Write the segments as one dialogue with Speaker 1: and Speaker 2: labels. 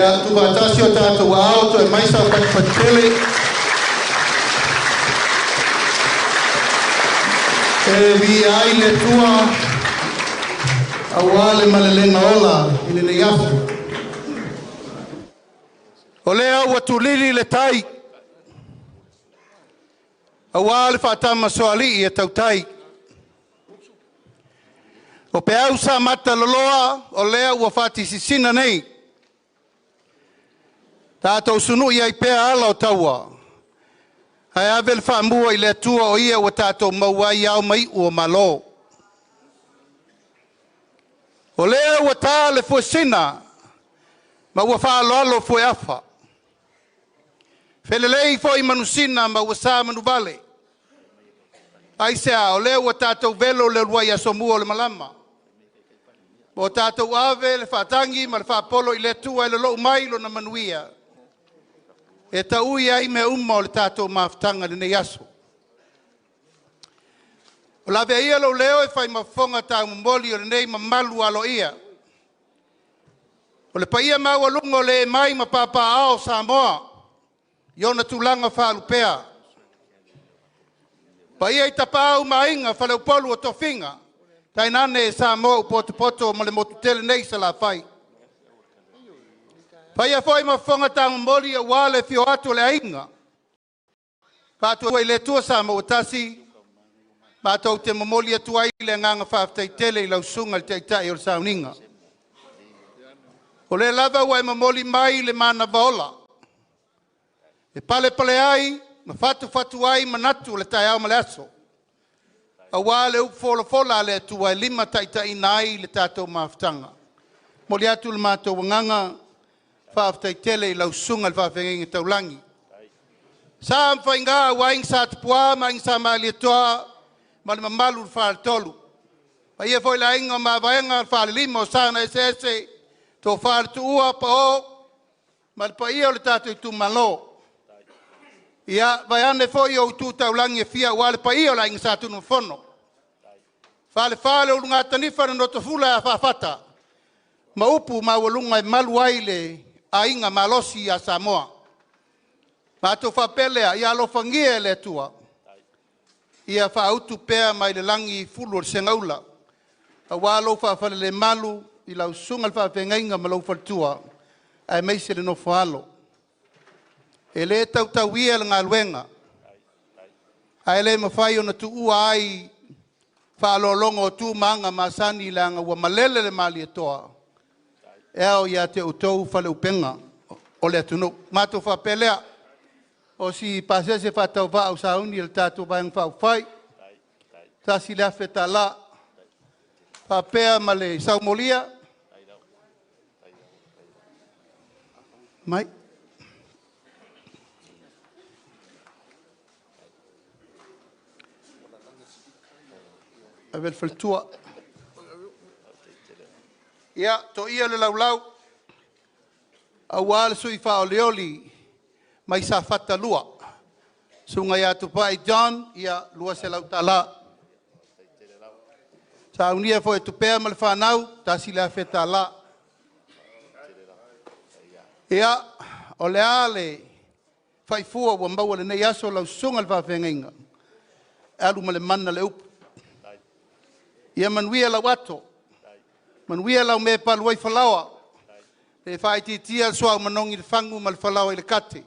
Speaker 1: Ia tuufaatasi o tatou aao toe mai sau fatufatu E viia ai le Atua auā le malelega ola i lenei aso. O lea ua tulili le tai auā le faatamasoalii a tautai. O peau sa mataloloa o lea ua fatisisina nei. Tatou sunui ai pea ala o taua ae ave le faamua i le Atua o Ia ua tatou maua ai ao ma iu o Malo. O lea ua ta le fuesina ma ua faaaloalo fueafa. Felelei foi manusina ma ua sa manuvale. Aisea? O lea ua tatou velo le uluai asomua o le malama. Ua tatou ave le faatagi ma le faapolo i le Atua e lolou mai lona manuia e taui ai mea uma o le tatou mafutaga i lenei aso. O lavea ia lou leo e fai ma fofoga taumomoli o lenei mamalu aloaia. O le paia maualuga o le mai ma papaaao o Samoa i ona tulaga faalupea. Paia i Tapaau ma Aiga, Faleupolu o Tofiga, tainane Samoa ua potopoto ma le motu tele nei i Salafai. Paia foi ma fofoga taumomoli aua le afio atu o le aiga Faatuatua i le Atua Samoa ua tasi, matou te momoli atu ai le agaga faafetai tele i lau susuga i le Taitai o le Sauniga. O lea lava ua e momoli mai le manava ola e palepale ai ma fatufatu ai manatu o le taeao ma le aso, aua le upu folafola a le Atua e limataitaiina ai le tatou mafutaga. E momoli atu le matou agaga faafetai tele i lau susuga i le faafeagaiga taulagi. Sa ma faiga ua Aiga Sa Tupua ma Aiga Sa Malietoa ma le mamalu i le Faletolu. Paia foi le aiga o Mavaega, le Falelima o Sa na Eseese, Tofa i le Tuua, Pao ma le paia o le tatou itumalo. Ia, vaeane foi ou tu taulagi e fia aua le paia o le Aiga Sa Tunumafono. Falefa le ulugatanifa na notofula e Afaafata ma upu maualuga e malu ai le aiga malosi ia Samoa. Matou faapea lea, ia alofagia e le Atua ia faautu pea mai le lagi fulu o le segaula aua lou faafalelemalu i lau susuga i le faafeagaiga ma lou faletua aemaise le nofo a alo. E le tautauia le galuega ae le mafai ona tuua ai faaaloaloga o tu ma aga masani leaga ua malele le Malietoa e ao ia te outou faleupega o le atunuu. Matou faapea lea, o si pasese faatauvaa ua sauni e le tatou Vaega Faaupufai, $1,000 faapea ma le saumolia. Mai. Ave le faletua. Ia, toia le laulau aua le sui faaolioli mai Safata 2, Susuga ia Tupai John, ia $200. Saunia foi e Tupea ma le fanau, $1,000. Ia, o le a le faifua ua maua i lenei aso lau susuga i le faafeagaiga, e alu ma le mana le upu. Ia manuia lau ato, manuia lau mea e palu ai falaoa, le faaitiitia le suauu manogi i le fagu ma le falaoa i le kate,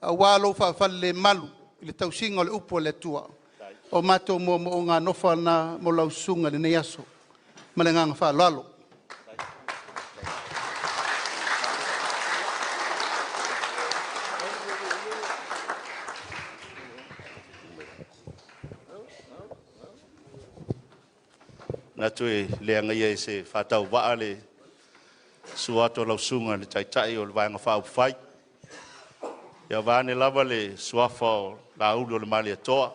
Speaker 1: aua lou faafalelemalu i le tausiga o le upu a le Atua. O matou moomooga alofa na mo lau susuga i lenei aso. Ma le agaga faaaloalo.
Speaker 2: Manatu e le agaia e se faatauvaa le susu atu o lau susuga i le Taitai o le Vaega Faaupufai. Ia vaeane lava le suafa o Laauli o le Malietoa.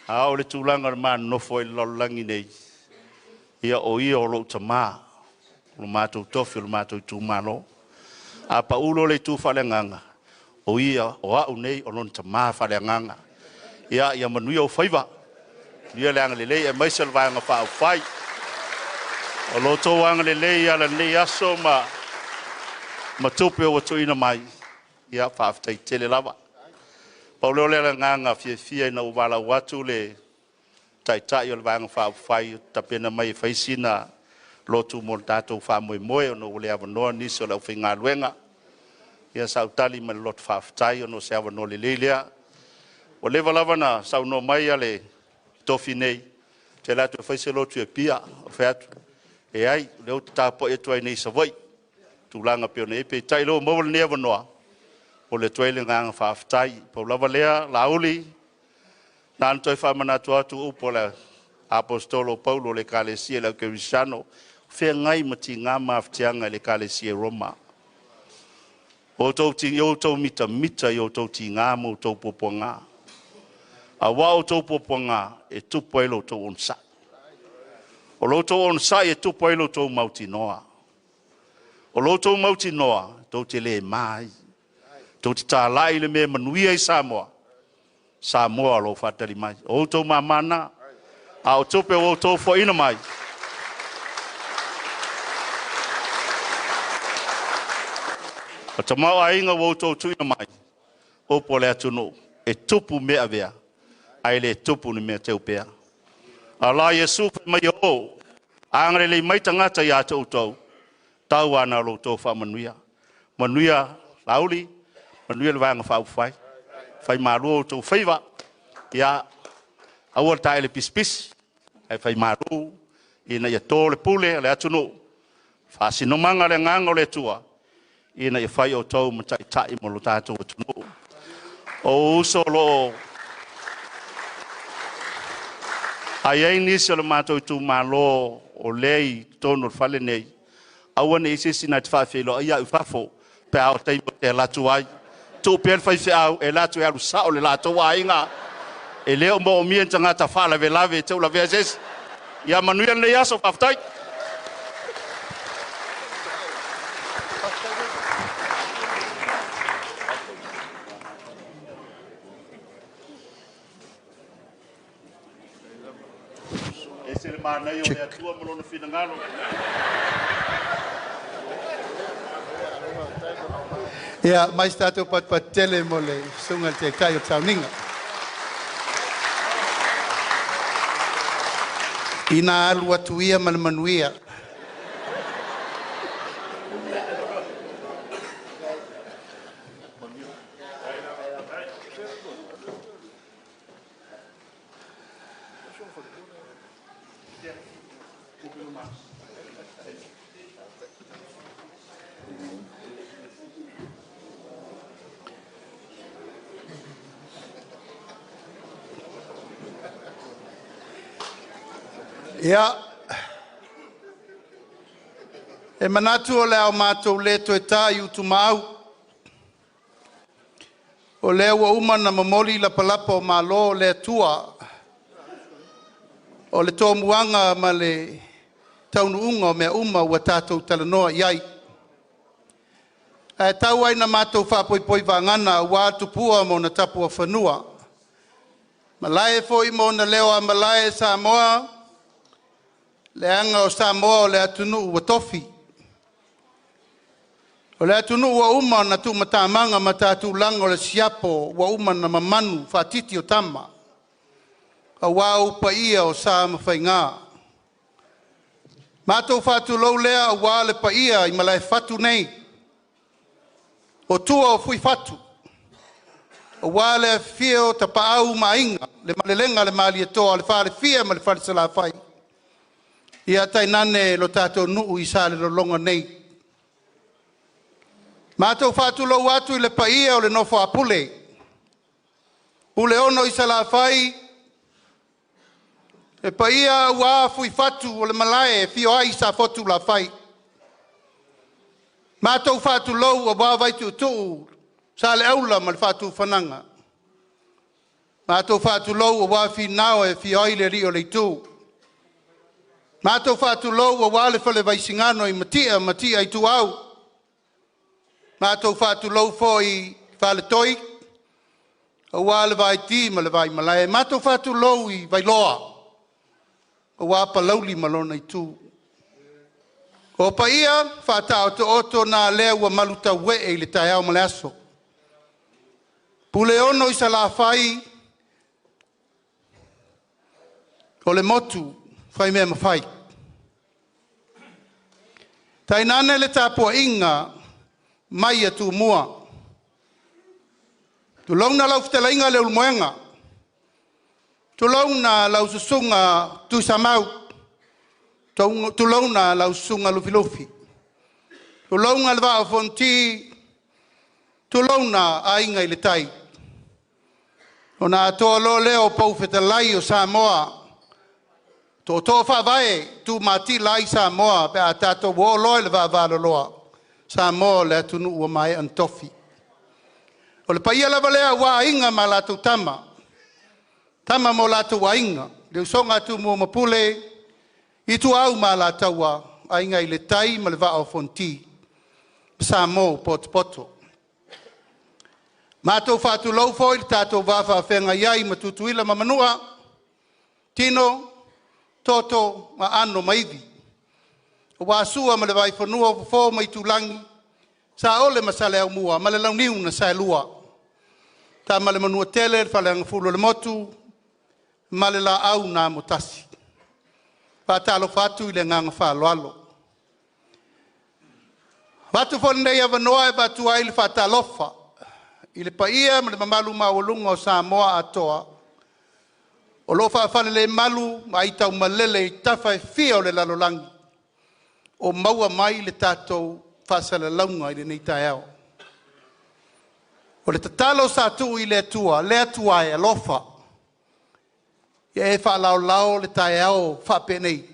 Speaker 2: A oo i le tulaga o le ma nonofo ai i le lalolagi nei, ia o ia o lou tama, o le matou tofi o le matou itumalo. A pau loa le itu faaleagaga, o ia o au nei o lona tama faaleagaga. Ia, ia manuia ou faiva, manuia le agalelei aemaise o le Vaega Faaupufai. O lo outou agalelei e ala i lenei aso ma ma tupe ua tuuina mai, ia faafetai tele lava. Pau lea o le agaga fiafia ina ua valaau atu le Taitai o le Vaega Faaupufai e tapena mai e fai sina lotu mo le tatou faamoemoe ona ua le avanoa nisi o le aufaigaluega. Ia sa ou tali ma le loto faafetai ona o se avanoa lelei lea. Ua leva lava ona saunoa mai le tofi nei, ou te alu atu e fai se lotu i Apia. Ou fai atu, leai, o lea ou te tapuai atu ai nei i Savaii, i tulaga e pei ona i ai. Peitai o lea ua maua lenei avanoa, e momoli atu ai le agaga faafetai. Pau lava lea, Laauli, na ona toe faamanatu atu upu a le Aposetolo o Paulo i le Ekalesia i le Aukerisiano, o feagai ma tiga ma mafatiaga i le Ekalesia i Roma. Ia outou mitamita i outou tiga ma outou puapuaga, aua o outou puapuaga e tupu ai lo outou onosai. O lo outou onosai e tupu ai lo outou mautinoa. O lo outou mautinoa, tou te le ma ai, tou te talai i le mea e manuia i Samoa, Samoa o lo o faatali mai. O outou mama na, a o tupe ua outou foaina mai, o tamaoaiga ua outou tuuina mai, upu a le atunuu, e tupu mea avea, ae le tupu ni mea teupea. A la Iesu fai mai e o, agalelei mai tagata ia te outou, tau lava na o lo outou faamanuia. Manuia Laauli, manuia le Vaega Faaupufai, fai malu outou faiva, ia aua le taele pisipisi, ae fai malu ina ia to le pule a le atunuu, faasinomaga le agaga o le Atua, ina ia fai outou ma taitai mo lo tatou atunuu. O ou uso o lo o a i ai nisi o le matou itumalo o lea i totonu o le fale nei, aua ne i i ai se isi na te faafeiloai au i fafo pe a oo i le taimi ou te alu atu ai. Tuu pea le faifeau e alu atu e alu sao i le latou aiga. E le o moomia ni tagata faalavelave e taulavea se isi. Ia manuia lenei aso, faafetai. Ese le manaia o le Atua ma Lona finagalo.
Speaker 1: Ia, mai se tatou patupatu tele mo le susuga i le Taitai o le Sauniga. Ina alu atu ia ma le manuia. Ia, e manatu o le a matou le toe ta i utumaau, o lea ua uma ona momoli lapalapa o malo o le Atua, o le tomuaga ma le taunuuga o mea uma ua tatou talanoa i ai. Ae tau lava ina matou faapoipoi vagana aua Tupua ma ona tapuafanua, malae foi ma ona leo malae Samoa, leaga o Samoa o le atunuu ua tofi. O le atunuu ua uma ona tumatamaga ma tulaga o le siapo ua uma ona mamanu faatiti o tama, aua ou paia o sa ma faiga. Matou faatulou lea aua le paia i Malaefatu nei, o tua o Fuifatu, aua le afifio o Tapaau ma Aiga, le malelega a le Malietoa, le Falefia ma le Falesalafai, ia tainane lo tatou nuu i Salelologa nei. Matou faatulou atu i le paia o le nofo a Pule, Puleono i Salafai, le paia aua Fuifatu o le malae e afio ai Safotulafai. Matou faatulou aua Vaituutuu, Saleaula ma le Faatufugaga. Matou faatulou aua Finao e afio ai le alii o le itu. Matou faatulou aua le Fale Vaisigano i Matia ma Matia Ituau. Matou faatulou foi i Faletoi aua le Vaiti ma le Vaimalae. Matou faatulou i Vailoa aua Palauli ma lona itu. O paia faataotooto na lea ua malutauee i le taeao ma le aso. Puleono i Salafai, o le motu faimea mafai. Tainane le tapuaiga mai a Tumua, tulouna lau fetalaiga Leulumoega, tulouna lau susuga Tuisamau, tulouna lau susuga Lufilufi, tulouna le Vaa o Fonoti, tulouna Aiga i le Tai. Ona atoa loa lea o pou fetalai o Samoa, tootoo faavae tumatila ai Samoa pe a tatou o loa i le vavaloloa, Samoa o le atunuu ua maea ona tofi. O le paia lava lea aua Aiga ma latou Tama, Tama ma o latou Aiga, le usoga a Tumua ma Pule, Ituau ma Alataua, Aiga i le Tai ma le Vaa o Fonoti, Samoa ua potopoto. Matou faatulou foi i le tatou va faafeagai ai ma Tutuila ma Manua, Tino, Toto, Aano ma Ivi, aua Sua ma le Vaifanua, Fofo ma Aitulagi, Saole ma Saleaaumua ma le Launiu na Saelua, Tama a le Manuatele le Faleagafulu o le Motu ma le Laau na Amotasi. Faatalofa atu i le agaga faaaloalo. Avatu foi lenei avanoa e avatu ai le faatalofa i le paia ma le mamalu maualuga o Samoa atoa o lo o faafalelemalu ma aitaumalele i tafa e fia o le lalolagi o maua mai le tatou faasalalauga i lenei taeao. O le tatalo sa tuu i le Atua, le Atua e alofa, ia e faalaolao le taeao faapenei,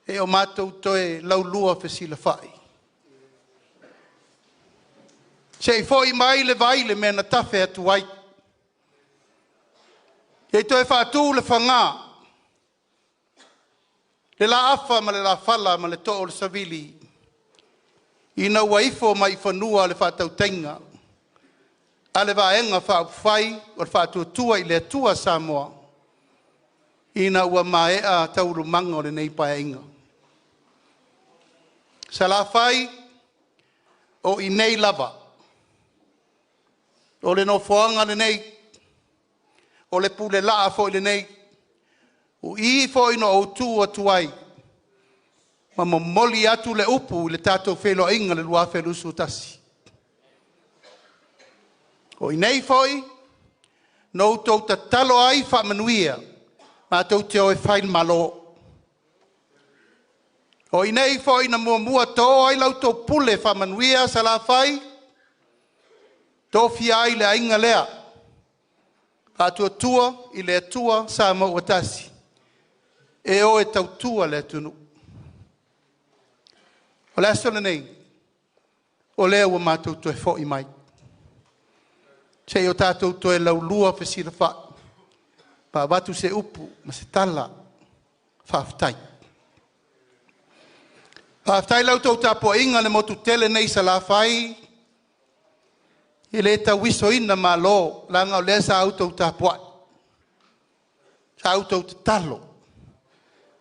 Speaker 1: seia o matou toe laulua fesilafai. Se i foi mai le vai i le mea na tafe atu ai, se i toe faatu le faga, le laafa ma le lafala ma le too o le savili ina ua ifo mai i fanua le faatautaiga a le Vaega Faaupufai o le Faatuatua i le Atua Samoa ina ua maea taualumaga o lenei Paeaiga. Salafai, o i inei lava, o le nofoaga lenei, o le pulelaa foi lenei, o i foi na ou tu atu ai ma momoli atu le upu i le tatou feiloaiga i le 2021. O i inei foi na outou tatalo ai faamanuia matou te o e fai le Malo. O i inei foi na muamua to ai la outou pule faamanuia Salafai, tofia ai le aiga lea, Faatuatua i le Atua Samoa ua Tasi, e o e tautua le atunuu. O le aso lenei, o lea ua matou toe foi mai, se i o tatou toe laulua fesilafai ma avatu se upu ma se tala faafetai. Faafetai i la outou tapuaiga i le motu tele nei i Salafai, e le tauisoina malo, leaga o lea sa outou tapuai, sa outou tatalo,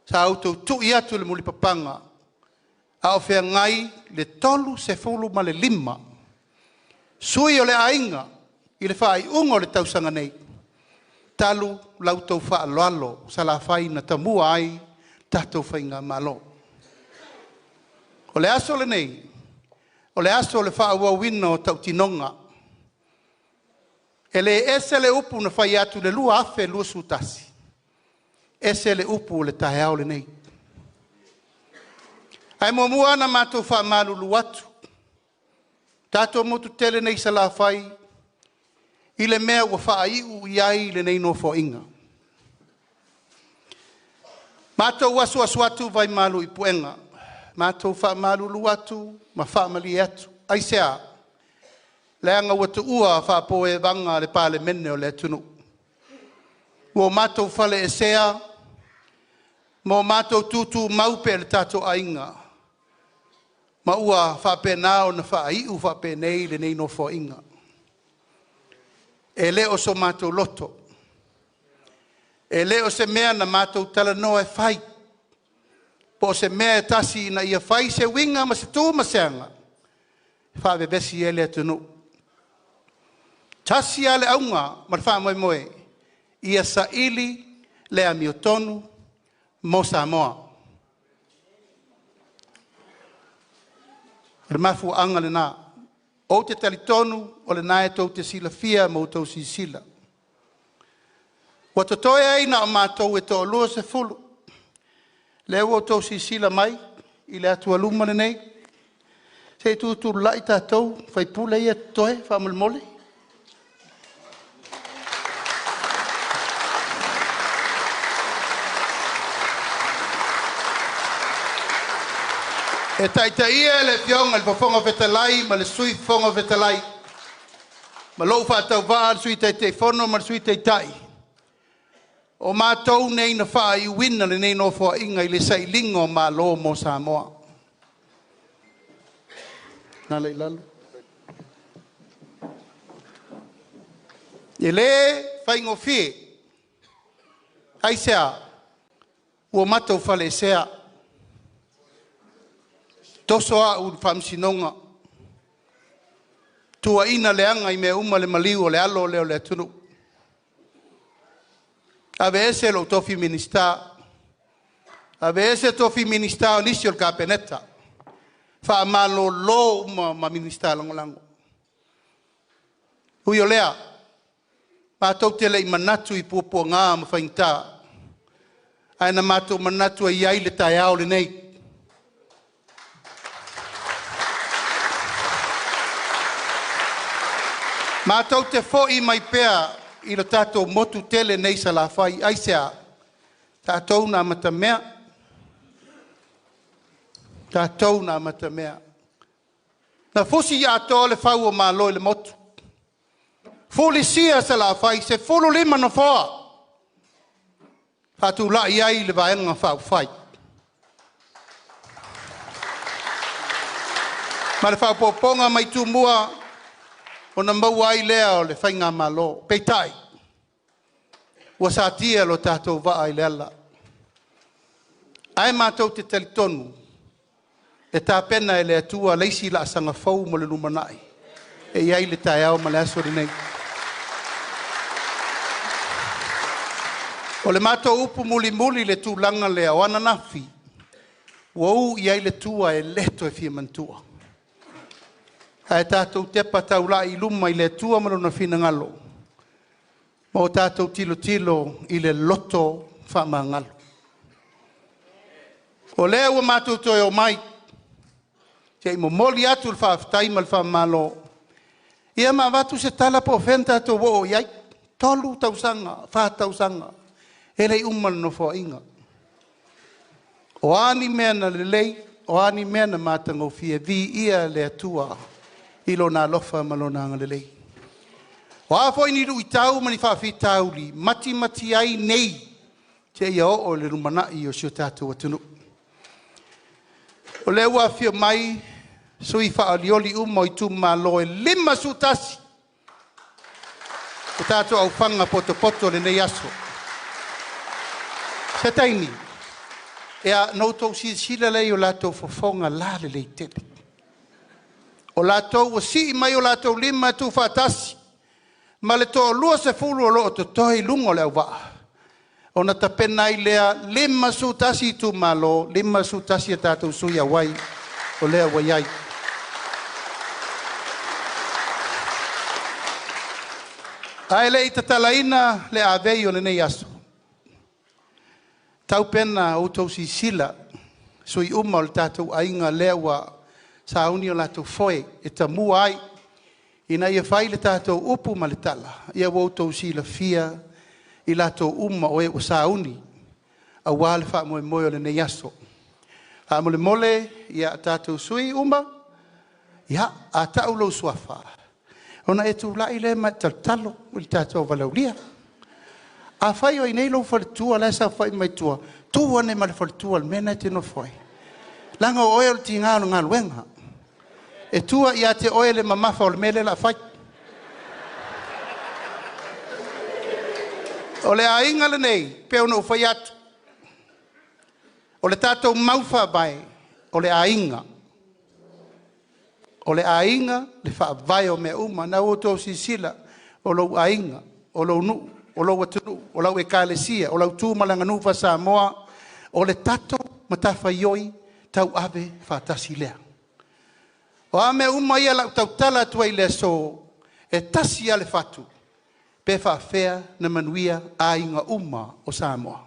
Speaker 1: sa outou tui atu le mulipapaga a o feagai le 35 sui o le aiga i le faaiuga o le tausaga nei, talu la outou faaaloalo Salafai na tamua ai le tatou faigamalo. O le aso lenei, o le aso o le faaauauina o tautinoga. E le ese le upu na fai atu i le 2021, ese le upu o le taeao lenei. Ae muamua lava ona matou faamalulu atu, tatou motu tele nei i Salafai, i le mea ua faaiu i ai lenei Nofoaiga. Matou asuasu atu vai malu i puega, matou faamalulu atu ma faamalie atu. Aisea? Leaga ua tuua faapoevaga le Palemene o le atunuu, ua matou faleesea ma o matou tutumau pea i le tatou aiga, ma ua faapena ona faaiu faapenei lenei Nofoaiga. E le o so matou loto, e le o se mea na matou talanoa e fai, po Po o se mea e tasi ina ia fai se uiga ma se tu ma se aga e faavevesi ai le atunuu. Tasi lava le auga ma le faamoemoe, ia saili le amiotonu mo Samoa. O le mafuaaga lena. Ou te talitonu o lena tou te silafia ma outou silasila. Ua totoe ai na o matou e toa-20, lea ua outou silasila mai i le atualuma lenei, se i tutulai tatou sui usufono ia e totoe faamolemole. E taitaia e le Afioga i le Fofoga Fetalai ma le Sui Fofoga Fetalai ma lou faatauvaa le Sui Taitaifono ma le Sui Taitai, o matou nei na faaiuina lenei Nofoaiga i le sailiga o malo mo Samoa. E le faigofie. Aisea? Ua matou falasea, toso au i le faamasinoga, tuuaina leaga i mea uma, le maliu o le alo lea o le atunuu. Aveese lou tofi Minisita, aveese tofi Minisita o nisi o le Kapeneta, faamalolo uma ma Minisita Lagolago. Ui o lea, matou te le i manatu i puapuaga ma faigata, ae na matou manatu e i ai le taeao lenei. Matou te foi mai pea i le tatou motu tele nei i Salafai. Aisea? Tatou na amatamea, tatou na amatamea. Na fusi atoa le fau o Malo i le motu, fulisia Salafai, 15 nofoa, faatulai ai le Vaega Faaupufai. Ma le faaopoopoga mai Tumua, ona maua ai lea o le Faigamalo. Peitai, ua satia lo tatou vaa i le ala, ae matou te talitonu e tapena e le Atua le isi laasaga fou mo le lumanai e i ai le taeao ma le aso lenei. O le matou upu mulimuli i le tulaga lea, o ananafi ua u i ai le tua e le toe fia manatua. Ae tatou tepa taulai i luma i le Atua ma Lona finagalo ma o tatou tilotilo i le loto faamagalo. O lea ua matou toe omai se i momoli atu le faafetai ma le faamalo, ia ma avatu se tala po o fea na tatou oo i ai. 3 tausaga, 4 tausaga, e le i uma le Nofoaiga. O a ni mea na lelei, o a ni mea na matagofie, viia le Atua i Lona alofa ma Lona agalelei. O a foi ni luitau ma ni faafitauli, matimati ai nei seia oo i le lumanai o si o tatou atunuu. O lea ua afifio mai sui faaolioli uma o itumalo e 51, le tatou aofaga potopoto i lenei aso. Se taimi ona outou silasila lea i o latou fofoga lalelei tele. O latou ua sii mai o latou lima e tuufaatasi ma le toa-20 o lo o totoe i luga o le auvaa, ona tapena ai lea, 51 itumalo, 51 a tatou sui auai o lea ua i ai. Ae le i tatalaina le avei o lenei aso, tau pea ina outou silasila sui usufono uma o le tatou aiga lea ua sauni o latou foe e tamua ai ina ia fai le tatou upu ma le tala, ia ua outou silafia i latou uma o e ua sauni aua le faamoemoe o lenei aso. Faamolemole tatou sui usufono uma, a tau lou suafa ona e tulai lea ma e talotalo i le tatou valaaulia. Afai o i inei lou faletua la e saofai mai tua, tu ane ma le faletua i le mea lena e te nofo ai, leaga o oe o le tiga o le galuega. E tua ia te oe le mamafa o le mea lea o le a fai. O le aiga lenei, e pei ona ou fai atu, O le tatou mau faavae, o le aiga. O le aiga le faavae o mea uma. O lena ua outou silasila, o lou aiga, o lou nuu, o lou atunuu, o lau ekalesia, o lau tu ma le aganuu faa-Samoa, o le tatou matafaioi tauave faatasi lea. O a mea uma ia o le a ou tautala atu ai i le aso, e tasi lava le fatu, pe faapefea ona manuia aiga uma o Samoa.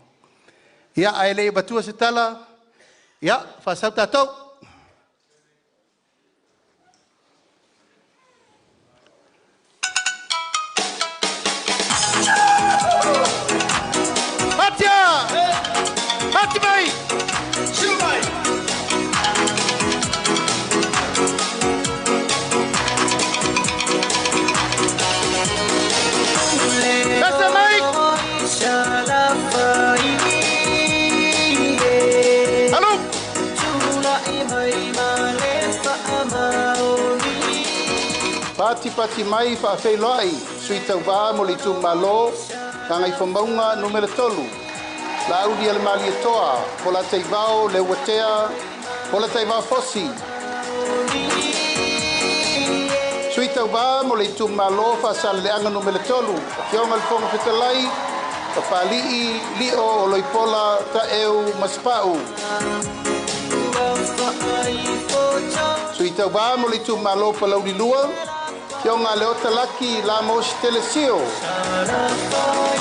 Speaker 1: Ia, ae le i avatua se tala, ia, faasau tatou. Atia! Ati mai! Siu mai! Lasa mai! Alu! Patipati mai faafeiloai sui tauvā mo le itumalo Gagaifomauga Nu.3, Laaulialemalietoa Polataivao Leuatea Polataivao Fosi. Sui tauvā mo le itumalo Faasaleleaga Nu.3, Afioga i le Fofoga Fetalai, Papali'i Lio Oloipola Taeu Masepau. Sui tauvā mo le itumalo Palauli 2, Afioga Leota Laki Lamos Telesio.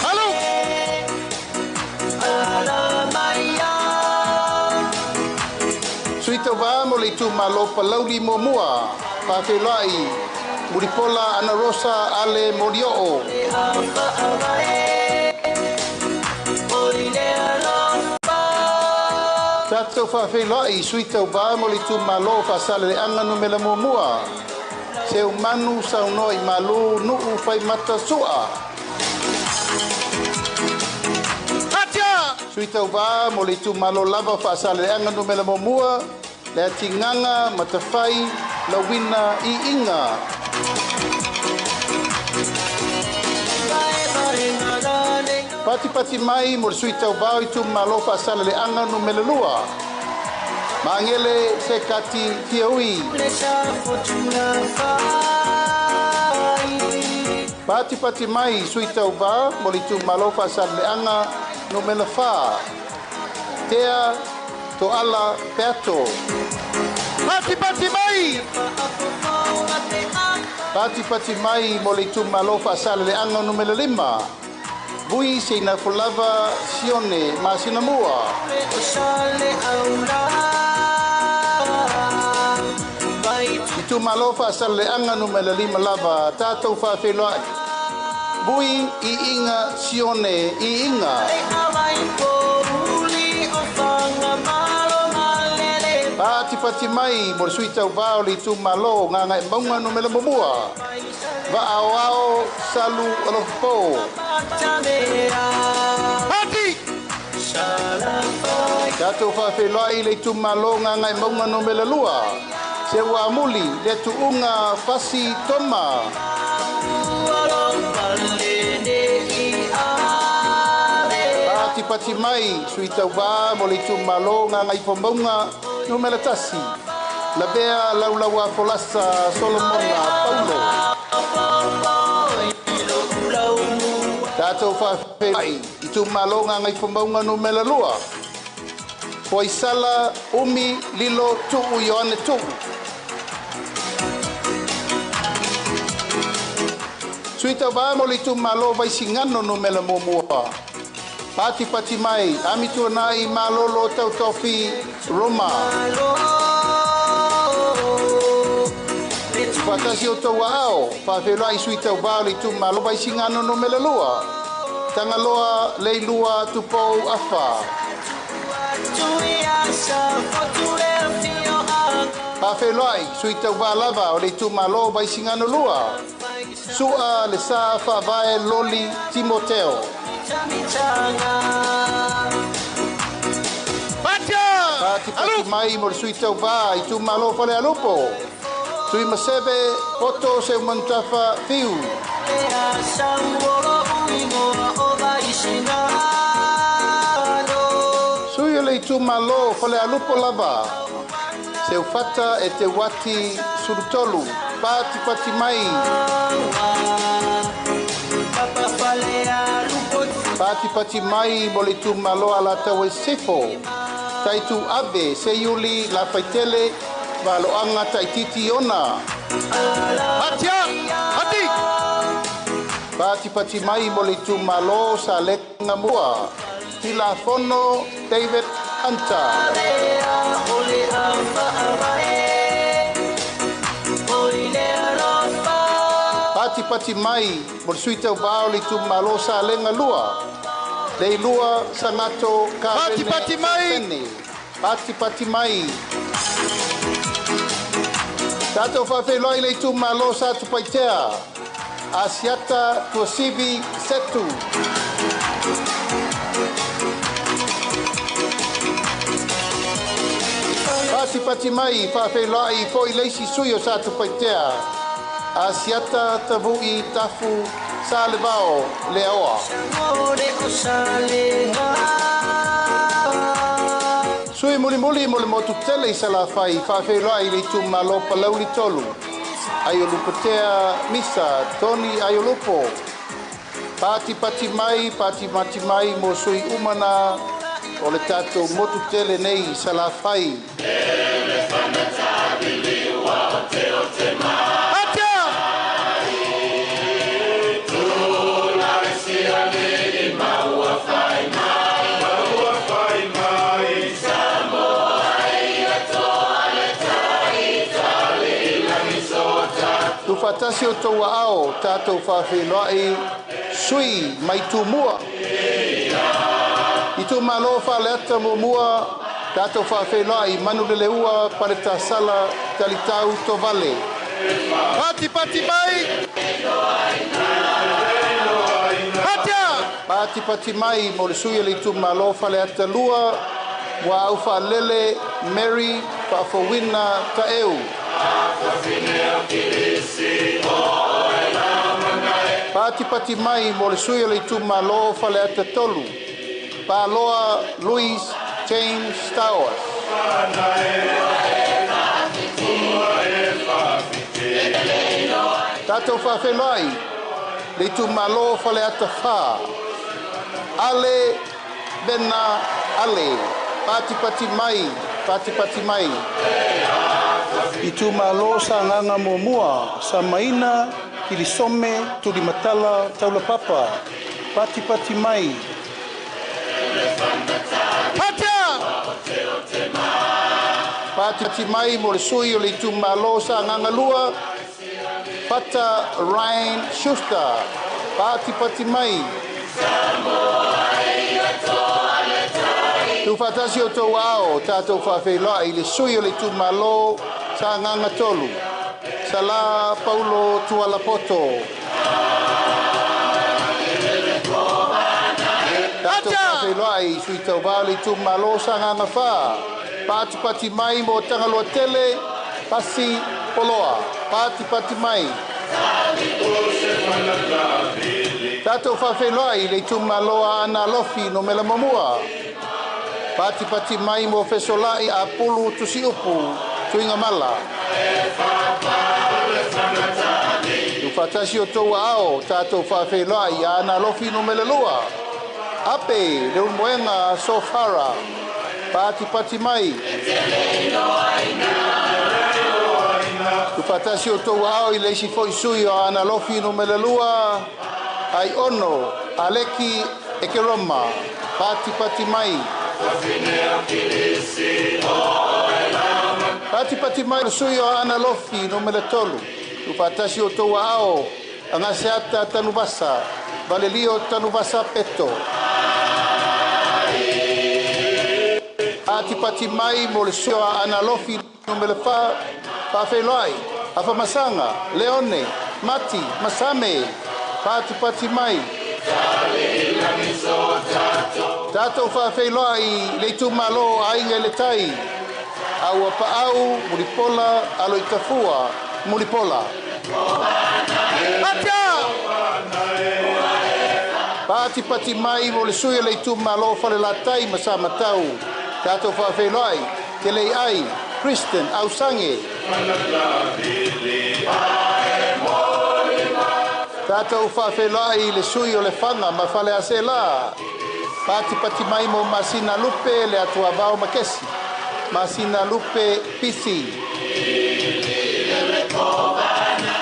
Speaker 1: Alu! Sui tauvā mo le itumalo Palauli Muamua, Faafeiloai Mulipola Ana Rosa Ale Molioo. Tatou faafeiloai sui tauvā mo le itumalo Faasaleleaga Numera 1, Seumanu Saunoa i Malu Nuu Faimata Sua. Atia! Sui tauvā mo le itumalo lava Faasaleleaga Numera 1, Le Atigaga Matafai Lauina Iiga. Patipati mai mo le sui tauvā o itumalo Faasaleleaga Numera 2, Magele Sekati Fiaui. Patipati mai sui tauvā mo le itumalo Faasaleleaga Numera 4, Tea Toala Peato. Patipati mai! Patipati mai mo le itumalo Faasaleleaga Numera 5, Vui Seinafolava Sione Masinamua. Itumalo Faasaleleaga Numera 5 lava, tatou faafeiloai. Vui Iiga Sione Iiga. Patipati mai mo le sui tauvā o le itumalo Gagaemauga Numera 1, Vaaoao Salu Alofapo. Ati! Tatou faafeiloai le itumalo Gagaemauga Numera 2, Seuamuli le Tuuga Fasi Toma. Patipati mai sui tauvā mo le itumalo Gagaifomauga Numera 1, Lavea Laulaua Folasa Solomona Paulo. Tatou faafeiloai itumalo Gagaifomauga Numera 2, Foisala Umi Lilo Tuu Ioane Tuu. Sui tauvā mo le itumalo Vaisigano Numera 1, Patipati mai Amituanai Malolo Tautofi Roma. Faatasi o tou aao, faafeiloai sui tauvā o le itumalo Vaisigano Numera 2, Tagaloa Leilua Tupou Afa. Faafeiloai sui tauvā lava o le itumalo Vaisigano 2, Sua Le Sa Faavae Loli Timoteo. Patipati mai mo le sui tauvā itumalo Falealupo, Tui Maseve Poto Seumanutafa Fiu. Sui o le itumalo Falealupo lava. Seufata Eteuati Sulutolu, patipati mai. Patipati mai mo le itumalo Alataua i Sisifo. Taitu Ave Seiuli Lafaitele Valoanga Taititi Ona.
Speaker 2: Atia! Ati!
Speaker 1: Patipati mai mo le itumalo Salega Mua. Tilafono David Hunter. Patipati mai mo le sui tauvā o le itumalo Salega 2. Leilua Sagato Karene.
Speaker 2: Patipati mai.
Speaker 1: Sene. Patipati mai. Tātou faafeiloai le itumalo Satupaitea. Asiata Tuasivi Setu. Patipati mai faafeiloai fo'i le isi sui o Satupaitea. Asiata Tavu'i Tafu Salevao Leaoa. Sui mulimuli mo le motu tele i Salafai faafeiloai le itumalo Palauli 3. Aiolupotea Misa Tony Aiolupo. Patipati mai, patipati mai mo sui umana o le tātou motu tele nei i Salafai.
Speaker 2: Atia!
Speaker 1: Tufatasi o tau ao, tātou faafeiloai sui mai Tumua. Itumalo Faleata Muamua, tātou faafeiloai Manuleleua Paletasala Talitau Tovale.
Speaker 2: Patipati mai! Atia!
Speaker 1: Patipati mai mo le sui o le itumalo Faleata 2, Ua au faalele Mary Faafouina Taeu. Patipati mai mo le sui o le itumalo Faleata 3, Paloa Louis James Stowers. Tātou faafeiloai le itumalo Faleata 4, Ale Bena Ale. Patipati mai, patipati mai. Itumalo Sagaga Muamua, Samaina, Kilisome, Tulimatala, Taulapapa. Patipati mai.
Speaker 2: Atia!
Speaker 1: Patipati mai mo le sui o le itumalo Sagaga 2, Fata Ryan Schuster. Patipati mai. Tufatasi o tau ao, tātou faafeiloai le sui o le itumalo Sagaga 3, Sala Paulo Tualapoto. Tātou faafeiloai sui tauvā o le itumalo Sagaga 4, Patipati mai mo Tagaloa Tele, Pasi Poloa. Patipati mai. Tātou faafeiloai le itumalo Aana Alofi no Mela Muamua. Patipati mai mo Fesolai Apulu Tusiupu Tuigamala. Tufatasi o tau ao, tātou faafeiloai Aana Alofi no Mela 2. Ape, Leulumoega Sofara. Patipati mai. Tufatasi o tau ao i le isi fo'i sui o Aana Alofi no Mela 2. Ai ono, Aleki Ekeroma. Patipati mai. Patipati mai le sui o Aana Alofi no Mela 3. Tufatasi o tau ao, Agaseata Tanuvasa, Valelio Tanuvasa Peto. Patipati mai mo le sui o Aana Alofi no Mela 4, Faafeiloai, Afamasanga, Leone, Mati, Masame. Patipati mai. Tātou faafeiloai le itumalo Aiga i le Tai. Aua Paau, Mulipola, Alo i Tafua, Mulipola.
Speaker 2: Atia!
Speaker 1: Patipati mai mo le sui o le itumalo Falelatai ma Samatau. Tatou faafeiloai Keleiai Kristen Ausage. Tatou faafeiloai le sui o Lefaga ma Faleaseela. Patipati mai mo Masina Lupe le Atuavao Makesi. Masina Lupe Pisi.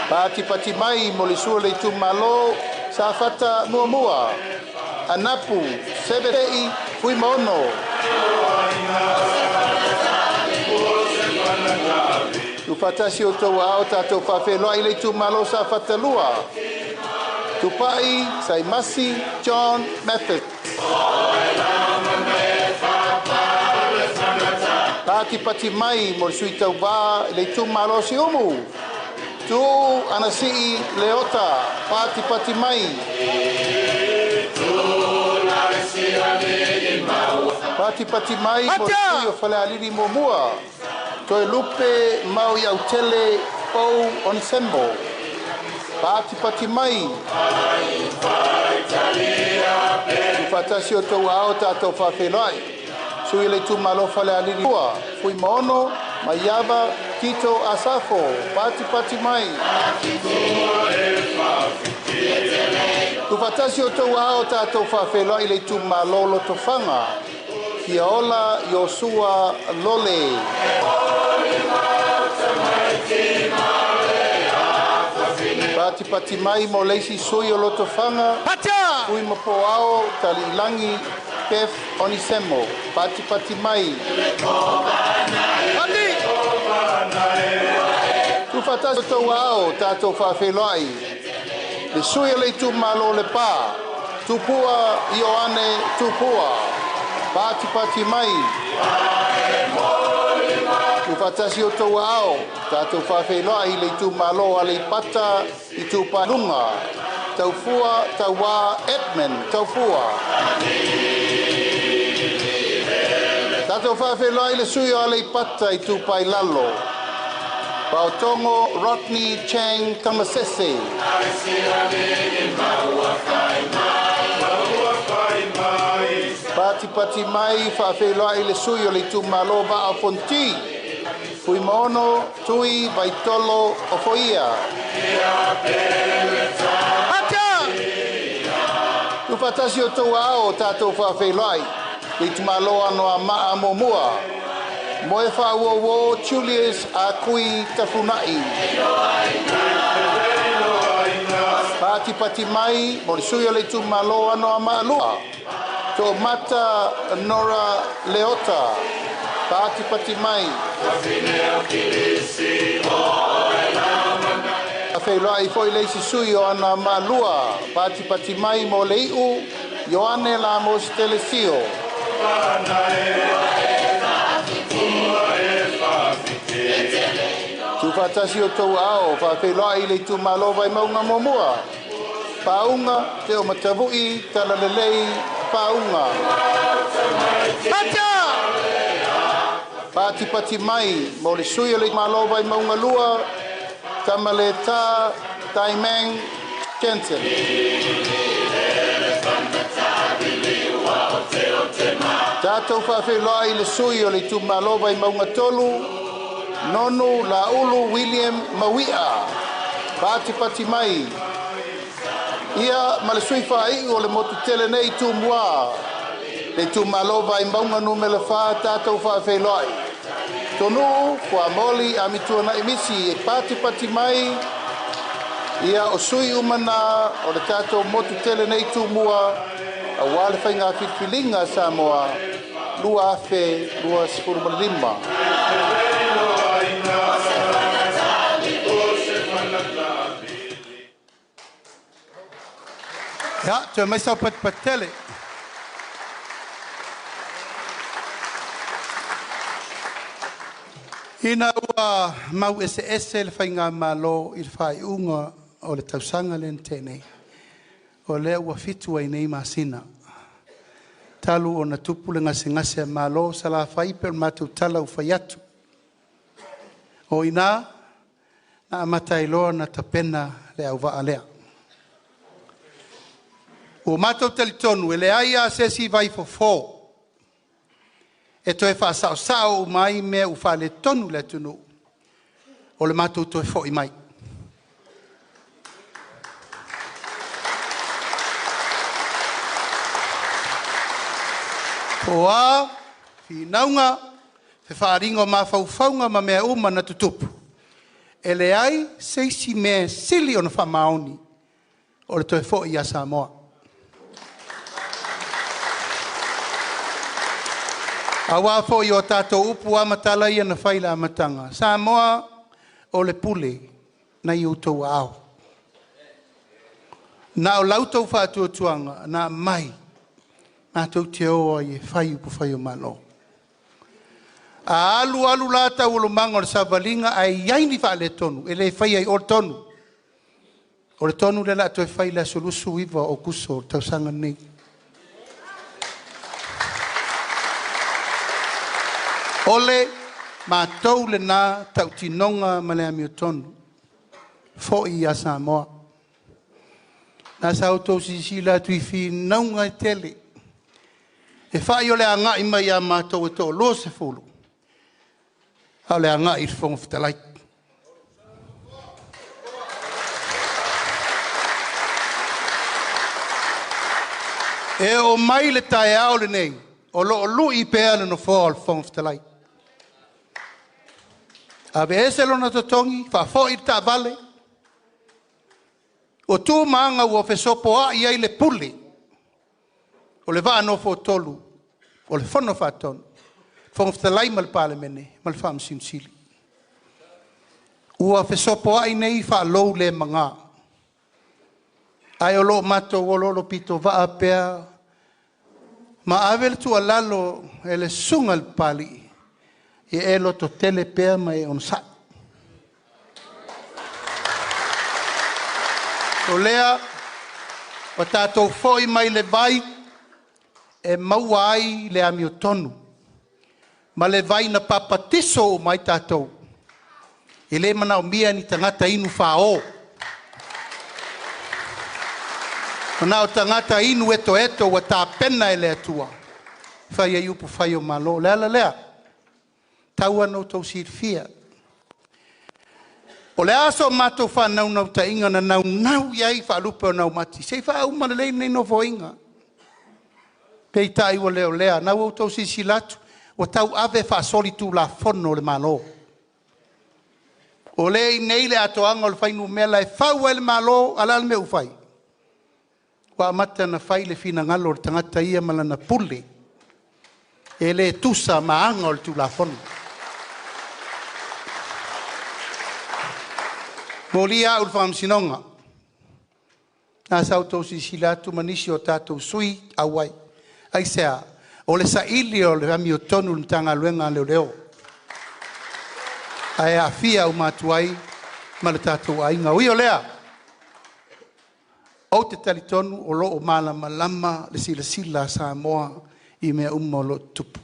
Speaker 1: Patipati mai mo le sua le itumalo Safata Muamua. Anapu Severei Fuimaono. Tufatasi o tou ao tatou faafeiloai le itumalo Safata Lua. Tupai Saimasi John Mathis. Patipati mai mo le sui tauvā le itumalo Siumu. Tu Anasii Leota. Patipati mai. Patipati mai mo le sui o Falealili Muamua. Toe Lupe Maui Autele Pau Onisembo. Patipati mai. Tufatasi o tou ao tatou faafeiloai. Sui le itumalo Falealili Lua. Fuimaono Maiava Tito Asafo. Patipati mai. Tufatasi o tou ao tatou faafeiloai le itumalo Lotofaga. Fiaola Iosua Lole. Patipati mai mo leisi sui o Lotofaga. Ui Mapoao Taliilangi Beth Onisemo. Patipati mai. Tufatasi o tou ao tatou faafeiloai. Le sui o le itumalo Lepa. Tupua Ioane Tupua. Patipati mai. Tufatasi o tou ao tatou faafeiloai le itumalo Aleipata Itupa-Luga. Taufua Tauā Edmund Taufua. Tatou faafeiloai le sui o Aleipata Itupa-i-Lalo. Paotogo Rodney Chang Tamasese. Patipati mai faafeiloai le sui o le itumalo Vaa Fonti. Fuimaono Tui Vaitolo Ofoia. Tufatasi o tou ao tatou faafeiloai le itumalo Anoamaa Muamua. Moe Faauouo Julius Akui Tafunai. Patipati mai mo le sui o le itumalo Anoamaa Lua. To'omata Nora Leota. Patipati mai. Faafeiloai foi le isi sui o Anoamaa Lua. Patipati mai mo le iu Ioane Lamos Telesio. Tufatasi o tou ao faafeiloai le itumalo Vaimauga Muamua. Paunga Te o Matavui Talalelei Paunga. Patipati mai mo le sui o le malo Vaimauga Lua. Tamaleta Taimang Jensen. Tatou faafeiloai le sui o le itumalo Vaimauga Tolu. Nonu Laulu William Mawia. Patipati mai. Ia ma le sui faaiu o le motu tele nei Tumua. Le itumalo Vaimauga numera 4 tatou faafeiloai. Tonu Fuamoli Amituanai Misi e patipati mai. Ia o sui umana o le tatou motu tele nei Tumua. Auā le faiga filifiliga Samoa 2025. Ia, toe mai sau patipati tele. Ina ua mau eseese le faigamalo i le faaiuga o le tausaga lea na tea nei. O lea ua 7 ai nei masina. Talu ona tupu le gasegase a Malo Salafai pe o le matou tala ua fai atu. O ina, na amata ai loa na tapena le auvaa lea. Ua matou talitonu e leai lava se isi vaifofo. E toe faasaosao uma ai mea ua faaletonu i le atunuu, o le matou toe foi mai. Po o a finauga, fefaaaliga o mafaufauga ma mea uma na tutupu, e leai se isi mea e sili ona faamaoni o le toe foi ia Samoa. Aua foi o tatou upu lava ma tala ia na fai i le amataga, Samoa o le pule na i outou aao. Na o la outou faatuatuaga na aumai matou te o ai e fai upufai o Malo. A alu alu la taualumaga o le savaliga ae i ai ni faaletonu, e le faia i o le tonu. O le tonu lea o le a toe fai i le aso 29 o Aokuso i le tausaga lenei. O le matou lena tautinoga ma le amiotonu, foi ia Samoa. O lena sa outou silasila atu i finauga e tele, e fai o le agai mai ia matou e toa-20, a o le agai i le Fofoga Fetalai. E oo mai i le taeao lenei, o lo o lui pea le Nofoa o le Fofoga Fetalai. Aveese lona totogi, faafoi le taavale, o tu ma aga ua fesopoai ai le pule o le vaa nofoatolu o le Fono Faatonu, Fofoga Fetalai ma le Palemene ma le Faamasino Sili. Ua fesopoai nei faalou le maga, ae o lo o matou oloolopitovaa pea ma ave le tuualalo i le susuga i le Papalii, ia e lototele pea ma e onosai. O lea ua tatou foi mai le vai e maua ai le amiotonu, ma le vai na papatiso uma ai tatou. E le manaomia ni tagata inu fao, na o tagata inu etoeto ua tapena e le Atua e fai ai upufai o Malo. O le ala lea, e tatau lava ona outou silafia, o le a so matou faanaunautaiga na naunau i ai faalupe o naumati, se i faauma lelei lenei Nofoaiga. Peitai ua le o lea. O lena ua outou silasila atu ua tauave faasolitulafono le Malo. O lea e i inei le atoaga o le fuainumera e fau ai le Malo, a o le a le mea ua fai? Ua amata ona fai le finagalo o le tagata ia ma lana pule, e le tusa ma aga o le Tulafono. E molia au i le faamasinoga. O lena sa outou silasila atu ma nisi o tatou sui auai. Aisea? O le saili o le amiotonu i le Matagaluega a Leoleo, ae aafia uma atu ai ma le tatou aiga. E ui o lea, ou te talitonu o lo o malamalama le silasila a Samoa i mea uma o lo o tutupu.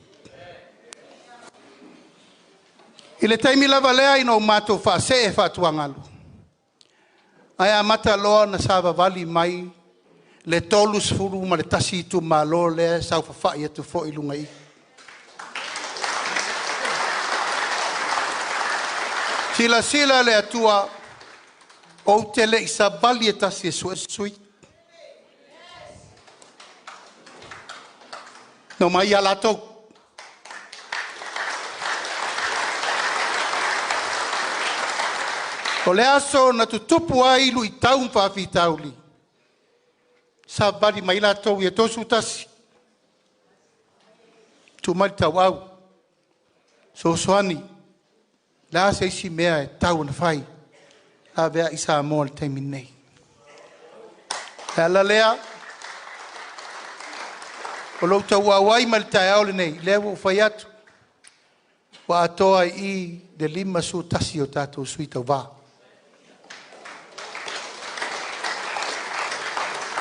Speaker 1: I le taimi lava lea ina ua matou faasee faatuagalu, ae amata loa ona savavali mai le 31 itumalo lea e saofafai atu foi i luga i i. Silasila le Atua, ou te le i savali e tasi e sue se sui. Na omai lava latou. O le aso na tutupu ai luitau ma faafitauli, savavali mai latou ia 31, tuu mai le tauau, fesoasoani, o le a se isi mea e tatau ona fai, laveai Samoa i le taimi lenei. O le ala lea o lou tauau ai mai le taeao lenei, lea ua ou fai atu, ua atoa ai i i le 51 o tatou sui tauva.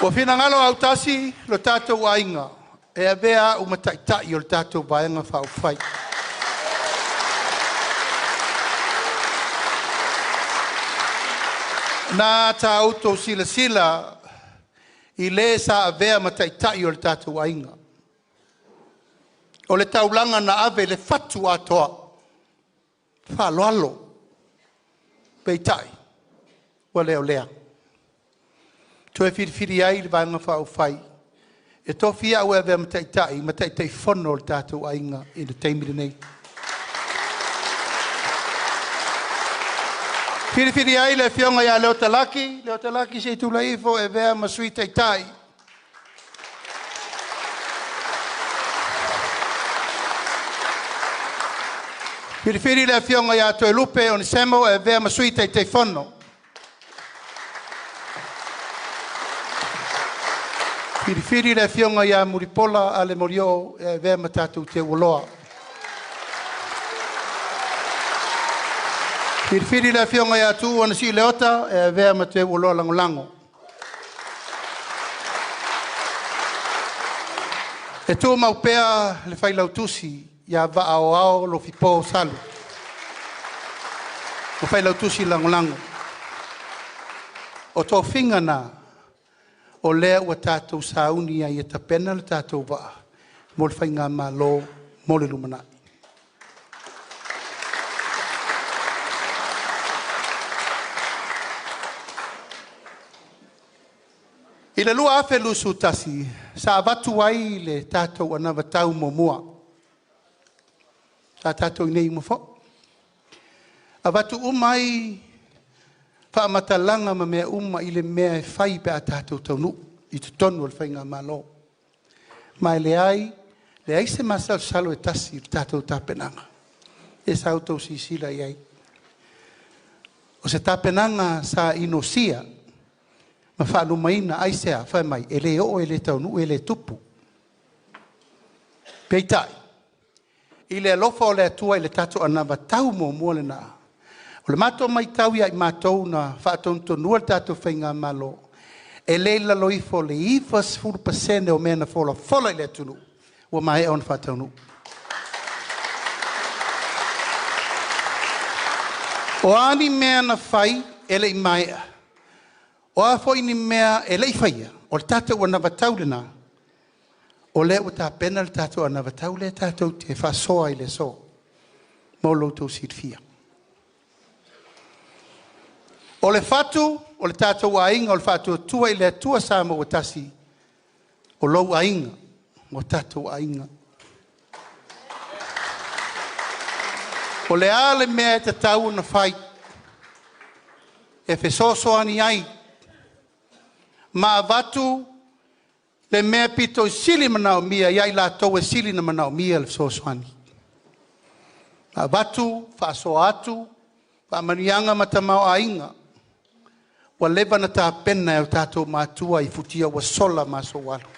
Speaker 1: Ua finagalo autasi lo tatou aiga e avea au ma taitai o le tatou Vaega Faaupufai. Na ta outou silasila i le sa avea ma taitai o le tatou aiga. O le taulaga na ave i le fatu atoa, faaaloalo, peitai ua le o lea. Toe filifili ai le Vaega Faaupufai e tofia au e avea ma Taitai ma Taitaifono o le tatou aiga i le taimi lenei. Filifilia ai le Afioga ia Leota Laki. Leota Laki se i tulai ifo e avea ma Sui Taitai. Filifili le Afioga ia Toelupe Onesemo e avea ma Sui Taitaifono. Filifili le Afioga ia Mulipola Ale Molioo e avea ma tatou teuoloa. Filifili le Afioga ia Tuuu Anasii Leota e avea ma teuoloa lagolago. E tumau pea le Failautusi ia Vaa Aoao Lofipo Salu ma Failautusi Lagolago. O tofiga na o lea ua tatou sauni ai e tapena le tatou vaa mo le Faigamalo mo le lumanai. I le 2021, sa avatu ai le tatou anavatau muamua. Sa tatou i inei uma foi. Avatu uma ai faamatalaga ma mea uma i le mea e fai pe a tatou taunuu i totonu o le Faigamalo. Ma e leai, leai se masalosalo e tasi i le tatou tapenaga. Lea sa outou silasila i ai. O se tapenaga sa inosia ma faalumaina. Aisea? Fai mai e le oo e le taunuu e le tupu. Peitai, i le alofa o le Atua i le tatou anavatau muamua lena, o le matou matau ia i matou na faatonutonua le tatou Faigamalo, e le i lalo ifo o le 90% o mea na folafola i le atunuu ua maea ona faataunuu. O a ni mea na fai e le i maea, o a foi ni mea e le i faia, o le tatou anavatau lena, o lea ua tapena le tatou anavatau lea tatou te faasoa i le aso, mo lo outou silafia. O le fatu o le tatou aiga o le Faatuatua i le Atua Samoa ua Tasi, o lou aiga, o tatou aiga. O le a le mea e tatau ona fai e fesoasoani ai ma avatu le mea pito i sili manaomia ia i latou e sili ona manaomia le fesoasoani. Avatu, faasoa atu faamanuiaga ma tamaoaiga ua leva ona tapena e o tatou matua i futia ua sola ma aso ua alu.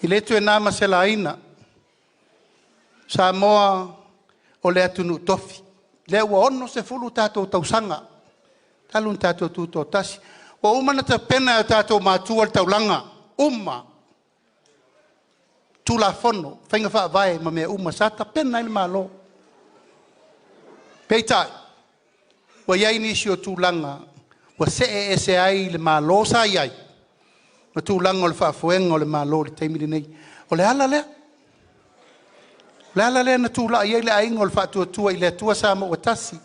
Speaker 1: E le toe na ma se laina, Samoa o le atunuu tofi, lea ua 60 tatou tausaga talu ona tatou tutoatasi. Ua uma ona tapena e o tatou matua le taulaga, uma. Tulafono, faiga faavae ma mea uma sa tapena ai le Malo. Peitai, ua i ai nisi o tulaga ua see ese ai le Malo sa i ai ma tulaga o le faafoega o le Malo i le taimi lenei. O le ala lea. O le ala lea na tulai ai le aiga o le Faatuatua i le Atua Samoa ua Tasi.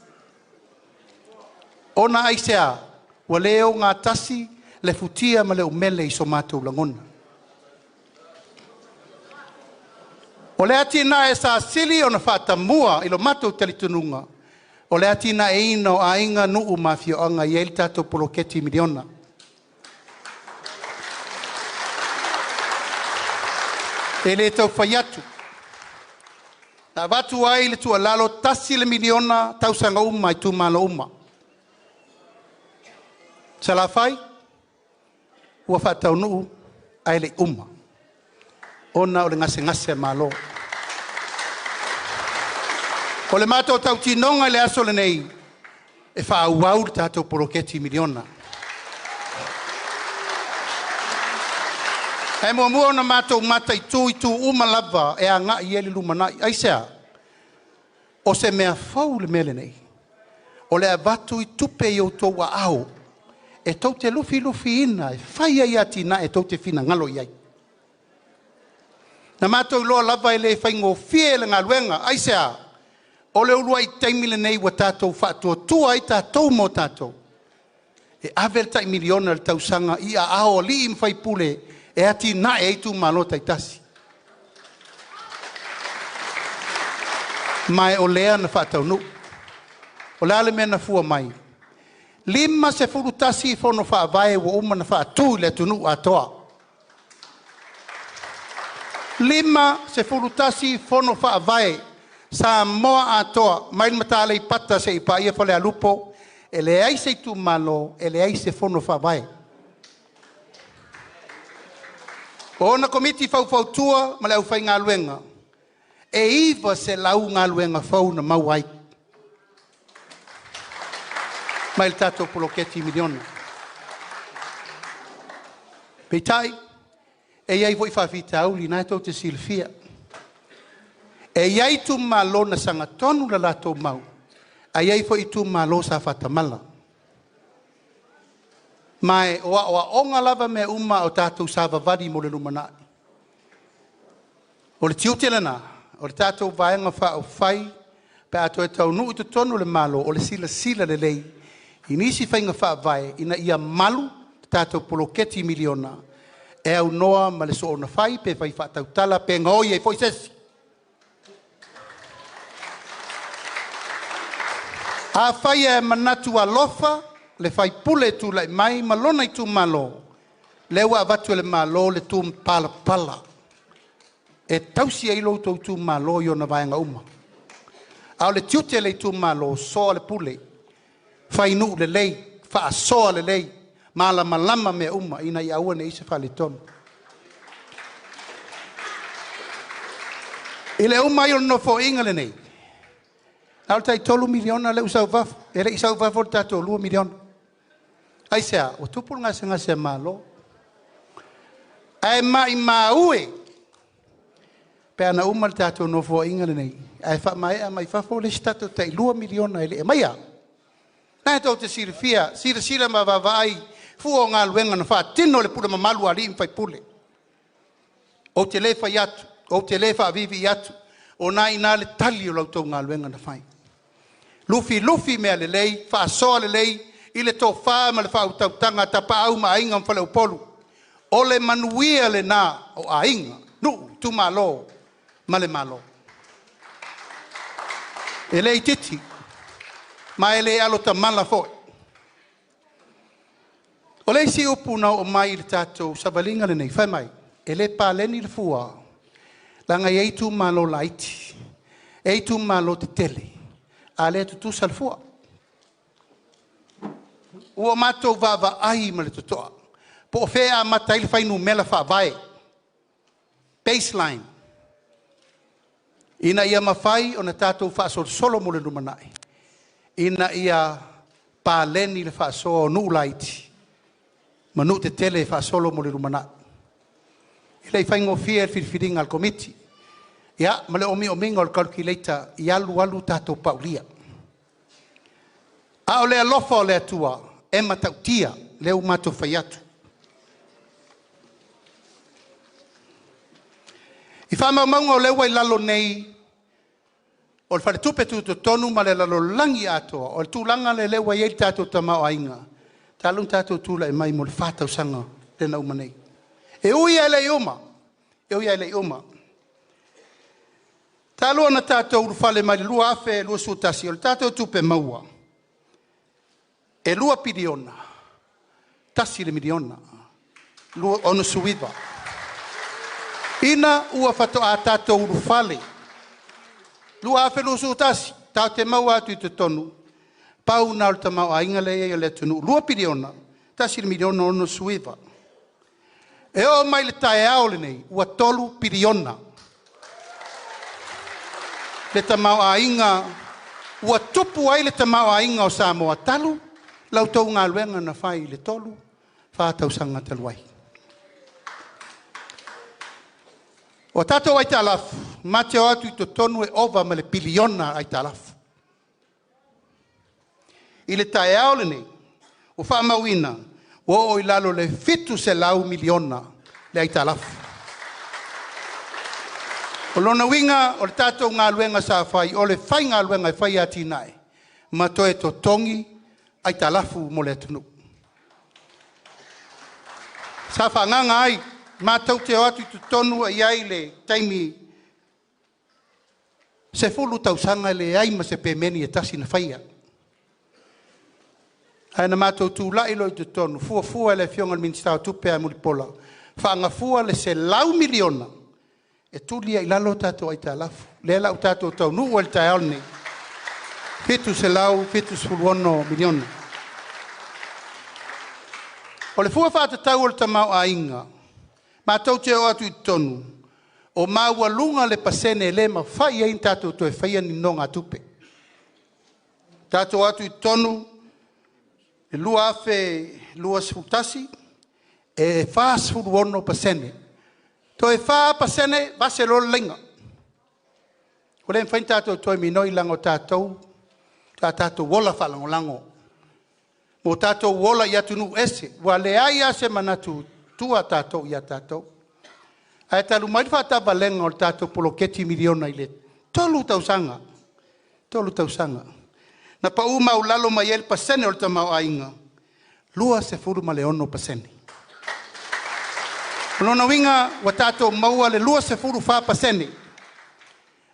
Speaker 1: Ona aisea? Ua le ogatasi le futia ma le umele i so matou lagona. O le atinae sa sili ona faatamua i lo matou talitonuga, o le atinaeina o aiga, nuu ma afioaga e i ai le tatou poloketi miliona. E le tau fai atu, na avatu ai le tuualalo, $1 miliona tausaga uma i itumalo uma. Salafai, ua faataunuu ae le i uma ona o le gasegase a malo. O le matou tautinoga i le aso lenei, e faaauau le tatou poloketi miliona. Ae muamua ona matou mataitu itu uma lava e agai i ai le lumanai. Aisea? O se mea fou le mea lenei, o le avatu i tupe i outou aao e tou te lufilufiina e fai ai atinae tou te finagalo i ai. Na matou iloa lava e le faigofie le galuega. Aisea? O le uluai taimi lenei ua tatou faatuatua ai tatou mo tatou e ave le tai $1 miliona i le tausaga i aao o alii ma faipule e atinae ai itumalo taitasi. Ma o lea na faataunuu. O le a le mea na fua mai? E 51 Fono Faavae ua uma ona faatu i le atunuu atoa. 51 Fono Faavae Samoa atoa mai le Mata Aleipata seia paia Falealupo, e leai se itumalo e leai se Fono Faavae. O ona Komiti Faufautua ma le aufaigaluega, e 900 galuega fou na maua ai mai le tatou poloketi miliona. Peitai, e i ai foi faafitauli o lena tou te silafia. E i ai itumalo na sagatonu le latou mau, ae i ai foi itumalo sa faatamala. Ma o aoaoga lava mea uma a o tatou savavali mo le lumanai. O le tiute lena o le tatou Vaega Faaupufai pe a toe taunuu i totonu o le Malo, o le silasila lelei i nisi faiga faavae ina ia malu le tatou poloketi miliona e aunoa ma le soona fai pe fai faatautala pe gaoi ai foi se isi. Afai e manatu alofa le sui usufono e tulai mai ma lona itumalo, o lea ua avatu e le Malo le tumapalapala e tausi ai lo outou itumalo i ona vaega uma. A o le tiute o le itumalo, soa le pule, fai nuu lelei, faasoa lelei, malamalama mea uma ina ia aua ne i i ai se faaletonu. I le uma ai o le Nofoaiga lenei, na o le tai $3 miliona lea ua sau i fafo, e le i sau i fafo le tatou $2 miliona. Aisea? Ua tupu le gasegase a Malo. Ae maumau e pe ana uma le tatou Nofoaiga lenei ae faamaea mai fafo le isi tatou tai $2 miliona e le i aumaia. O lena tou te silafia, silasila ma vaavaai i fua o galuega na faatino e le pule mamalu a alii ma faipule. Ou te le fai atu, ou te le faaviivii atu, o lena e i ina le tali o la outou galuega na fai. Lufilufi mea lelei, faasoa lelei i le tofa ma le faautautaga a Tapaau ma Aiga ma Faleupolu. O le manuia lena o aiga, nuu, itumalo ma le Malo. E le itiiti, ma e le alutamala foi. O le isi upu na oo mai i le tatou savaliga lenei, fai mai, e le paleni le fua, leaga e i ai itumalo laiti, e i ai itumalo tetele, a o lea e tutusa le fua. Ua matou vaavaai ma le totoa po o fea e amata ai le fuainumera faavae, baseline, ina ia mafai ona tatou faasolosolo mo le lumanai, ina ia paleni le faasoa o nuu laiti ma nuu tetele e faasolo mo le lumanai. E le i faigofie le filifiliga a le Komiti, ia ma le omiomiga o le calculator i alu alu tatou paulia. A o le alofa o le Atua e matautia, lea ua matou fai atu. I faamaumauga o lea ua i lalo nei o le Faletupe Tutotonu ma le lalolagi atoa, o le tulaga lea ua i ai le tatou tamaoaiga talu ona tatou tulai mai mo le 4 tausaga lea na uma nei. E ui lava e le i uma, e ui lava e le i uma. Talu ona tatou ulufale mai le 2021, o le tatou tupe maua, e $2 piliona $1 miliona 69. Ina ua faatoa tatou ulufale 2021, tatou te maua atu i totonu, pau lena o le tamaoaiga lea e i ai o le atunuu, $2 piliona $1 miliona 69. E oo mai i le taeao lenei, ua $3 piliona le tamaoaiga ua tupu ai le tamaoaiga o Samoa talu la outou galuega na fai i le 3, 4 tausaga talu ai. O tatou aitalafu, ma te o atu i totonu e ova ma le piliona aitalafu. I le taeao lenei, ua faamauina ua oo i lalo i le $700 miliona le aitalafu. O lona uiga o le tatou galuega sa fai, o le faigaluega e fai atinae ma toe totogi aitalafu mo le atunuu. Sa faaagaaga ai matou te o atu i totonu e i ai le taimi e 10 tausaga e leai ma se pemeni e tasi na faia. Ae na matou tulai loa i totonu, fuafua e le Afioga i le Minisita o Tupe ia Mulipola, faagafua le $100 miliona e tuli ai i lalo tatou aitalafu. Lea la ua tatou taunuu ai i le taeao lenei, $776 miliona. O le fua faatatau o le tamaoaiga, matou te o atu i totonu o maualuga le pasene e le mafai ai ona tatou toe faia ni nonogatupe. Tatou o atu i totonu i le 2021, e 46%. Toe 4% vase loa le laina. Ua le mafai ona tatou toe migoi leaga o tatou sa tatou ola faalagolago ma o tatou ola i atunuu ese, ua leai lava se manatu e tua tatou ia tatou. Ae talu mai le faatavalega o le tatou poloketi miliona i le 3 tausaga, 3 tausaga, na pau maualalo mai ai le pasene o le tamaoaiga, 26%. O lona uiga ua tatou maua le 24%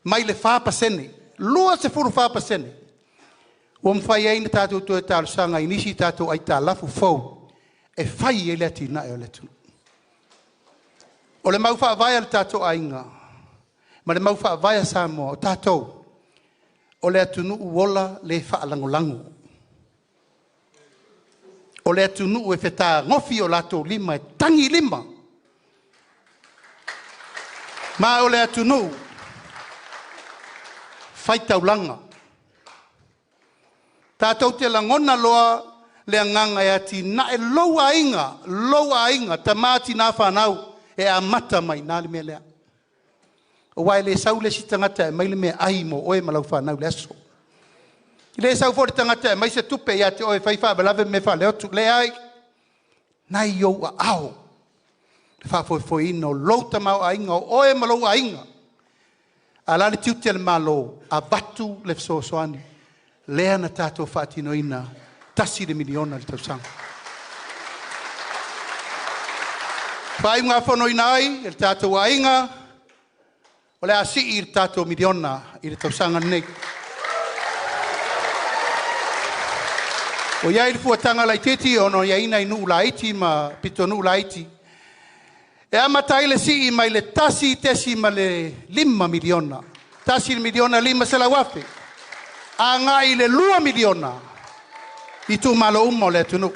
Speaker 1: mai le 4%, 24% ua mafai ai ona tatou toe talosaga i nisi tatou aitalafu fou e fai ai le atinae o le atunuu. O le mau faavae a le tatou aiga ma le mau faavae a Samoa, o tatou, o le atunuu ola le faalagolago. O le atunuu e fetagofi o latou lima e tagilima, ma o le atunuu faitaulaga. Tatou te lagona loa le agaga e atinae lou aiga, lou aiga, tama, tina, fanau, e amata mai i ina le mea lea. Aua e le sau le isi tagata e aumai le meaai mo oe ma lau fanau i le aso. E le sau foi le tagata e aumai se tupe ia te oe e fai faalavelave ma mea faaleotu, leai. O lena e i ou aao le faafoefoeina o lou tamaoaiga o oe ma lou aiga. A o le a le tiute o le Malo? Avatu le fesoasoani lea na tatou faatinoina, $1 miliona i le tausaga. E faaiugafonoina ai e le tatou aiga, o le a sii le tatou miliona i le tausaga lenei. Ua i ai le fuataga laitiiti ona e i ai nai nuu laiti ma pitonuu laiti, e amata ai le sii mai le $1.5 miliona, $1,500,000 agai i le $2 miliona i itumalo uma o le atunuu.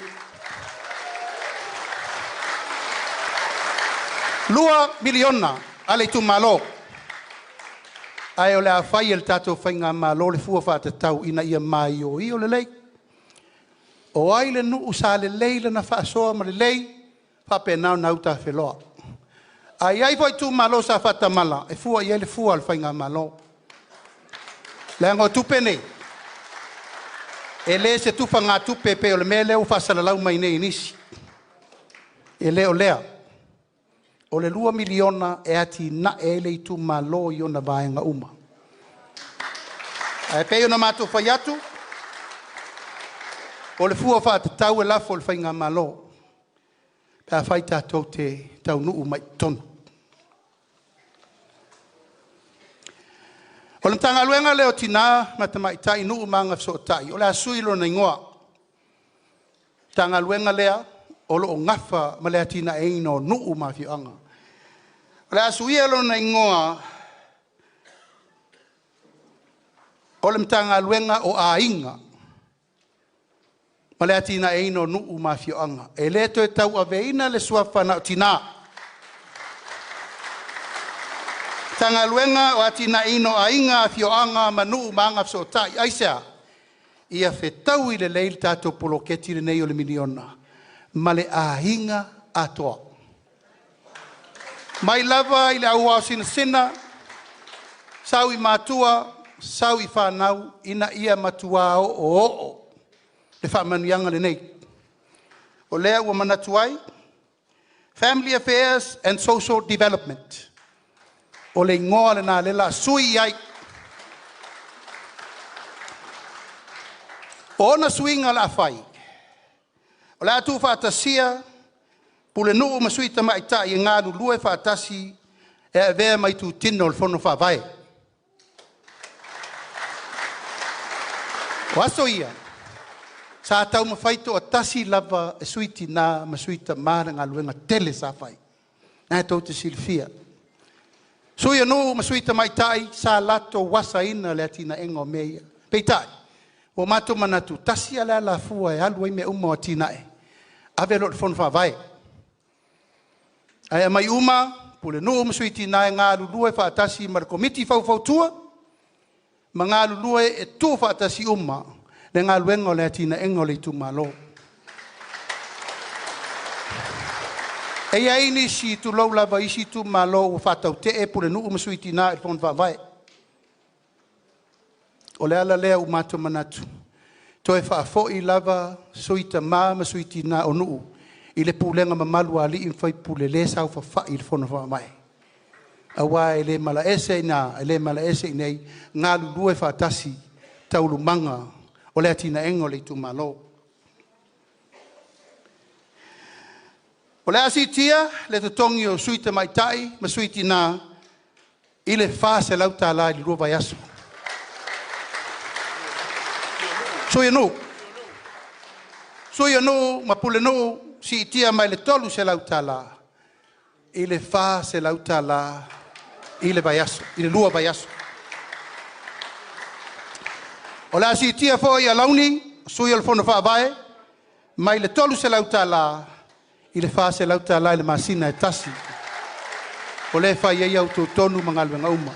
Speaker 1: $2 miliona a le itumalo. Ae o le a fai e le tatou faigamalo le fua faatatau ina ia maioio lelei. O ai le nuu sa lelei lana faasoa ma lelei faapena ona autafeloa. A i ai foi itumalo sa faatamala, e fua i ai le fua a le faigamalo. Leaga o tupe nei, e le o se tufagatupe pei o le mea lea ua faasalalau mai nei e nisi. E le o lea. O le $2 miliona e atinae ai le itumalo i ona vaega uma. Ae pei ona matou fai atu, o le fua faatatau e lafo i le faigamalo pe afai tatou te taunuu mai i totonu. O le Matagaluega lea o Tina ma Tamaitai, Nuu ma Agafesootai, o le a sui lona igoa. Matagaluega lea o lo o nafa ma le atinaeina o nuu ma afioaga. O le a suia lona igoa o le Matagaluega o Aiga ma le Atinaeina o Nuu ma Afioaga. E le toe tauaveina le suafa na o Tina. Matagaluega o le Atinaeina o Aiga, Afioaga ma Nuu ma Agafesootai. Aisea? Ia fetaui lelei le tatou poloketi lenei o le miliona ma le aiga atoa. Mai lava i le au ao sinasina, sau i matua, sau i fanau, ina ia matua oooo le faamanuiaga lenei. O lea ua manatu ai, Family Affairs and Social Development. O le igoa lena lea o le a sui ai. O ona suiga o le a fai, o le a tuufaatasia Pulenuu ma Sui Tamaitai e galulue faatasi e avea ma itutino o le Fono Faavae. O aso ia, sa taumafai toatasi lava e Sui Tina ma Sui Tama le galuega tele sa fai. O lena e tou te silafia. Sui o Nuu ma Sui Tamaitai sa latou asaina le atinaeina o mea ia. Peitai, ua matou manatu, tasi lava le alafua e alu ai mea uma o atinae, ave loa i le Fono Faavae. Ae aumai uma Pulenuu ma Sui Tina e galulue faatasi ma le Komiti Faufautua ma galulue e tuufaatasi uma le galuega o le atinaeina o le Itumalo. E i ai nisi, tulou lava i isi Itumalo ua faatautee Pulenuu ma Sui Tina i le Fono Faavae. O le ala lea ua matou manatu toe faafoi lava Sui Tama ma Sui Tina o Nuu i le pulega mamalu a alii ma faipule lea e saofafai i le Fono Faavae, aua e le malaese i ina e le malaese i inei, galulue faatasi taualumaga o le atinaeina o le Itumalo. O le a siitia le totogi o Sui Tamaitai ma Sui Tina i le $400 i le 2 vaiaso. Sui o Nuu, Sui o Nuu ma Pulenuu, siitia mai le $300 i le $400 i le vaiaso, i le 2 vaiaso. O le a siitia foi alauni o Sui o le Fono Faavae mai le $300 i le $400 i le masina e tasi, o lea e fai ai a outou tonu ma galuega uma.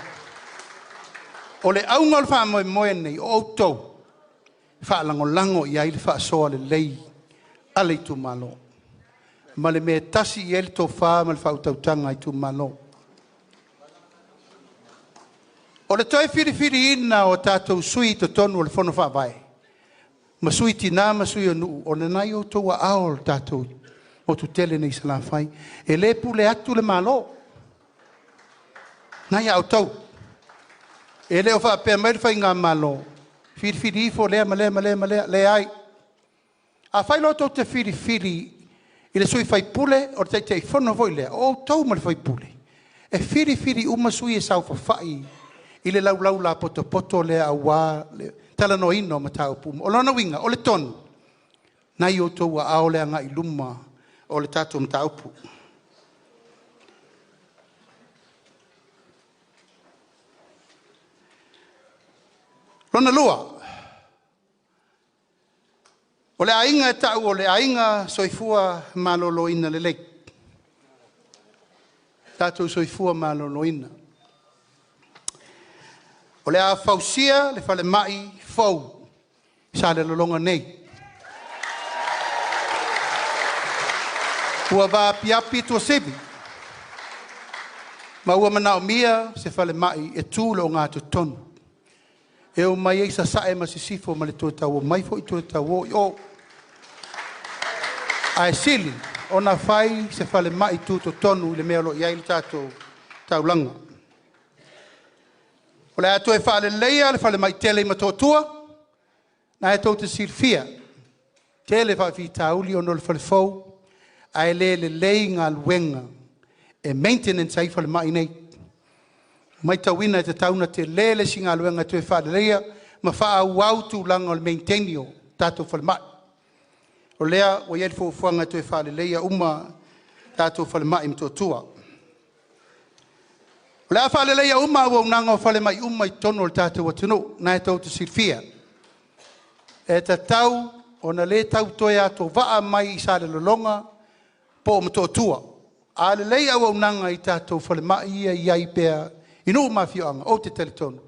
Speaker 1: O le auga o le faamoemoe lenei, o outou e faalagolago i ai le faasoa lelei a le Itumalo ma le mea e tasi i ai le tofa ma le faautautaga a Itumalo. O le toe filifiliina o tatou sui i totonu o le Fono Faavae ma Sui Tina ma Sui o Nuu, o lena e i outou aao le tatou motu tele nei i Salafai. E le pule atu le Malo, o lena e ia outou. E le o faapea mai le Faigamalo, filifili ifo lea ma lea ma lea, leai. Afai loa tou te filifili i le sui faipule o le Taitaifono foi lea, o outou ma le sui usufono e filifili uma sui e saofafai i le laulau lapotopoto lea aua le talanoaina o mataupu uma. O lona uiga o le tonu, o lena e i outou aao le agai i luma o le tatou mataupu. Lona lua, o le aiga e tau o le Aiga Soifua Maloloina Lelei, tatou soifua maloloina. O le a fausia le falemai fou i Salelologa nei. Ua vaapiapi Tuasivi ma ua manaomia se falemai e tu i le ogatotonu e omai ai Sasae ma Sisifo ma le toe tau omai foi toe tau o i o. Ae sili ona fai se falemai tutotonu i le mea o lo o i ai le tatou taulaga. O le a toe faaleleia le falemai tele i Motootua, lena tou te silafia, tele faafitauli ona o le fale fou ae le lelei galuega e maintenance ai falemai nei. E matauina e tatau ona tele le isi galuega e toe faaleleia ma faaauau tulaga o le maintain o tatou falemai. O lea ua i ai le fuafuaga e toe faaleleia uma tatou falemai i Motootua. O le a faaleleia uma auaunaga o falemai uma i totonu o le tatou atunuu, lena e tou te silafia. E tatau ona le tau toe atovaa mai i Salelologa po o Motootua. A lelei auaunaga i tatou falemai ia e i ai pea i nuu ma afioaga, ou te talitonu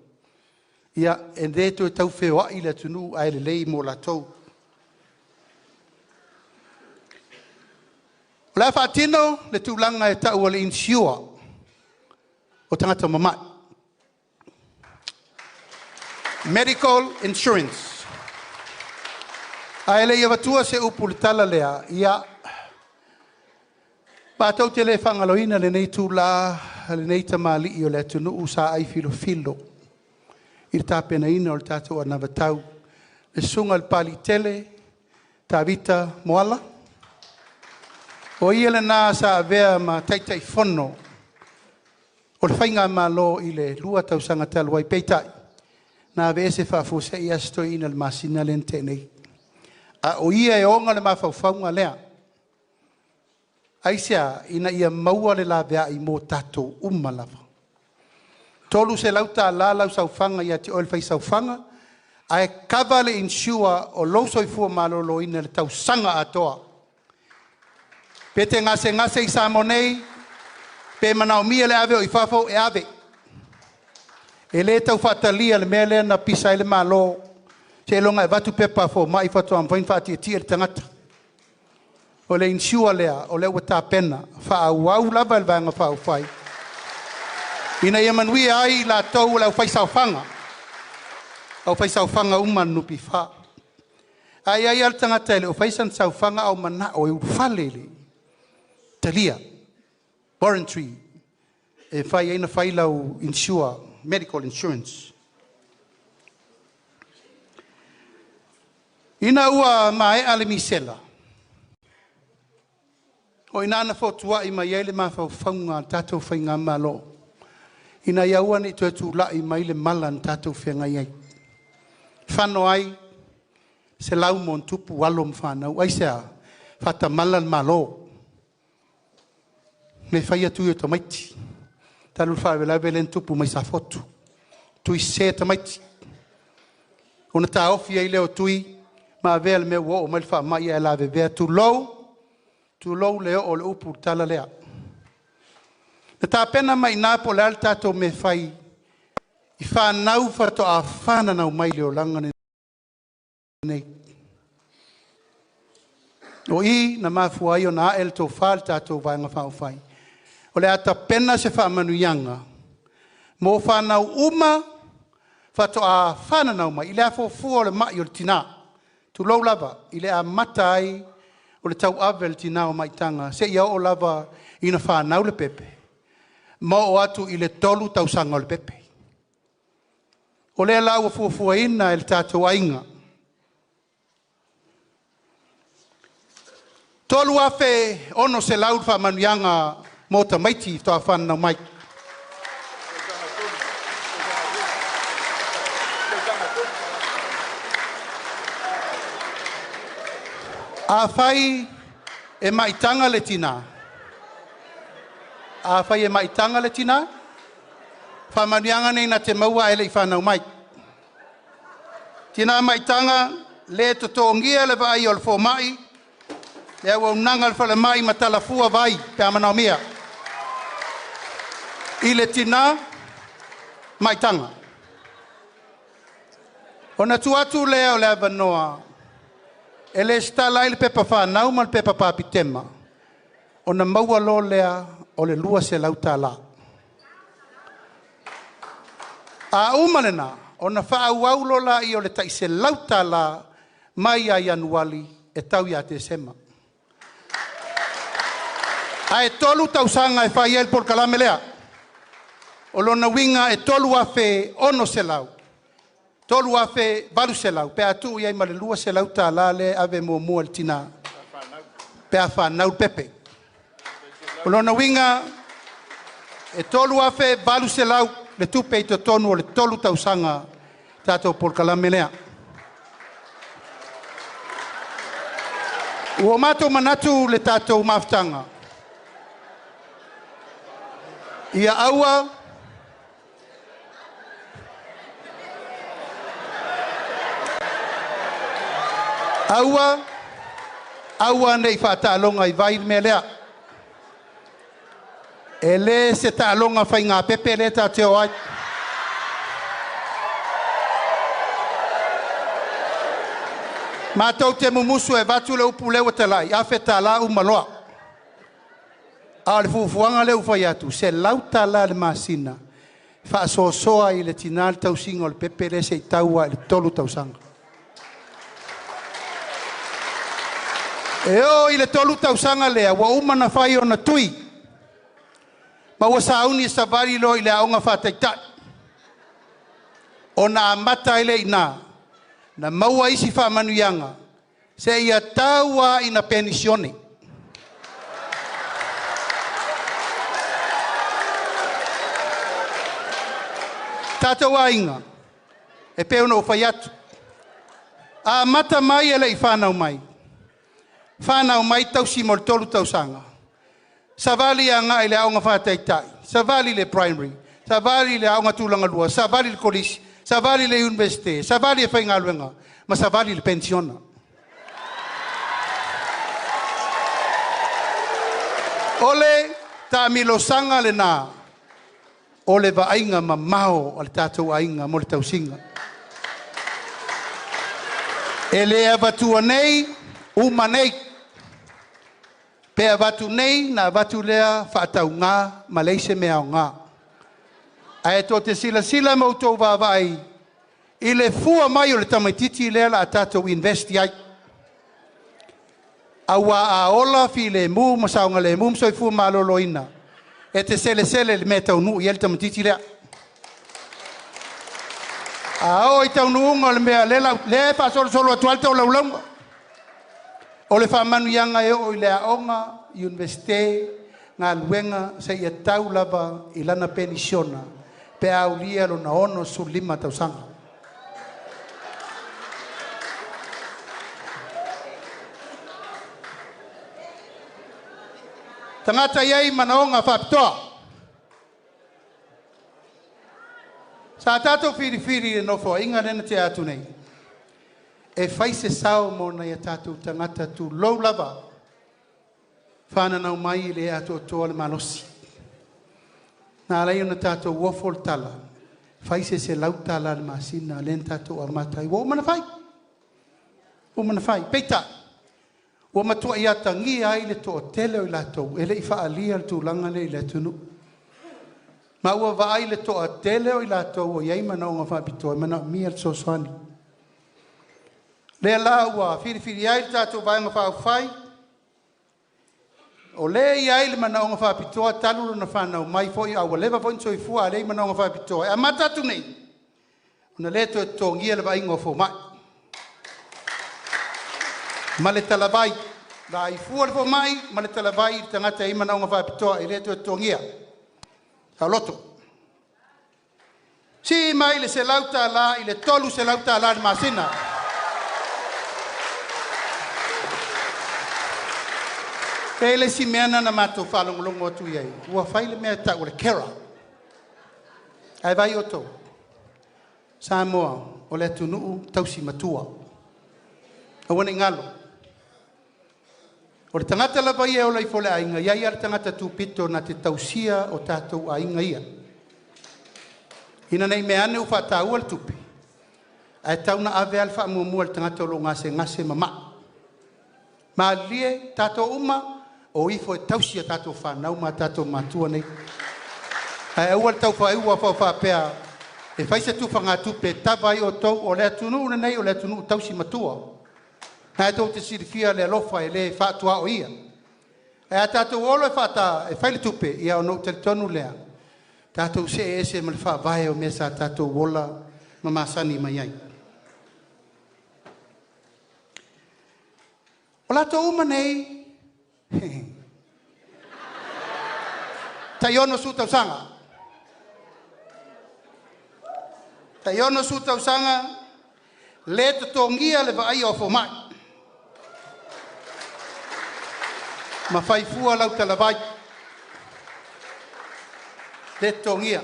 Speaker 1: e le toe tau feoai le atunuu ae lelei mo latou. O le a faatino le tulaga e tau o le insure o tagata mamai, medical insurance. Ae le i avatua se upu i le tala lea, ia, matou te le faagaloina lenei itula a lenei tamalii o le atunuu sa ai filofilo i le tapenaina o le tatou anavatau, le Susuga i le Papaliitele Tavita Moala. O ia lena sa avea ma Taitaifono o le Faigamalo i le 2 tausaga talu ai, peitai, na aveese faafuasei lava si toeaina i le masina lea na tea nei, a o ia e ona le mafaufauga lea. Aisea? Ina ia maua le laveai mo tatou uma lava. E $300 lau saofaga ia te oe le fai saofaga, ae kava le insure o lou soifua maloloina i le tausaga atoa. Pe te gasegase i Samoa nei pe manaomia le ave oe i fafo, e ave. E le tau faatalia le mea lea na pisa ai le Malo, seiloga e avatu pepa a fomai faatoa mafai ona faatietie le tagata. O le insure lea o lea ua tapena, faaauau lava e le Vaega Faaupufai ina ia manuia ai i latou o le aufaisaofaga, aufaisaofaga uma a le NPF. Ae i ai lava le tagata e le o faia sana saofaga a ua manao e ulufale i le talia, voluntary, e mafai ai ona fai lau insure, medical insurance. Ina ua maea le misela, o i ina na fotuai mai ai le mafaufauga o le tatou faigamalo, ina ia aua ne i toe tulai mai le mala na tatou feagai ai. Fano ai, 100+ alo ma fanau. Aisea? Faatamala le Malo, le faia tui o tamaiti, talu le faalavelave lea na tupu mai Safotu, tui sese tamaiti. Ona taofi ai lea o tui ma avea le mea ua oo mai le faamai ae lavevea, tulou, tulou le oo o le upu i le tala lea. Na tapena mai i ina po o le a le tatou mea e fai i fanau faatoa fananau mai i le olaga lenei. O i na mafua ai ona ae le tofa i le tatou Vaega Faaupufai, o le a tapena se faamanuiaga mo fanau uma faatoa fananau mai i le afuafua o le mai o le tina, tulou lava, i le amata ai o le tauave e le tina o maitaga seia oo lava ina fanau le pepe ma oo atu i le 3 tausaga o le pepe. O lea la ua fuafuaina e le tatou aiga, e $3,600 le faamanuiaga mo tamaiti faatoa fananau mai. Afai e maitaga le tina, afai e maitaga le tina, faamanuiaga nei na te maua ae le i fanau mai. Tina maitaga, le totogia le vaaia o le fomai, le auaunaga a le falemai ma talafua vai pe a manaomia. I le tina maitaga. Ona tuu atu lea o le avanoa e resitala ai le pepa fanau ma le pepa papitema, ona maua loa lea o le $200. A uma lena, ona faaauau loa lea o le tai $100 mai ia Ianuari e tau ia Tesema. Ae 3 tausaga e fai ai le polokalame lea. O lona uiga e $3,600, $3,800 pe a tuu i ai ma le $200 lea e ave muamua i le tina pe a fanau le pepe. O lona uiga e $3,800 le tupe i totonu o le 3 tausaga tatou polokalame lea. Ua matou manatu le tatou mafutaga, ia aua aua aua ne i faataaloga i vai le mea lea. E le se taaloga faigapepe lea tatou te o ai. Matou te mumusu e avatu le upu lea ua talai, $1,000 uma loa. A o le fuafuaga lea ua fai atu, $100 i le masina e faasoasoa ai e le tina le tausiga o le pepe lea seia tau lava i le 3 tausaga. E oo i le 3 tausaga lea, ua uma ona fai ona tui. Ma ua sauni e savali loa i le aoga faataitai. Ona amata ai lea i ina, na maua isi faamanuiaga seia tau lava ina penisione. Tatou aiga, e pei ona ou fai atu, amata mai e le i fanau mai, fanau mai tausi mo le 3 tausaga, savali agai i le aoga faataitai, savali i le primary, savali i le aoga tulagalua, savali i le kolisi, savali i le Iunivesite, savali e faigaluega, ma savali i le penisione. O le taamilosaga lena o le vaaiga mamao a le tatou aiga mo le tausiga. E le avatua nei, uma nei. Pe avatu nei ona avatu lea faatauga ma leai se mea aoga. Ae tou te silasila ma outou vaavaai i le fua mai o le tamaitiiti lea o le a tatou invest i ai. Aua a ola, filemu ma saogalemu ma soifua maloloina, e te selesele i le mea e taunuu i ai le tamaitiiti lea. A oo i taunuuga o le mea lea e faasolosolo atu ai le tolaulauga, o le faamanuiaga e oo i le aoga, Iunivesite, galuega, seia tau lava i lana penisione pe a aulia lona 65 tausaga. Tagata e i ai manaoga faapitoa. Sa tatou filifili i le Nofoaiga lea na tea atu nei e fai se sao mo nai o tatou tagata, tulou lava, fananau mai e le atoatoa le malosi. Na ala ai ona tatou ofo le tala, fai se $100 i le masina lea na tatou amata ai. Ua uma ona fai, ua uma ona fai. Peitai, ua matuai atagia ai le toatele o i latou e le i faaalia le tulaga lea i le atunuu. Ma ua vaai le toatele o i latou ua i ai manaoga faapitoa e manaomia le fesoasoani. O lea la ua filifili ai le tatou Vaega Faaupufai, o le e i ai le manaoga faapitoa talu lona fanau mai foi a ua leva foi ona soifua a o lea e i ai manaoga faapitoa, e amata atu nei ona le toe totogia le vaaiga o fomai. Ma le talavai, vaai fua le fomai ma le talavai i le tagata e i ai manaoga faapitoa e le toe totogia. Saoloto. Sii mai le $100 i le $300 i le masina. E i ai le isi mea lena na matou faalogologo atu i ai, ua fai le mea e tau o le carer. Ae vaai outou, Samoa o le atunuu tausi matua. Aua ne i galo. O le tagata lava ia e ola ifo i le aiga, e i ai lava le tagata tupito na te tausia o tatou aiga ia. Ina ne i meaane ua faataua le tupe, ae tatau ona ave lava le faamuamua i le tagata o lo o gasegase ma mai. Malilie tatou uma, o ifo e tausi a tatou fanau ma tatou matua nei. Ae aua le tau faapea e fai se tufagatupe e tava ai outou. O le atunuu lenei o le atunuu tausi matua. Na tou te silafia le alofa e le faatuaoia. Ae a tatou o loa e fai le tupe, ia ona ou talitonu lea, tatou see ese ma le faavae o mea sa tatou ola ma masani mai ai. O latou uma nei, tai 60 tausaga. Tai 60 tausaga, le totogia le vaaia o fomai. Ma fai fua lau talavai. Le totogia.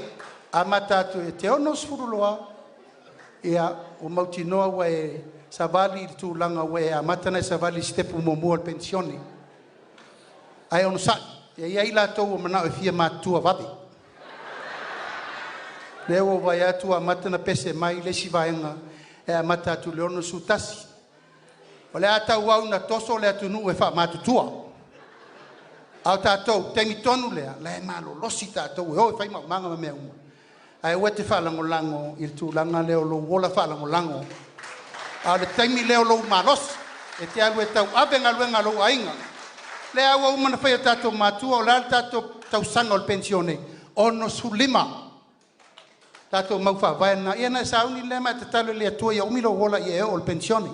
Speaker 1: Amata atu e te 60 loa, ia, ua mautinoa ua e savali i le tulaga ua e amata ona e savali i le sitepu muamua o le penisione. Ae onosai, e i ai latou ua manao e fia matutua vave. Lea ua ou vaai atu ua amata ona pese mai le isi vaega e amata atu i le 61. O le a tauau ina toso le atunuu e faamatutua. A o tatou, taimi tonu lea, o la e malolosi tatou e o e fai maumaga ma mea uma. Ae aua e te faalagolago i le tulaga lea o lou ola faalagolago, a o le taimi lea o lou malosi e te alu e tauave galuega a lou aiga. Lea ua uma ona fai e tatou matua, o le a le tatou tausaga o le penisione? 65. Tatou mau faavae lena. Ia ona e sauni lea ma e tatalo i le Atua ia umi lou ola ia e oo i le penisione.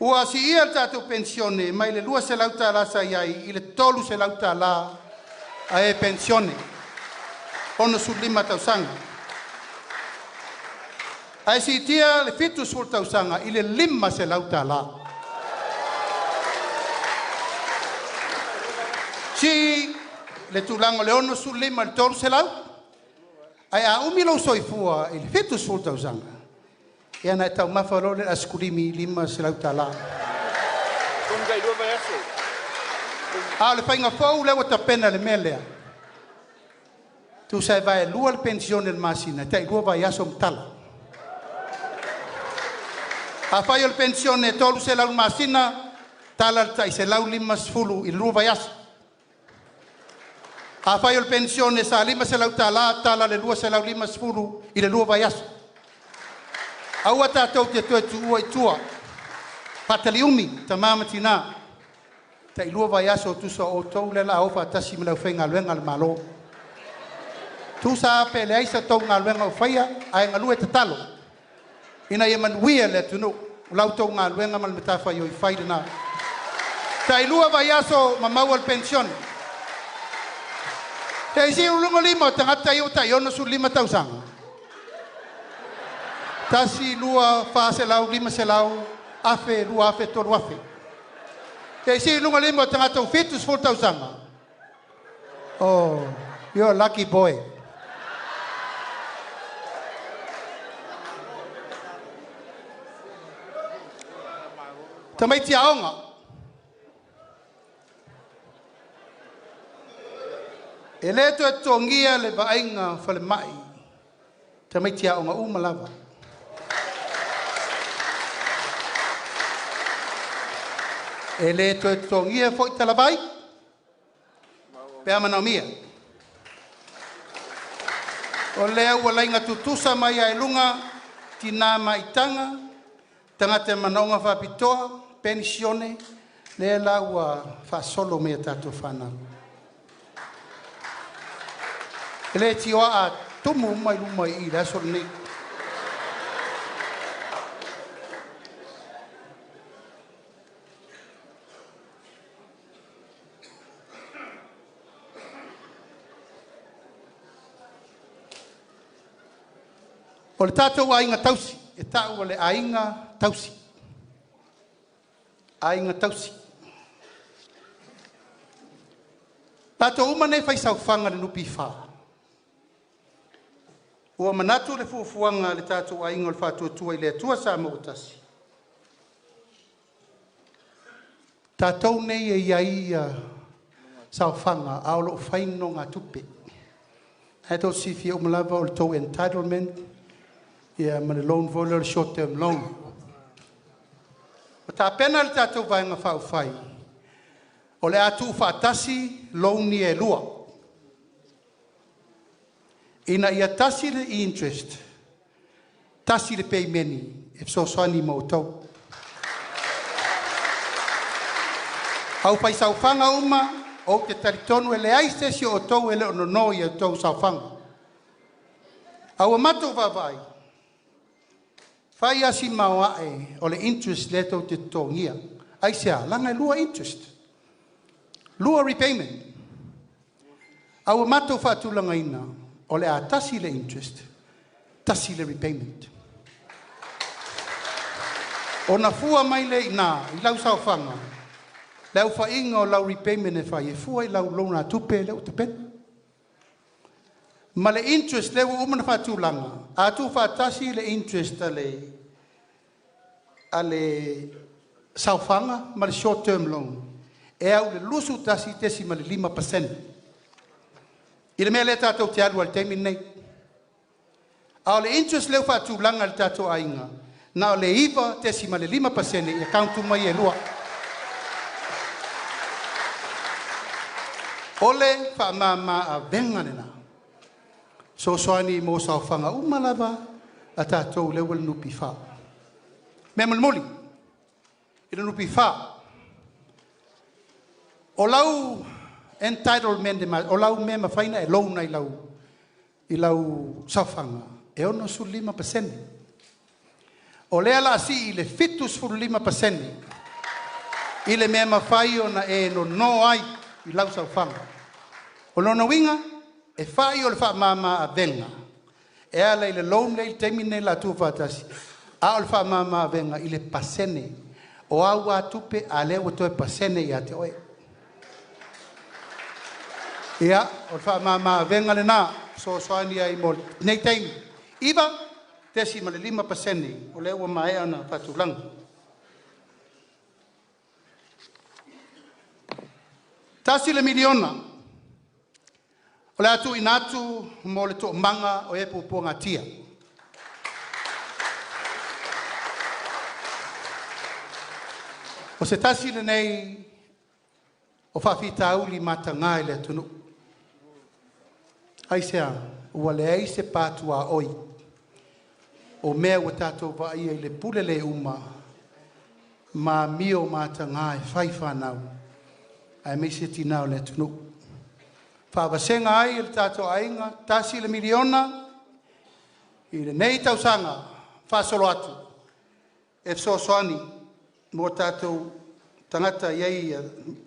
Speaker 1: Ua siia le tatou penisione mai le $200 sa i ai i le $300 a e penisione, 65 tausaga. Ae siitia le 70 tausaga i le $500. Sii le tulaga o le 65 i le 300, ae a umi lou soifua i le 70 tausaga, ia ona e taumafa loa lea i le aisakulisi e $500. A o le faiga fou lea ua tapena i le mea lea, tusa e vaelua le penisione i le masina e tai 2 vaiaso ma tala. Afai o le penisione e $300 i le masina, tala le tai $150 i le 2 vaiaso. Afai o le penisione sa $500, tala le $250 i le 2 vaiaso. Aua tatou te toe tuua i tua. Faataliumi tama ma tina, tai 2 vaiaso tusa o outou lea o le a o faatasi ma le aufaigaluega a le Malo. Tusa lava pe leai sa tou galuega o faia, ae galue tatalo ina ia manuia le atunuu. O la outou galuega ma le matafaioi fai lena. Tai 2 vaiaso ma maua le penisione. Se i sii i luga lima o tagata ia ua tai 65 tausaga. 1, 2, 400, 500, 1000, 2000, 3000. Se i sii i luga lima o tagata ua 70 tausaga. Oh, you're a lucky boy. Tamaiti aoga. E le toe totogia le vaaiga falemai tamaiti aoga uma lava. E le toe totogia foi talavai pe a manaomia. O lea ua laina tutusa mai lava i luga tina ma itaga, tagata e manaoga faapitoa, penisione, lea la ua faasolo mai e tatou fanau. E le tioa a tumu uma i luma i i le aso lenei. O le tatou aiga tausi, e tau o le aiga tausi. Aiga tausi. Tatou uma nei e fai saofaga i le NPF. Ua manatu le fuafuaga a le tatou aiga o le Faatuatua i le Atua Samoa ua tasi, tatou nei e i ai saofaga a o lo o fai nonogatupe. Ae tou te silafia uma lava o le tou entitlement ia ma le loan foi lea o le short term loan. Ua tapena le tatou Vaega Faaupufai o le a tuufaatasi loan ia e lua ina ia tasi le interest, tasi le peimeni e fesoasoani mo outou. Aufaisaofaga uma, ou te talitonu e leai se isi o outou e le o nono i a outou saofaga. A ua matou vaavaai, fai lava si maoae o le interest lea tou te totogia. Aisea? Leaga e lua interest, lua repayment. A ua matou faatulagaina, o le a tasi le interest, tasi le repayment. Ona fua mai lea i ina i lau saofaga, le aofaiga o lau repayment e fai e fua i lau nonogatupe lea ua tapena. Ma le interest lea ua uma ona faatulaga, a tuufaatasi le interest a le saofaga ma le short term loan, e au i le 21.5% i le mea lea tatou te alu ai i le taimi lenei. A o le interest lea ua faatulaga e le tatou aiga, na o le 9.5% i account uma ia e lua. O le faamama avega lena. Fesoasoani mo saofaga uma lava a tatou lea ua i le NPF. Mea mulimuli i le NPF, O lau entitlement, o lau mea mafai na e loan ai i lau saofaga, e 65%. O lea la sii le 75% i le mea mafai ona e nono ai i lau saofaga. O lona uiga, e fai o le faamama avega e ala i le loan lea i le taimi lenei la tuufaatasi, a o le faamama avega i le pasene o au a tupe, a lea ua toe pasene ia te oe. Ia, o le faamama avega lena fesoasoani ai mo lenei taimi, 9.5% o lea ua maea ona faatulaga. $1 miliona o le a tuuina atu mo le toomaga o e puapuagatia. O se tasi lenei o faafitauli mataga i le atunuu. Aisea? Ua leai se pa tuaoi o mea ua tatou vaaia i le pule le uma ma amio mataga e fai i fanau aemaise tina o le atunuu. Faavasega ai e le tatou aiga $1 miliona i lenei tausaga faasolo atu e fesoasoani mo tatou tagata e i ai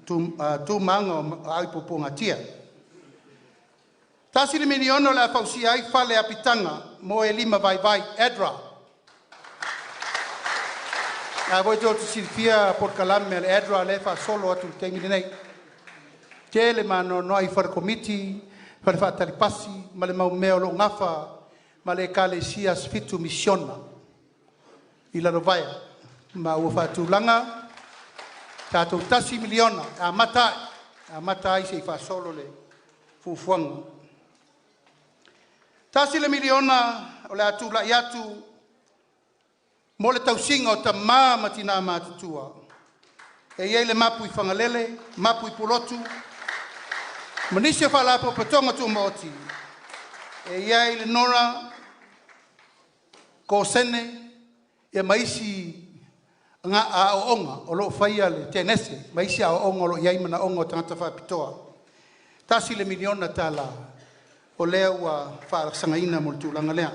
Speaker 1: tu ma aga o aai puapuagatia. $1 miliona o le a fausia ai fale apitaga mo e lima vaivai ADRA. Lena foi tou te silafia polokalame a le ADRA lea e faasolo atu i le taimi lenei. Tele ma anoanoai i fale komiti, fale faatali pasi ma le mau mea o lo o nafa ma le Ekalesia Asofitu Misiona i Lalovaea, ma ua faatulaga tatou $1 miliona e amata ai, e amata ai seia faasolo le fuafuaga. $1 miliona o le a tulai atu mo le tausiga o tama ma tina matutua e i ai le mapu i Fagalele, mapu i Pulotu ma nisi o Faalapotopotoga Tumaoti e i ai le NORA, Kosene ma isi aoaoga o lo o faia le Tenese ma isi aoaoga o lo o i ai manaoga o tagata faapitoa. $1 miliona o lea ua faasagaina mo le tulaga lea.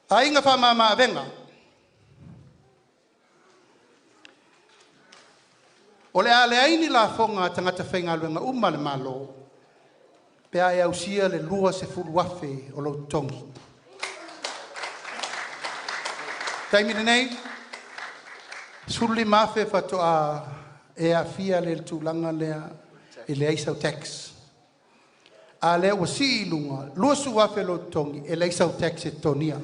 Speaker 1: Aiga Faamama Avega, o le a leai ni lafoga a tagata faigaluega uma a le Malo pe a e ausia le $20,000 o lou totogi. O le taimi lenei, $15,000 faatoa e aafia i le tulaga lea e leai sau tax. A lea ua sii i luga, $20,000 lou totogi e leai sau tax e totogia.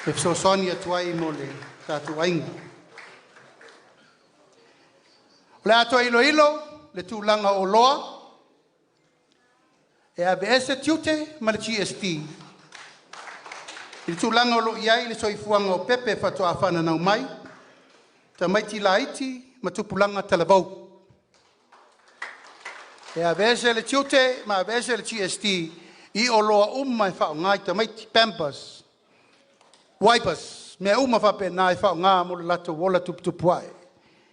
Speaker 1: E fesoasoani atu ai mo le tatou aiga. O le a toe iloilo le tulaga o oloa e aveese tiute ma le GST i le tulaga o lo o i ai le soifuaga o pepe faatoa faananau mai, tamaiti laiti ma tupulaga talavou. E aveese le tiute ma aveese le GST i oloa uma e faaaoga i tamaiti, pampers, wipers, mea uma faapena e faaaoga mo le latou ola tuputupuae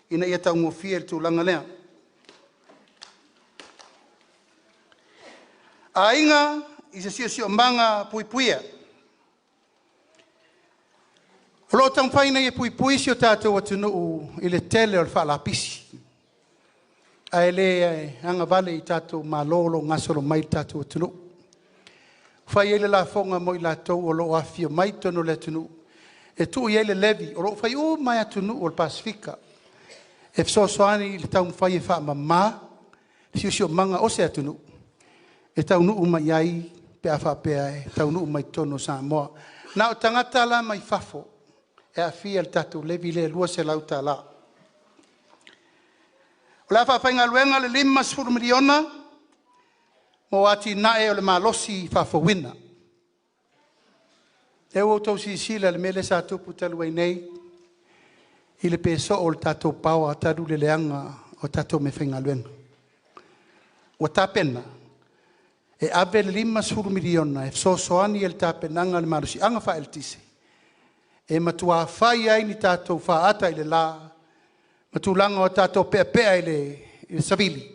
Speaker 1: ina ia taugofie le tulaga lea. Aiga i se Siosiomaga Puipuia. O lo o taumafai nei e puipui si o tatou atunuu i le tele o le faalapisi, ae le agavale i tatou malo o lo o gasolo mai i le tatou atunuu. Ua fai ai le lafoga mo i latou o lo o afifio mai i totonu o le atunuu e tuu i ai le levy o lo o fai uma lava e atunuu o le Pasefika e fesoasoani i le taumafai e faamama le siosiomaga o se atunuu e taunuu mai ai pe a faapea e taunuu mai totonu o Samoa. Na o tagata la mai fafo e aafia i le tatou levy lea e $200. O le a faafaigaluega le $50 miliona mo atinae o le malosi faafouina. O lea ua outou silasila i le mea lea sa tupu talu ai nei i le pe soo o le tatou power talu le leaga o tatou meafaigaluega. Ua tapena e ave le $50 miliona e fesoasoani i le tapenaga o le malosiaga faaeletise. e matuā fai ai ni tatou faata i le la ma tulaga o tatou peapea i le savili.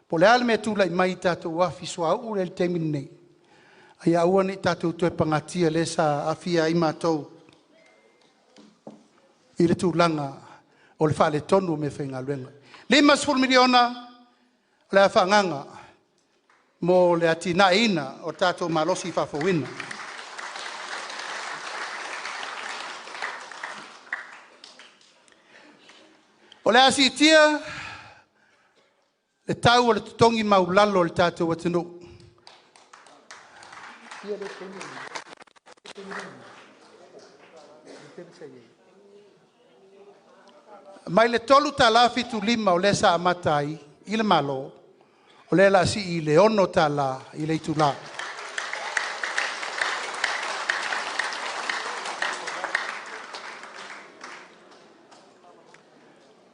Speaker 1: Po o le a le mea e tulai mai i tatou afi suauu lea i le taimi lenei, ae ia aua ne i tatou toe pagatia lea sa aafia ai matou i le tulaga o le faaletonu o meafaigaluega. $50 miliona o le a faaagaaga mo le atinaeina o le tatou malosi faafouina. O le a siitia le tau o le totogi maualalo o le tatou atunuu mai le $3.75 o lea sa amata ai i le Malo, o lea o le a sii i le $6 i le itula.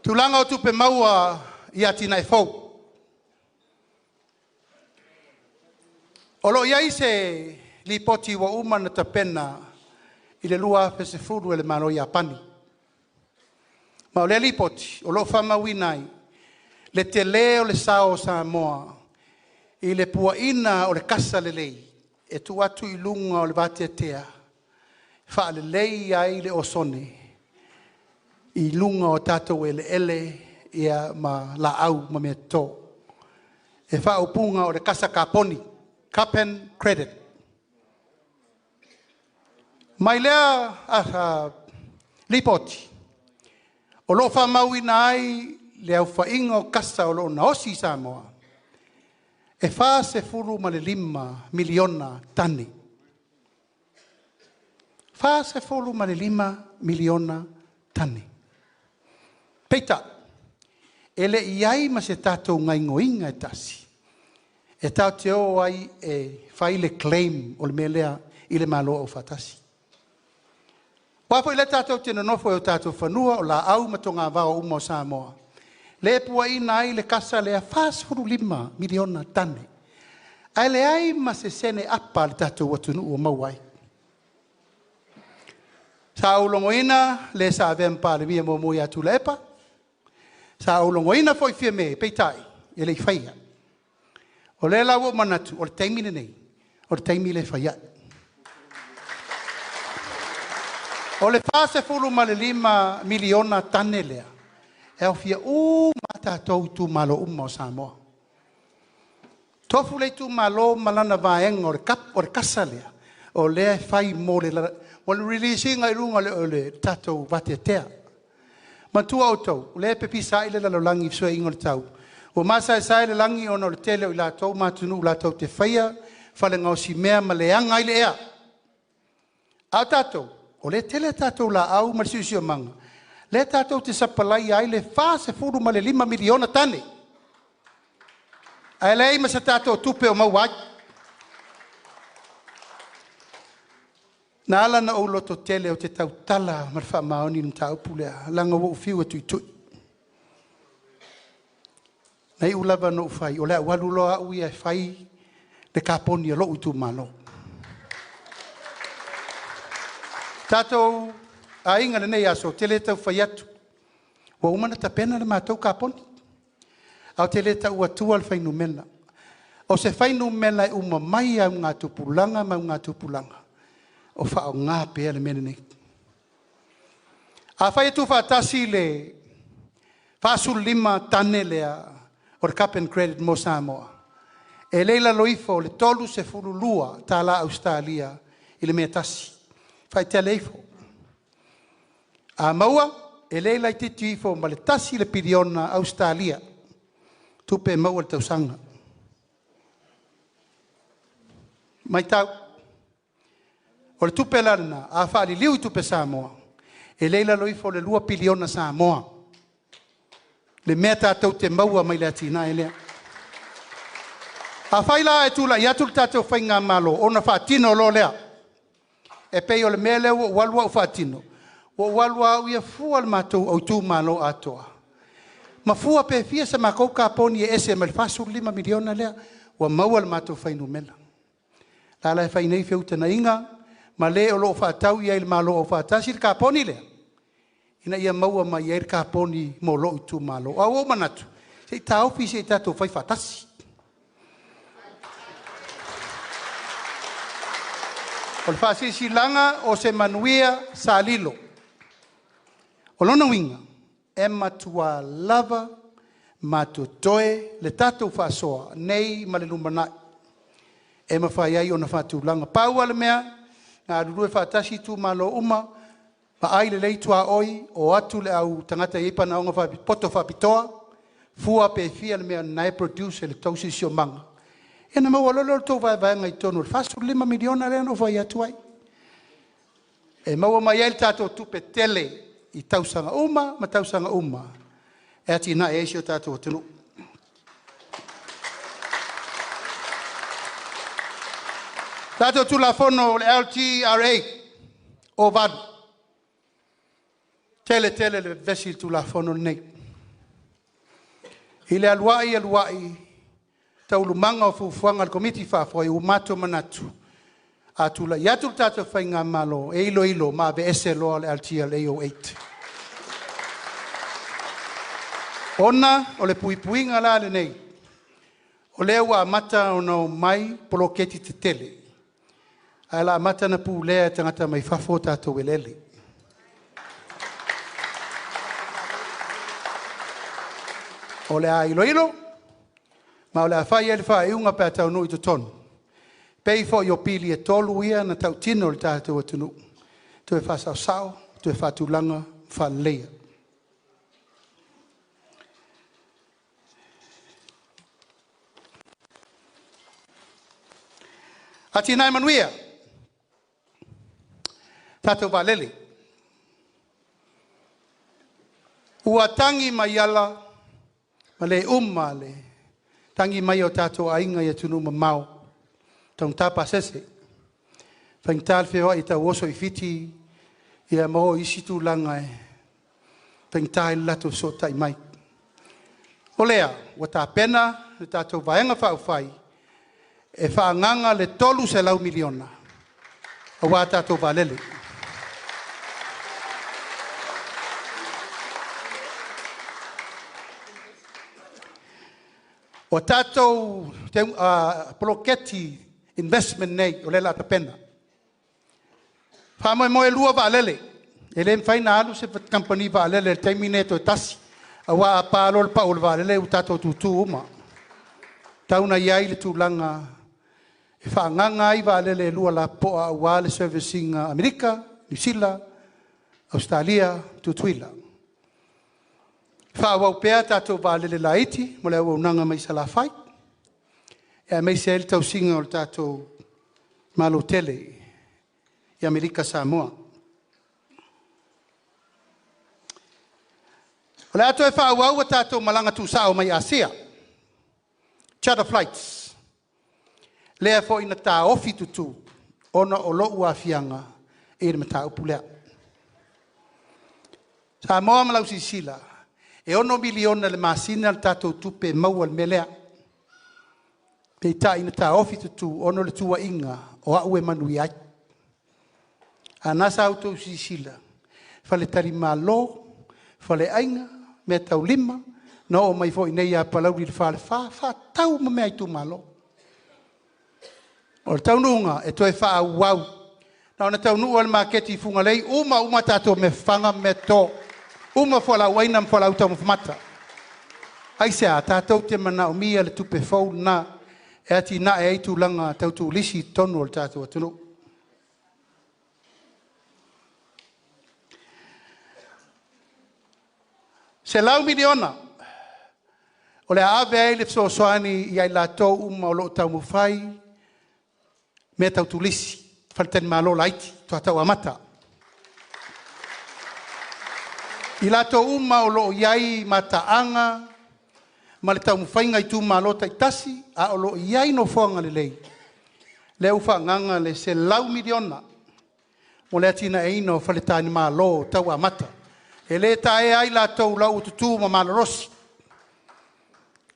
Speaker 1: Tulaga o tupe maua i atinae fou. O lo o i ai se Lipoti ua uma ona tapena i le 2010 e le Malo o Iapani. Ma o lea Lipoti o lo o faamauina ai le tele o le sao o Samoa i le puaina o le kasa lelei e tuu atu i luga o le vateatea e faalelei ai le osone i luga o tatou eleele ma laau ma meatoto. E faaupuga o le kasa kaponi, carbon credit. Mai lea lipoti, o lo o faamauina ai le aofaiga o kasa o lo o gaosi i Samoa, e 45 miliona tane. 45 miliona tane. Peitai, e le i i ai ma se tatou gaoioiga e tasi e tatou te o ai e fai le claim o le mea lea i le Malo Aufaatasi. Aua foi o lea tatou te nonofo i o tatou fanua, o laau ma togavao uma o Samoa, lea e puaina ai le kasa lea e 45 miliona tane, ae leai ma se sene apa a le tatou atunuu o maua ai. Sa ou logoina le sa avea ma Palemia muamua ia Tuilaepa, sa ou logoina foi Fiame, peitai, e le i faia. O lea la ua ou manatu, o le taimi lenei, o le taimi lea e fai ai. O le 45 miliona tane lea, e aofia uma lava tatou itumalo uma o Samoa. Tofu le itumalo ma lana vaega o le kasa lea, o lea e fai mo le release ina i luga o le tatou vateatea. Manatua outou, o lea e pepisaai le lalolagi i le fesuiaiga o le tau, ua masaesae le lagi ona o le tele o i latou ma atunuu latou te faia fale gaosimea ma leaga ai le ea. A o tatou, o lea e tele a tatou laau ma le siosiomaga lea tatou te sapalaia ai le 45 miliona tane, ae leai ma se tatou tupe o maua ai. Na ala ona ou lototele ou te tautala ma le faamaoni i le mataupu lea, leaga ua ou fiu e tuitui. Na iu lava ina ou fai, o le a ou alu loa au ia e fai le kaponi a lou itumalo. Tatou aiga i lenei aso, ou te le tau fai atu, ua uma ona tapena le matou kaponi, ae ou te le tau atua le fuainumera. O se fuainumera e uma mai augatupulaga ma augatupulaga o faaaoga pea le mea lenei. Afai e tuufaatasi le 45 tane lea o le carbon credit mo Samoa, e le i lalo ifo o le $32 Ausetalia i le mea e tasi. Faitalia ifo, a maua, e le laitiiti ifo ma le $1 piliona Ausetalia tupe maua i le tausaga. Matau, o le tupe la lena a faaliliu i tupe Samoa, e le i lalo ifo o le $2 piliona Samoa le mea tatou te maua mai le atinae lea. Afai la ae tulai atu le tatou faigamalo ona faatino loa lea, e pei o le mea lea ua ou alu au faatino, ua ou alu lava au ia fua le matou itumalo atoa ma fua pe fia se matou kaponi e ese mai le 45 miliona lea, ua maua le matou fuainumera. O la e la e fai nei feutagaiga ma le o loo faatau i ai i le Malo Aufaatasi le kaponi lea ina ia maua mai ai le kaponi mo lou itumalo. Ae ua ou manatu, se i taofi se i tatou fai faatasi. O le faasilasilaga o se manuia sa lilo. O lona uiga, e matua lava ma totoe le tatou faasoa nei ma le lumanai e mafai ai ona faatulaga. Pau lava le mea, galulue faatasi itumalo uma, vaai lelei tuaoi, o atu le au tagata e i ai poto faapitoa, fua pe fia le mea o lena e produce e le tou siosiomaga, ia ona maua loa lea o le tou vaevaega i totonu o le $45 miliona lea na ou fai atu ai, e maua mai ai le tatou tupe tele i tausaga uma ma tausaga uma e atinae ai si o tatou atunuu. Tatou Tulafono o le LTRA 08, tele tele le vevesi i le Tulafono lenei. I le alu ai alu ai taualumaga o fuafuaga a le Komiti Faafoe, ua matou manatu, a tulai atu le tatou faigamalo e iloilo ma aveese loa le LTRA 08, ona o le puipuiga la lenei, o lea ua amata ona omai poloketi tetele, ae o le a amata ona pulea e tagata mai fafo o tatou eleele. O le a iloilo ma o le a fai i ai le faaiuga pe a taunuu i totonu, e pei foi o pili e 3 ia na tautino i le tatou atunuu, toe faasaosao, toe faatulaga, faaleleia. Atinae Manuia, tatou vaalele. Ua tagi mai ala ma le uma le tagi mai o tatou aiga i atunuu mamao, taugata pasese, faigata le feoai e tau oso i Fiti ma o i isi tulaga e faigata ai le latou fesootai mai. O lea ua tapena le tatou Vaega Faaupufai e faaagaaga le $300 miliona aua tatou vaalele. O tatou poloketi investment nei o lea o le a tapena, faamoemoe e 2 vaalele, e le mafai ona alu se kamupani vaalele i le taimi lenei toe tasi, aua a pa loa le pau o le vaalele ua tatou tutu uma. E tatau ona i ai le tulaga e faaagaaga ai vaalele e 2 lapopoa aua le service ina o Amerika, Niu Sila, Ausetalia, Tutuila. Faaauau pea tatou vaalele laiti mo le auaunaga mai Salafai, aemaise ai le tausiga o le tatou Malo tele i Amerika Samoa. O le a toe faaauau a tatou malaga tuusao mai Asia, charter flights, lea foi na taofi tutu ona o lou aafiaga i le mataupu lea. Samoa ma lau silasila, e $6 miliona i le masina le tatou tupe e maua i le mea lea. Peitai na taofi tutu ona o le tuuaiga o au e manuia ai. A o lena sa outou silasila, faletalimalo, faleaiga, meataulima, na oo mai foi i inei ia Palauli le Falefa, faatau uma mea a itumalo. O le taunuuga, e toe faaauau. Na ona taunuu lava i le maketi i Fugalei uma uma tatou mea fafaga ma mea toto, uma fualaau aina ma fualaau taumafa mata. Aisea? Tatou te manaomia le tupe fou lena e atinae ai tulaga tau turisi i totonu o le tatou atunuu. $100 miliona o le a ave ai le fesoasoani ia i latou uma o lo o taumafai mea tau turisi, faletalimalo laiti faatoa tau amata. I latou uma o lo o i ai mataaga ma le taumafaiga i itumalo taitasi a o lo o i ai nofoaga lelei, lea ua faaagaaga le $100 miliona mo le atinaeina o faletalimalo tau amata. E le taea ai latou o la e ua tutu ma malolosi.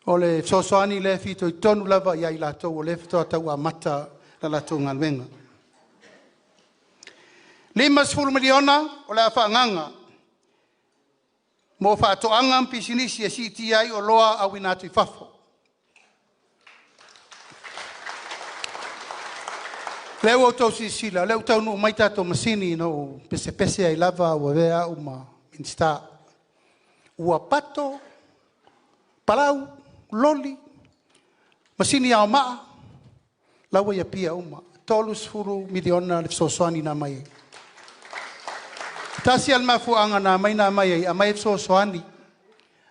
Speaker 1: O le fesoasoani lea e fitoitonu lava ia i latou o lea faatoa tau amata le latou galuega. $50 miliona o le a faaagaaga mo faatoaga ma pisinisi e siitia ai oloa auina atu i fafo. O lea ua outou silasila o lea ua taunuu mai tatou masini na ou pesepese ai lava ua avea au ma Minisita. Ua pato, palau, loli, masini ao maa, la ua i Apia uma. $30 miliona le fesoasoani na aumai ai. E tasi lava le mafuaaga na aumai ai, aumai e fesoasoani.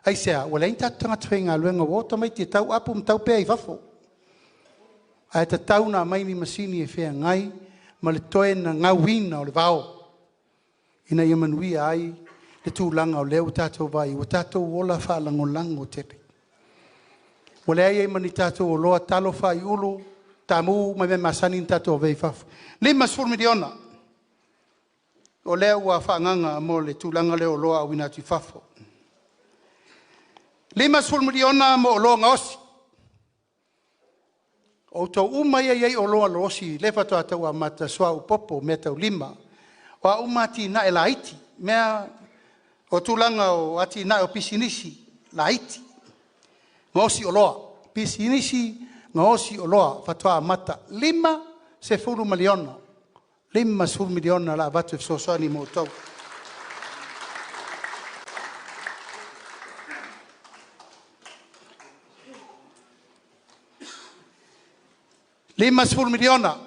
Speaker 1: Aisea? Ua leai ni tatou tagata faigaluega ua o tamaiti e tau apu ma tau pea i fafo. Ae tatau ona aumai ni masini e feagai ma le toe gagauina o le vao ina ia manuia ai le tulaga o lea ua tatou vaai i ai, ua tatou ola faalagolago tele. Ua leai ai ma ni tatou oloa talo, fai, ulu, taamu ma mea masani ona tatou avea i fafo. $50 miliona o lea ua faaagaaga mo le tulaga lea o oloa auina atu i fafo. $50 miliona mo oloa gaosi. O outou uma ia e i ai oloa gaosi lea faatoa tau amata, suauu popo, meataulima, o a uma atinae laiti, mea o tulaga o atinae o pisinisi laiti, gaosi oloa, pisinisi gaosi oloa faatoa amata. $50 miliona, $50 miliona o le a avatu e fesoasoani mo outou. $50 miliona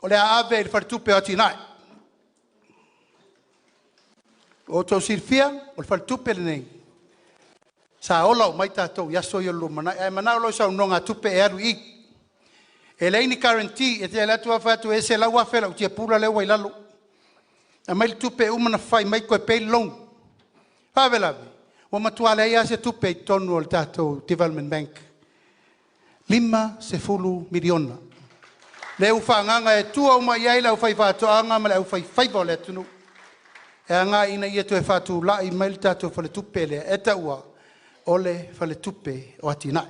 Speaker 1: o le a ave i le Faletupe o Atinae. Ua outou silafia, o le faletupe lenei, sa ola uma ai tatou i aso ia o le lumanai. A e manao loa i sau nonogatupe e alu i i. E leai ni guarantee, e te alu atu lava fai atu e $100,000 lau tiapula lea ua i lalo, aumai le tupe e uma ona fai mai toe pay le loan. O le faalavelave, ua matua leai lava se tupe i totonu o le tatou Development Bank. $50 miliona lea ua faaagaaga e tua uma i ai le aufaifaatoaga ma le aufaifaiva o le atunuu e agai ina ia toe faatulai mai le tatou faletupe lea e taua o le Faletupe o Atinae.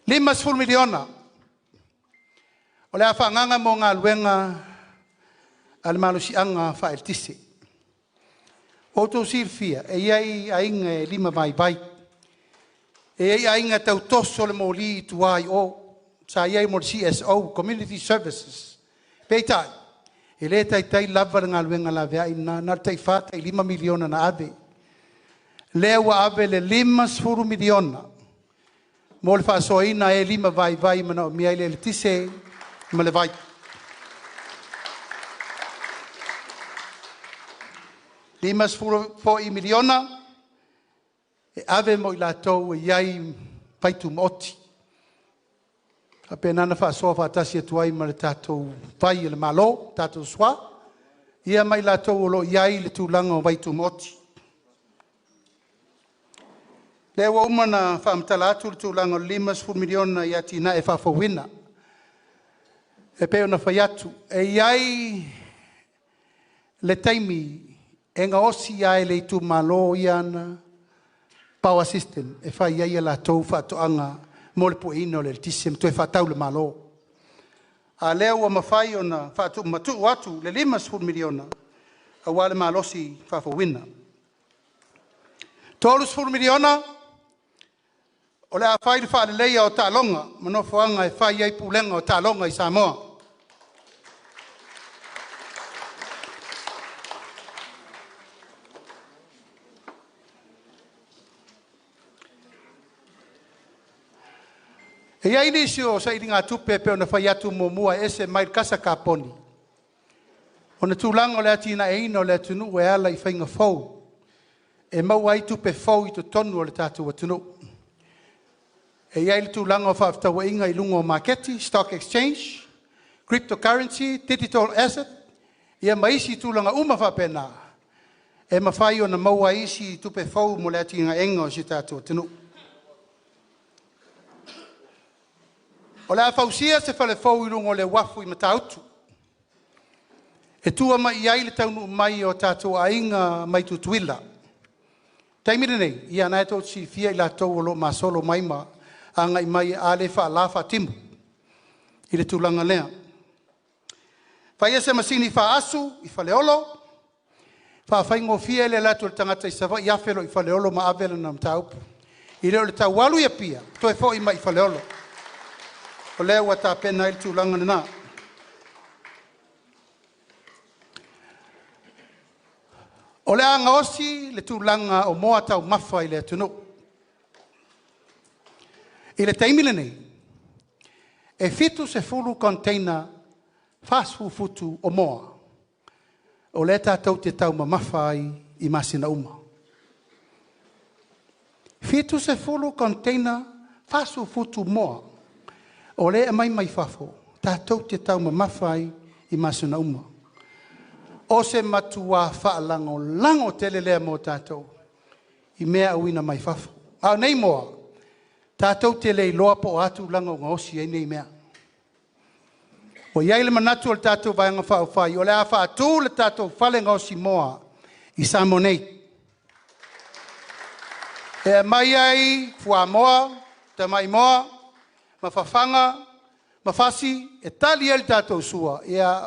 Speaker 1: $50 miliona o le a faaagaaga mo galuega a le Malosiaga Faa-Eletise. Ua outou silafia, e i ai aiga e limavaivai, e i ai aiga e tau toso le moli i tua i o, sa i ai mo le CSO, Community Services. Peitai, e le taitai lava le galuega laveai lena, na o le tai $4 tai $5 miliona na ave. Lea ua ave le $50 miliona mo le faasoaina o e limavaivai e manaomia ai le eletise ma le vai. $50 foi miliona e ave mo i latou e i ai vaitumaoti. E faapena ona faasoa faatasi atu ai ma le tatou vai a le Malo, le tatou SWA, ia ma i latou o lo o i ai le tulaga o vaitumaoti. O lea ua uma ona faamatala atu le tulaga o le $50 miliona i atinae faafouina. E pei ona fai atu, e i ai le taimi e gaosi lava e le itumalo ia ana power system e fai ai a latou faatoaga mo le pueina o le eletise ma toe faatau i le Malo. A o lea ua mafai ona faamatuu atu le $50 miliona aua le malosi faafouina. $30 miliona o le a fai le faaleleia o taaloga ma nofoaga e fai ai pulega o taaloga i Samoa. E i ai nisi o sailigatupe pei ona fai atu muamua e ese mai le kasa kaponi, ona o tulaga o le atinaeina o le atunuu e ala i faiga fou e maua ai tupe fou i totonu o le tatou atunuu. E i ai le tulaga o fefaatauaiga i luga o maketi, stock exchange, crypto currency, digital asset ia ma isi tulaga uma faapena e mafai ona maua ai isi tupe fou mo le atinaeina o si o tatou atunuu. O le a fausia se fale fou i luga o le uafu i Matautu e tua mai i ai le taunuu mai o tatou aiga mai Tutuila. O le taimi lenei, ia o lena tou te silafia i latou o lo o masolo mai ma agai mai, a le faala, faatimu i le tulaga lea. Faia se masini faaasu i Faleolo, faafaigofie le alu atu o le tagata i Savaii afe loa i Faleolo ma ave lana mataupu. I le o le tau alu i Apia toe foi mai i Faleolo. O lea ua tapena ai le tulaga lena. O le a gaosi le tulaga o moa taumafa i le atunuu. I le taimi lenei, e 70 container 40 futu o moa o lea tatou te taumamafa ai i masina uma. 70 container 40 futu moa o lea e aumai mai fafo tatou te taumamafa ai i masina uma. O se matua faalagolago tele lea mo tatou i mea auina mai fafo. A o nei moa tatou te le iloa po o a tulaga ua gaosi ai nei mea. Ua i ai le manatu o le tatou Vaega Faaupufai o le a faatu le tatou fale gaosimoa i Samoa nei, e aumai ai fuamoa, tamaimoa ma fafaga ma fasi e tali ai le tatou sua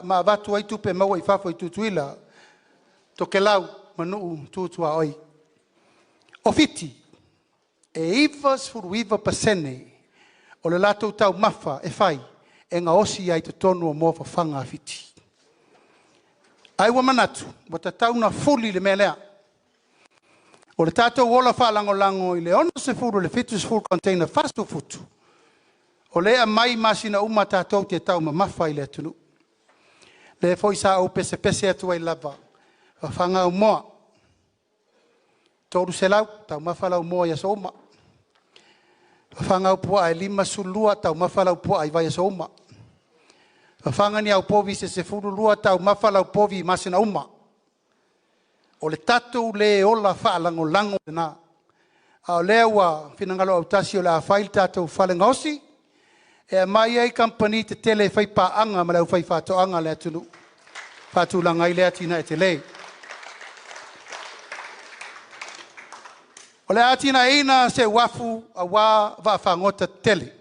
Speaker 1: ma avatu ai tupe maua i fafo i Tutuila, Tokelau ma nuu tu tuaoi. O Fiti e 99% o le latou taumafa e fai e gaosi lava i totonu o moa fafaga a Fiti. Ae ua manatu ua tatau ona fuli le mea lea. O le tatou ola faalagolago i le 60 i le 70 container 40 futu o lea e aumai i masina uma tatou te taumamafa ai i le atunuu. O lea foi sa ou pesepese atu ai lava, fafaga au moa, 300 taumafa lau moa i aso uma. Fafaga au puaa e 52 taumafa lau puaa i vaiaso uma. Fafaga ni au povi se 12 taumafa lau povi i masina uma. O le tatou le ola faalagolago lena, a o lea ua finagalo autasi o le a fai le tatou fale gaosi e aumai ai kamupani tetele e faipaaga ma le aufaifaatoaga a le atunuu e faatulaga ai lea atinae tele. O le a atinaeina se uafu aua vaafagota tetele.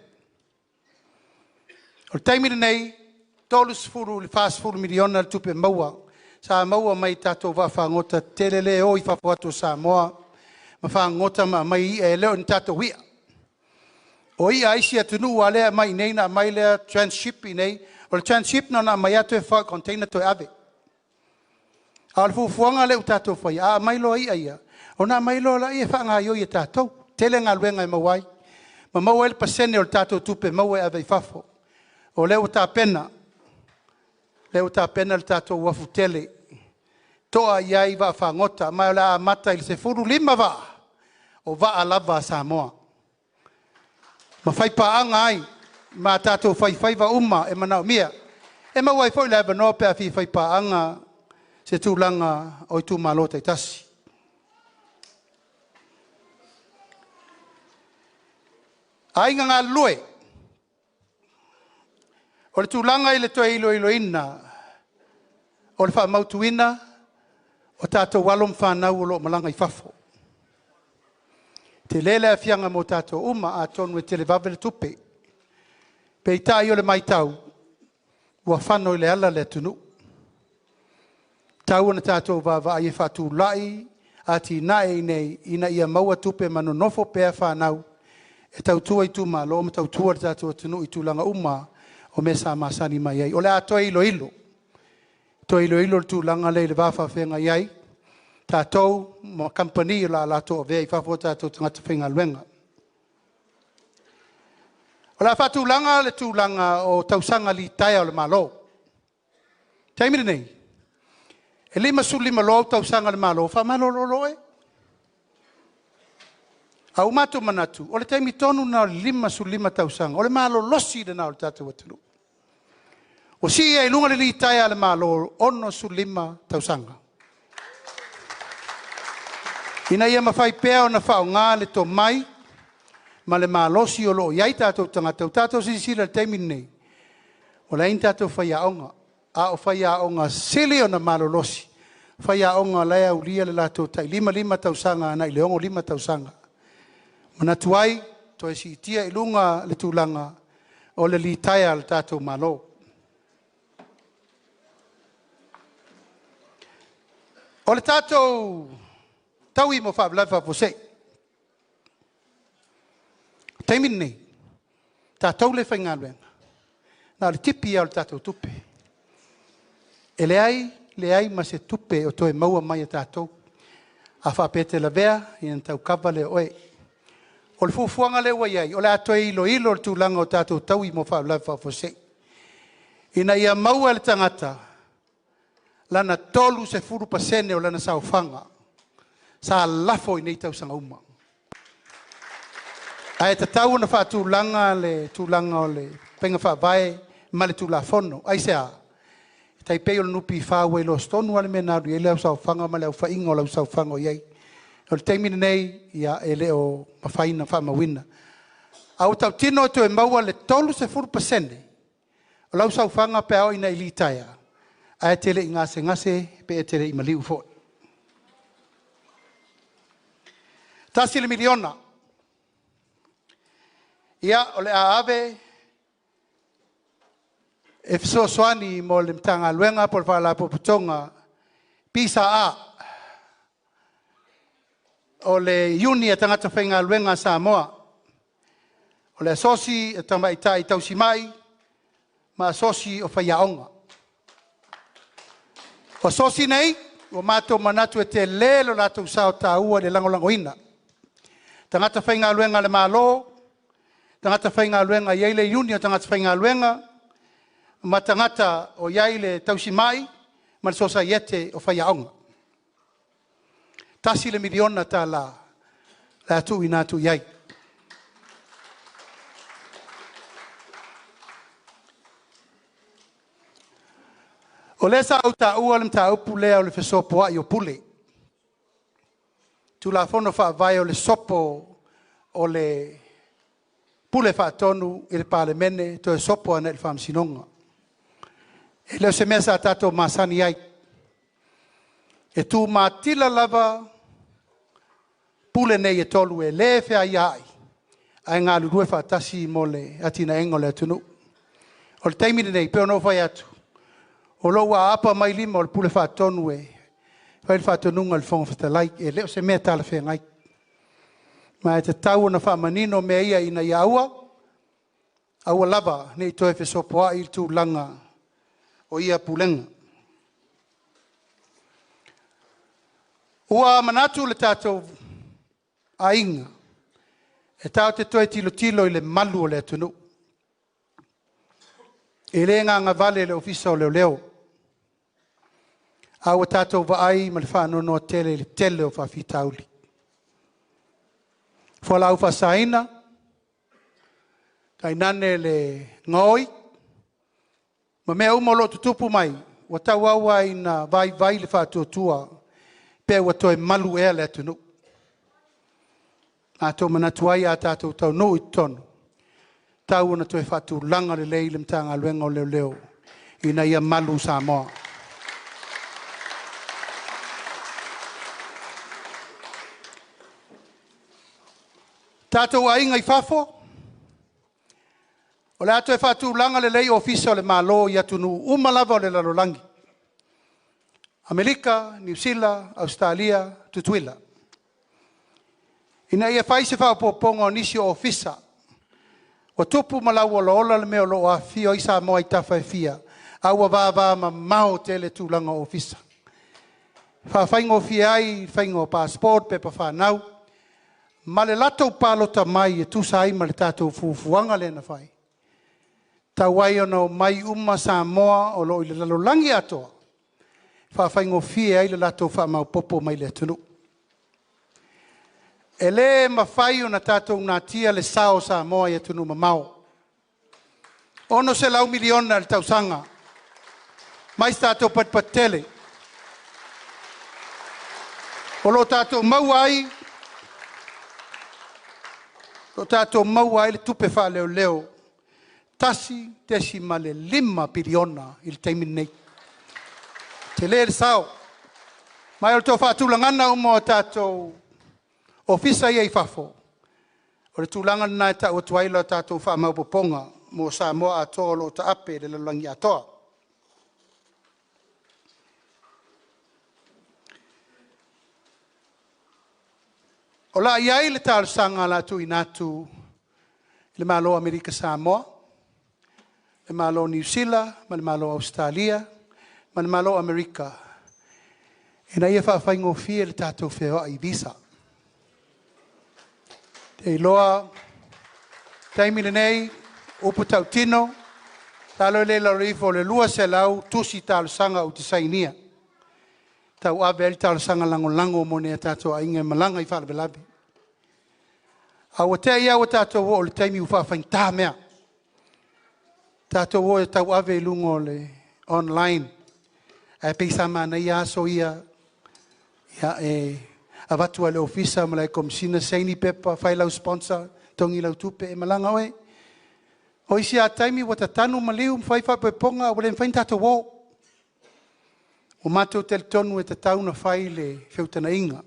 Speaker 1: O le taimi lenei, e $30 i le $40 miliona le tupe maua sa maua mai i tatou vaafagota tetele lea e o i fafo atu o Samoa ma fagogota ma aumai i'a, e le o ni tatou i'a. O i'a a isi atunuu a o lea e aumai i inei ona aumai lea tranship i inei. O le tranship na ona aumai lava toe fafao i container toe ave. A o le fuafuaga lea ua tatou faia, a aumai loa i'a ia, ona aumai loa lea e faagaoioi e tatou. Tele galuega e maua ai ma maua ai le pasene o le tatou tupe maua e ave i fafo. O lea ua tapena, lea ua tapena le tatou uafu tele e to'a i ai vaafagota, ma o le a amata i le 15 vaa, o vaa lava a Samoa ma faipaaga ai ma tatou faifaiva uma e manaomia. E maua ai foi le avanoa pe a fia faipaaga se tulaga o itumalo taitasi. Aiga galulue, o le tulaga i le toe iloiloina o le faamautuina o tatou alo ma fanau o lo o malaga i fafo. E tele le aafiaga mo tatou uma atonu e televave le tupe. Peitai o le matau, ua fano i le ala le atunuu. E tatau ona tatou vaavaai e faatulai atinae i inei ina ia maua tupe ma nonofo pea fanau e tautua itumalo ma tautua le tatou atunuu i tulaga uma o mea sa masani mai ai. O le a toe iloilo, toe iloilo le tulaga lea i le va faafeagai ai tatou ma kamupani o le a latou avea i fafo o tatou tagata faigaluega. O le a faatulaga le tulaga o tausaga litaea o le Malo. O le taimi lenei, e 55 loa ou tausaga i le Malo, faamalolo loa oe. Ae ua matou manatu, o le taimi tonu lena o le 55 tausaga, o le malolosi lena o le tatou atunuu. Ua sii ai i luga le litaea a le Malo, 65 tausaga, ina ia mafai pea ona faaaoga le tomai ma le malosi o lo o i ai tatou tagata. Ua tatou silasila i le taimi lenei, ua leai ni tatou faiaoga, a o faiaoga sili ona malolosi, o faiaoga o la e aulia le latou tai 55 tausaga agai le 65 tausaga. E manatu ai, toe siitia i luga le tulaga o le litaea a le tatou Malo. O le tatou taui mo faalavelave faafuasei. O le taimi lenei, tatou lea e faigaluega, na o le tipi lava o le tatou tupe. E leai, leai ma se tupe o toe maua mai ia tatou. A faapea e te lavea, ia ona tau kava lea o oe. O le fuafuaga lea ua i ai, o le a toe iloilo le tulaga o tatou taui mo faalavelave faafuasei, ina ia maua e le tagata lana 30% o lana saofaga sa lafo i nei tausaga uma. Ae tatau ona faatulaga le tulaga o le faiga faavae ma le Tulafono. Aisea? E tai pei o le NPF ua iloa tonu lava le mea na alu i ai lau saofaga ma le aofaiga o lau saofaga o i ai. O le taimi lenei, e le o mafai ona faamauina. Ae ua tautino e toe maua le 30% o lau saofaga pe a oo ina e litaea ae e te le i gasegase pe e te le i maliu foi. $1 miliona. Ia, o le a ave e fesoasoani mo le Matagaluega po o le Faalapotopotoga PSA, o le Iuni a Tagata Faigaluega a Samoa, o le Asosi a Tamaitai Tausimai ma Asosi o Faiaoga. O asosi nei, ua matou manatu e tele lo latou sao taua i le lagolagoina. Tagata faigaluega a le Malo, tagata faigaluega e i ai le iuni a tagata faigaluega, ma tagata o i ai le tausimai ma le sosaiete o faiaoga. $1 miliona o le a tuuina atu i ai. O lea sa ou taua le mataupu lea o le fesopoai o Pule, Tulafono Faavae o le sopo o le Pule Faatonu i le Palemene toe sopo agai i le Faamasinoga. E le o se mea sa tatou masani ai. E tumatila lava pule nei e tolu e le feaiaai ae galulue faatasi mo le atinaeina o le atunuu. O le taimi lenei e pei ona ou fai atu, o lo o ua aapa mai lima o le Pule Faatonu e fai le faatonuga a le Fofoga Fetalai. E le o se mea talafeagai. Ma e tatau ona faamanino mea ia ina ia aua, aua lava ne i toe fesopoai le tulaga o ia Pulega. Ua manatu le tatou aiga, e tatou te toe tilotilo i le malu o le atunuu. E le gagavale i le Ofisa o Leoleo, a ua tatou vaai ma le faanoanoa tele i le tele o faafitauli. O fualaau faasaina, tainane le gaoi ma mea uma o lo o tutupu mai, ua tauau lava ina vaivai le faatuatua, pe ua toe malu ea le atunuu. Matou te manatu ai a tatou taunuu i totonu, e tatau ona toe faatulaga lelei le Matagaluega o Leoleo ina ia malu Samoa. Tatou aiga i fafo, o le a toe faatulaga lelei Ofisa o le Malo i atunuu uma lava o le lalolagi, Amerika, Niu Sila, Ausetalia, Tutuila, ina ia fai se faaopoopoga o nisi o Ofisa. Ua tupu ma lauolaola le mea o lo o afifio ai Samoa i tafa e fia, a ua vavamamao tele tulaga o Ofisa. E faafaigofie ai le faiga o passport, o pepa fanau ma le latou palota mai e tusa ai ma le tatou fuafuaga lea na fai, e tatau ai ona omai uma Samoa o lo o i le lalolagi atoa, e faafaigofie ai le latou faamaopoopo mai i le atunuu. E le mafai ona tatou natia le sao o Samoa i atunuu mamao. E $600 miliona i le tausaga mai se tatou patupatu tele. O lo o tatou maua ai le tupe faaleoleo $1.5 piliona i le taimi lenei. E tele le sao. Ma o le toe faatulagaga uma o tatou ofisa ia i fafo, o le tulaga lena e tau atu ai le tatou faamaopoopoga mo Samoa atoa o lo o taape i le lalolagi atoa. O le a i ai le talosaga o le a tuuina atu i le Malo o Amerika Samoa, le Malo o Niu Sila ma le Malo o Ausetalia ma le Malo o Amerika ina ia faafaigofie le tatou feoai i visa. Ou te iloa o le taimi lenei, o upu tautino, masalo e le i lalo ifo o le 200 tusi talosaga ou te sainia, e tauave ai le talosaga lagolago mo nai o tatou aiga e malaga i faalavelave. Ae ua te i lava ua tatou oo i le taimi ua faafaigata mea, tatou o e tauave i luga o le online. Ae pei sa manaia aso ia e avatu lava i le Ofisa ma le Komesina saini pepa, fai lau sponsor, totogi lau tupe e malaga oe. O isi lava taimi ua tatanu maliu ma fai faaipoipoga ae ua le mafai ona tatou o. Ua matou talitonu e tatau ona fai le feutagaiga.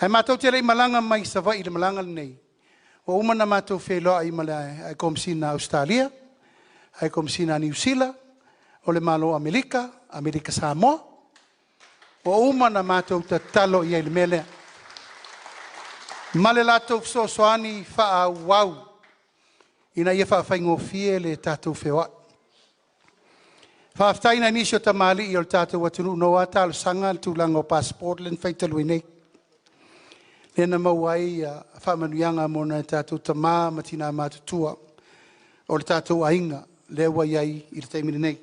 Speaker 1: Ae matou te le i malaga mai Savaii i le malaga lenei, ua uma ona matou feiloai ma le High Komesina a Ausetalia, High Komesina a Niu Sila, o le Malo o Amerika, Amerika Samoa, ua uma ona matou tatalo i ai i le mea lea, ma le latou fesoasoani faaauau ina ia faafaigofie le tatou feoai. Faafetai i nai nisi o tamalii o le tatou atunuu na o lava talosaga le tulaga o passport lea na fai talu ai nei, lea na maua ai faamanuiaga mo nai o tatou tama ma tina matutua o le tatou aiga lea ua i ai i le taimi lenei.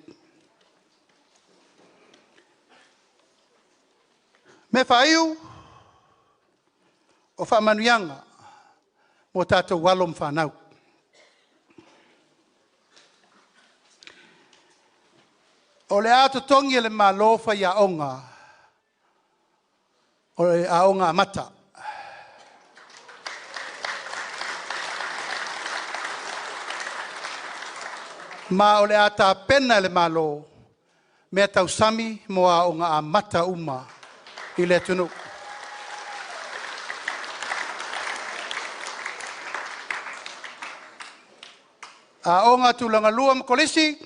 Speaker 1: O mea faaiu, o faamanuiaga mo tatou alo ma fanau. O le a totogi e le Malo faiaoga o le Aoga Amata. Ma o le a tapena e le Malo meatausami mo aoga amata uma i le atunuu. Aoga Tulagalua ma Kolisi,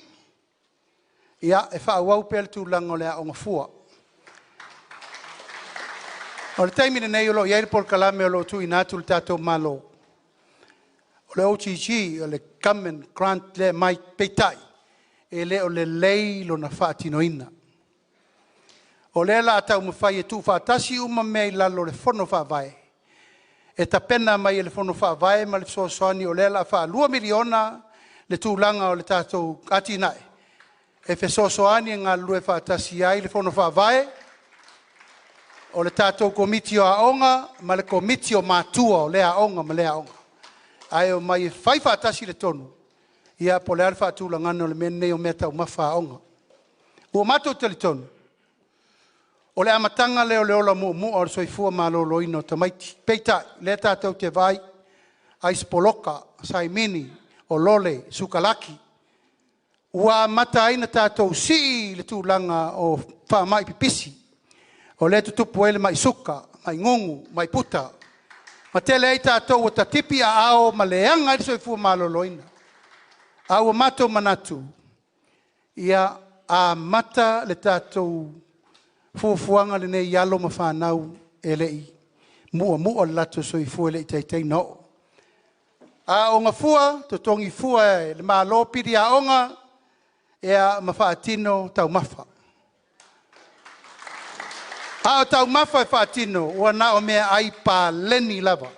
Speaker 1: ia, e faaauau pea le tulaga o le aoga fua. O le taimi lenei o lo o i ai le polokalame o lo o tuuina atu e le tatou Malo, o le OGG o le Government Grant lea e aumai, peitai, e le o lelei lona faatinoina. O lea o le a taumafai e tuufaatasi uma mea i lalo o le Fono Faavae, e tapena mai e le Fono Faavae ma le fesoasoani o lea o le a faa-$2 miliona le tulaga o le tatou atinae e fesoasoani e galulue faatasi ai le Fono Faavae, o le tatou Komiti o Aoga ma le Komiti o Matua o lea aoga ma lea aoga, ae omai e fai faatasi le tonu po o le a le faatulagaga o le mea lenei o meataumafa a aoga. Ua matou talitonu, o le amataga lea o le ola muamua o le soifua maloloina o tamaiti. Peitai, o lea tatou te vaai, aisi poloka, saimini, o lole, sukalaki, ua amata ai ona tatou sii le tulaga o faamai pipisi, o lea e tutupu ai le mai suka, mai gugu, mai puta, ma tele ai tatou ua tatipi aao ma leaga ai le soifua maloloina. Ae ua matou manatu, ia amata le tatou fuafuaga lenei i alo ma fanau e le i muamua lo latou soifua, e le i taitai ona oo. A aooga fua, totogi fua e le Malo pili aoga ma faatino taumafa. A o taumafa e faatino, ua na o meaai paleni lava.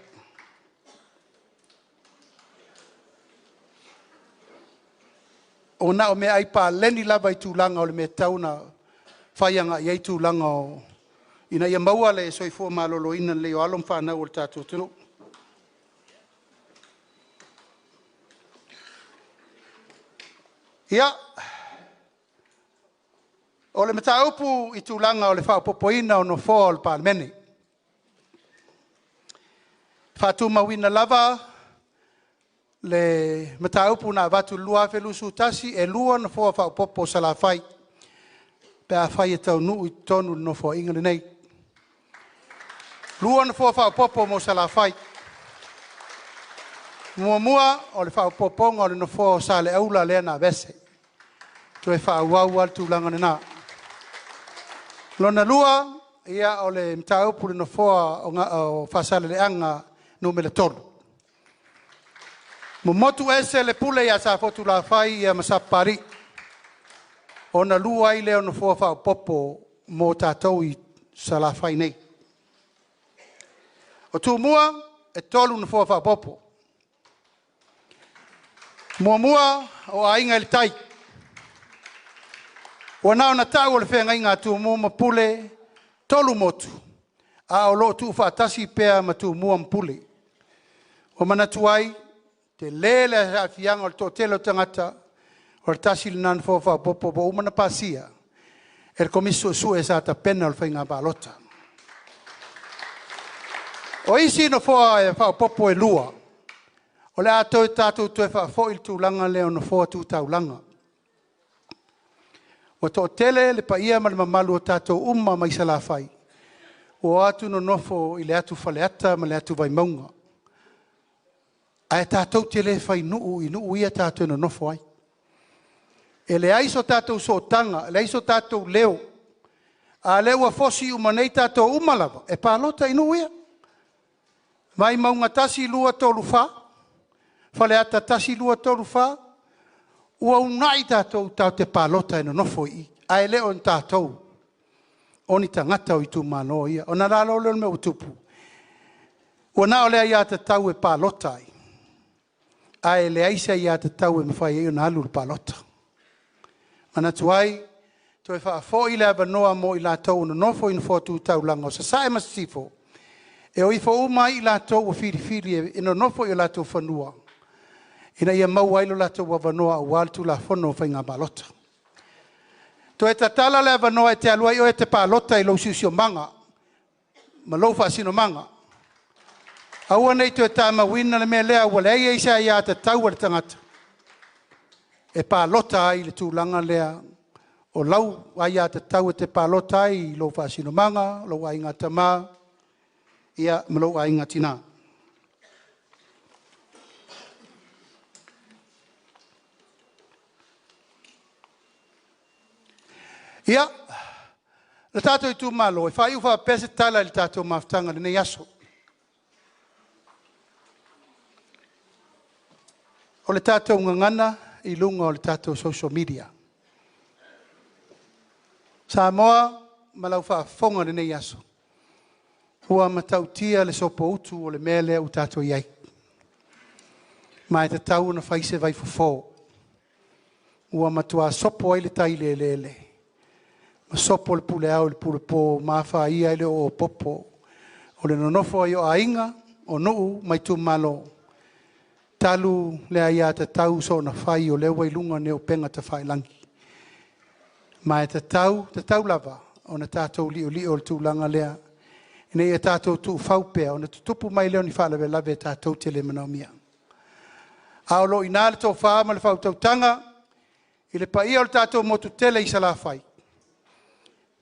Speaker 1: Ua na o meaai paleni lava i tulaga o le mea e tatau ona fai agai i ai tulaga ina ia maua le soifua maloloina lelei o alo ma fanau a le tatou atunuu. Ia, o le mataupu i tulaga o le faaopoopoina o Nofoa o le Palemene. E faatumauina lava le mataupu na avatu i le 2021, e 2 nofoa faaopoopo o Salafai pe afai e taunuu i totonu o le Nofoaiga lenei. E 2 nofoa faaopoopo mo Salafai. Muamua, o le faaopoopoga o le nofoa o Saleaula lea na aveese, toe faaauau lava le tulaga lena. Lona lua, ia o le mataupu i le Nofoa o Faasaleleaga Nu.3. Momotu ese le pule ia Safotulafai ma Sapapalii, ona 2 ai lea o Nofoa faaopoopo mo tatou i Salafai nei. O Tumua, e 3 Nofoa faaopoopo. Muamua, o Aiga i le Tai. Ua na ona tau o le feagaiga a Tumua ma Pule, 3 motu, a o lo o tuufaatasi pea ma Tumua ma Pule. Ua manatu ai, tele le aafiaga o le toatele o tagata, o le tasi lena nofoa faaopoopo ua uma ona pasia e le Komisi Suesue sa tapena o le Faiga Palota. O isi nofoa faaopoopo e 2, o le a tatou toe faafoi i le tulaga lea o Nofoa Tu Taulaga. Ua toatele le paia ma le mamalu o tatou uma mai Salafai ua o atu nonofo i le atu Faleata ma le atu Vaimauga, ae tatou te le fai nuu i nuu ia tatou te nonofo ai. E leai so tatou sootaga, leai so tatou leo, a o lea ua fosi uma nei tatou uma lava e palota i nuu ia. Vaimauga 1, 2, 3, 4, Faleata 1, 2, 3, 4, ua uunai tatou tatou te palota e nonofo i i, ae le o ni tatou o ni tagata o itumalo ia. Ona i ai lea o le mea ua tupu, ua na o le aiatatau e palota ai, ae leai se aiatatau e mafai ai ona alu i le palota. E manatu ai, toe faafoi le avanoa mo i latou o nonofo i nofoa tu taulaga o Sasae ma Sisifo, e o ifo uma ai i latou ua filifili e nonofo i o latou fanua, ina ia maua ai lo latou avanoa aua le Tulafono o Faiga Palota. Toe tatala le avanoa e te alu ai oe e te palota i lou siosiomaga ma lou faasinomaga. Aua ne i toe tamauina le mea lea ua leai ai se aiatatau a le tagata e palota ai i le tulaga lea o lau aiatatau e te palota ai i lou faasinomaga, lou aiga tama, ma lou aiga tina. Ia, le tatou itumalo, e faaiu faapea se tala i le tatou mafutaga i lenei aso. O le tatou gagana i luga o le tatou social media. Samoa ma lau faafofoga i lenei aso, ua matautia le sopoutu o le mea lea ua tatou i ai, ma e tatau ona fai se vaifofo. Ua matua sopo ai le tai i le eleele ma sopo le pule ao i le pule po ma afaia ai le oo a popo o le nonofo ai o aiga, o nuu ma itumalo, talu le aiatatau soona fai o lea ua i luga nei o upega tafailagi. Ma e tatau, tatau lava ona tatou liolio i le tulaga lea, ina ia tatou tuufau pea ona tutupu mai lea o ni faalavelave tatou te le manaomia. A o lo o i ina le tofa ma le faautautaga i le paia o le tatou motu tele i Salafai,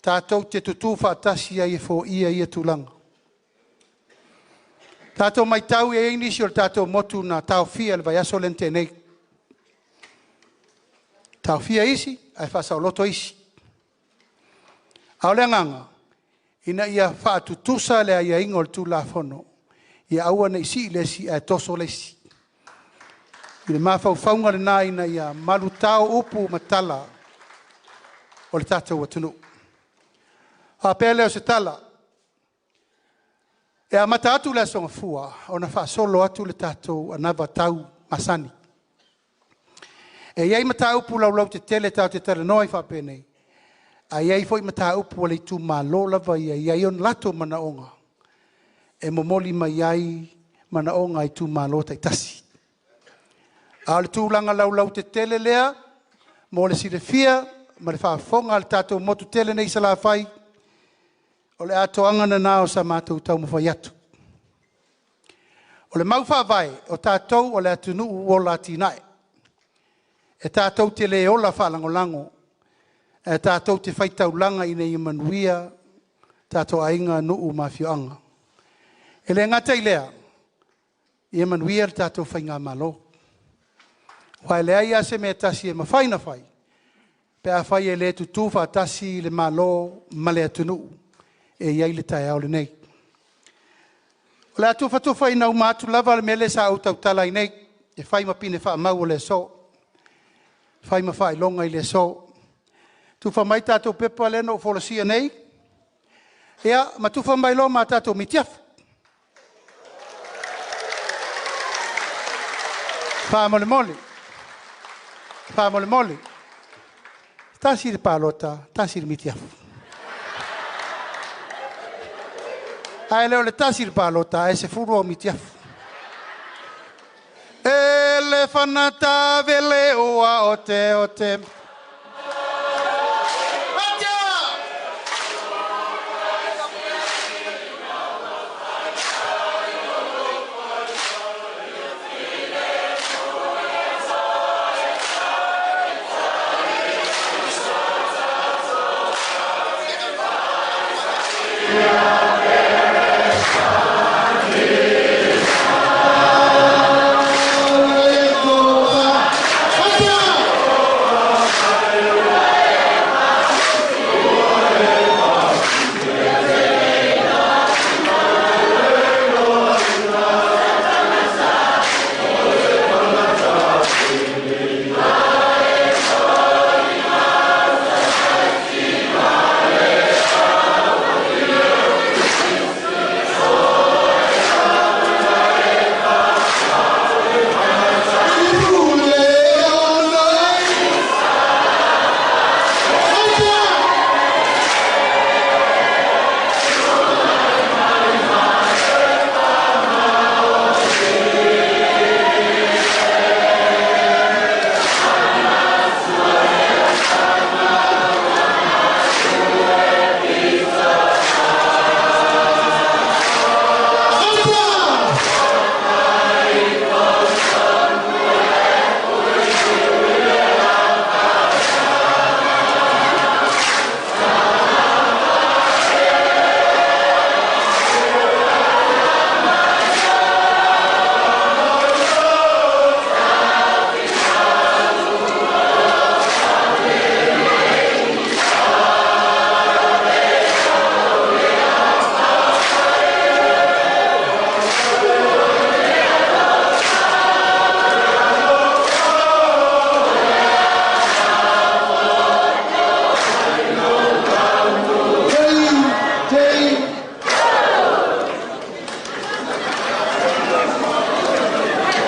Speaker 1: tatou te tutu faatasi ai e foia ia tulaga. Tatou matau e i ai nisi o le tatou motu na taofia i le vaiaso lea na tea nei, taofia isi ae faasaoloto isi. A o le agaga, ina ia faatutusa le aiaiga o le Tulafono, ia aua ne i sii le isi ae toso le isi. I le mafaufauga lena ina ia malutao upu ma tala o le tatou atunuu. Ona faapea lea o se tala, e amata atu le Aso Gafua ona faasolo atu le tatou anavatau masani. E i ai mataupu laulautetele tatou te talanoa ai faapenei, ae i ai foi mataupu a le itumalo lava ia e i ai ona latou manaoga e momoli mai ai manaoga a itumalo taitasi. A o le tulaga laulautetele lea mo le silafia ma le faafofoga a le tatou motu tele nei i Salafai, o le atoaga lena o sa matou taumafai atu. O le mau faavae, o tatou o le atunuu ola atinae, e tatou te le ola faalagolago, ae tatou te faitaulaga ina ia manuia tatou aiga, nuu ma afioaga. E le gata i lea, ia manuia le tatou faigamalo. Aua e leai lava se mea e tasi e mafai ona fai pe afai e le tutu faatasi le Malo ma le atunuu. e i ai le taeao lenei. O le a tufatufaina uma atu lava le mea lea sa ou tautala ai nei e fai ma pine faamau o le aso, fai ma faailoga i le aso. Tufa mai tatou pepa lea na ou folasia nei, ia ma tufa mai loa ma tatou mitiafu. Faamolemole, faamolemole, tasi le palota, tasi le mitiafu. Ae le o le tasi le palota ae 10 au mitiafu. E le fanata vele ua o te o te.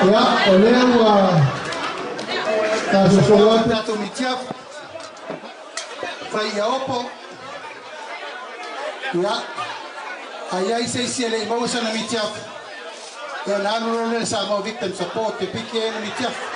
Speaker 1: Ia, o lea ua tasosolo atu tatou mitiafu. Fai ia opo. Ia, ai ai se isi e le i maua sana mitiafu. Ia na alu loa lea le Samoa Victim Support te piki ai le mitiafu.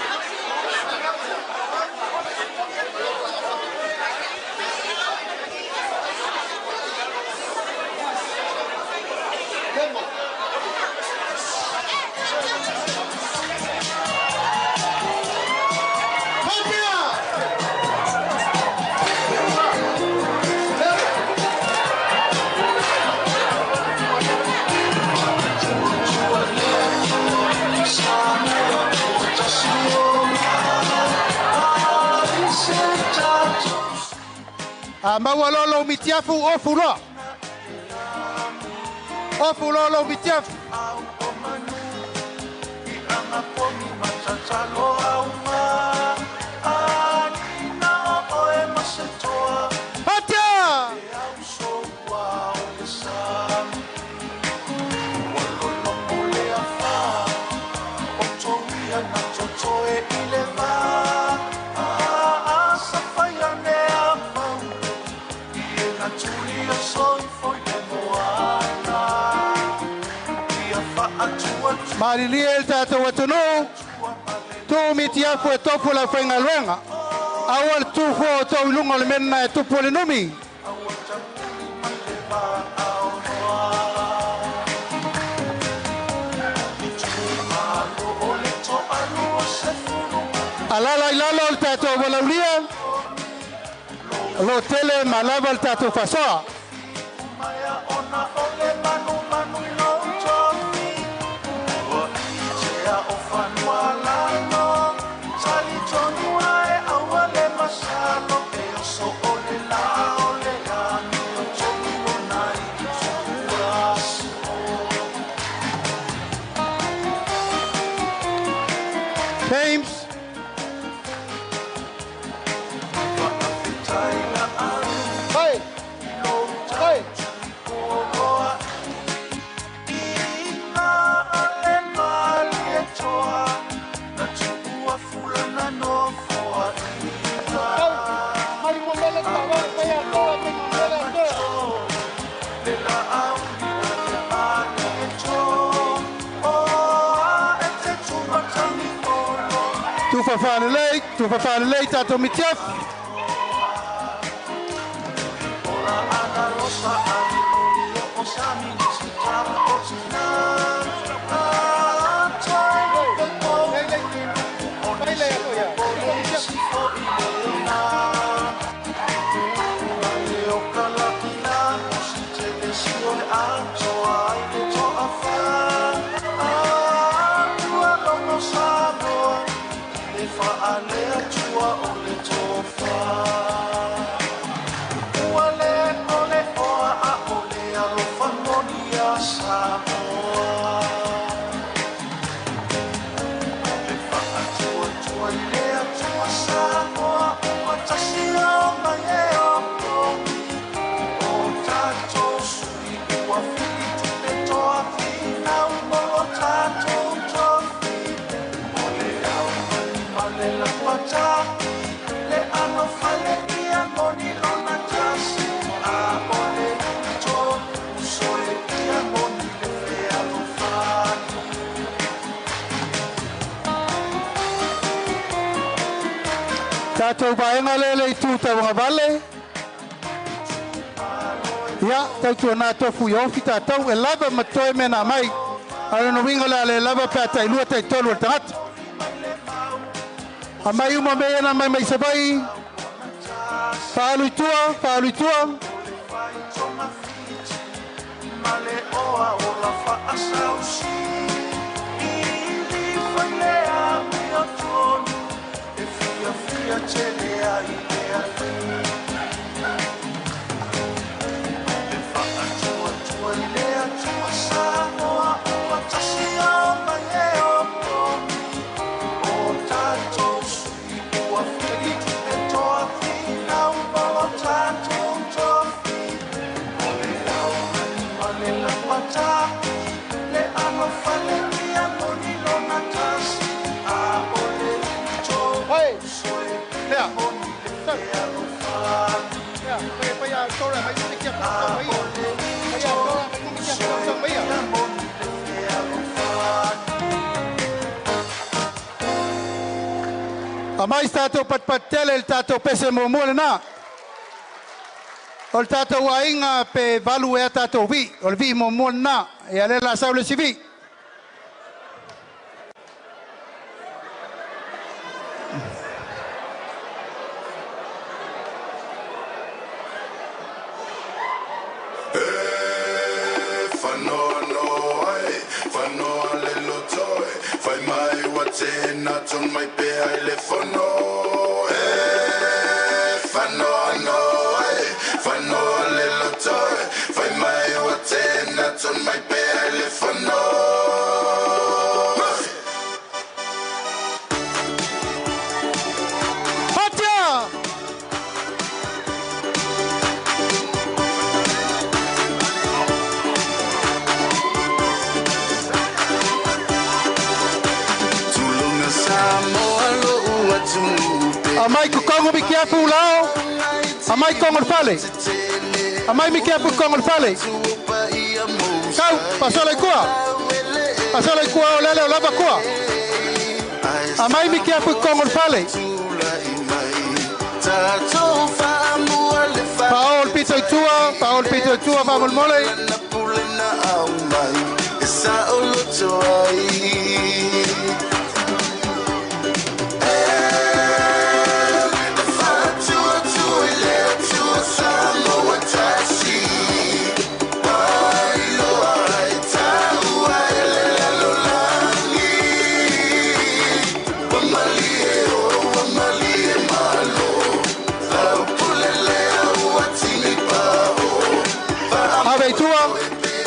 Speaker 1: A maua loa lou mitiafu, ofu loa. Ofu loa lou mitiafu. Atia! Malilie le tatou atunuu, tuu mitiafu e tofu lau faigaluega. Aua le tu fua o tou i luga o le mea lena e tupu o le numi. Alala i lalo o le tatou walaulia, o loo tele ma lava le tatou faasoa. Tufafalelei, tufafalelei tatou mitiafu. Tatou vaega lele i tūtauga vale. Ia, tautuana tofu i ofi tatou e lava ma toe mea na mai. A lona uiga o le a le lava pe a tailua taitolu o le tagata. A mai uma mea ia na mai mai Savaii. Faalu i tua, faalu i tua. A mai tātou patepatele le tātou pese muamua lena. O le tātou aiga pe valu ea tātou vi'i, o le vi'i muamua lena. Ia le la sau le isi vi'i. Amai kokongo mi kiafu lao. Amai kongo fale. Amai mi kiafu kongo fale. Kau, pasola ikua. Pasola ikua o lele o lava kua. Amai mi kiafu kongo fale. Paol pito itua, paol pito itua, famolmole.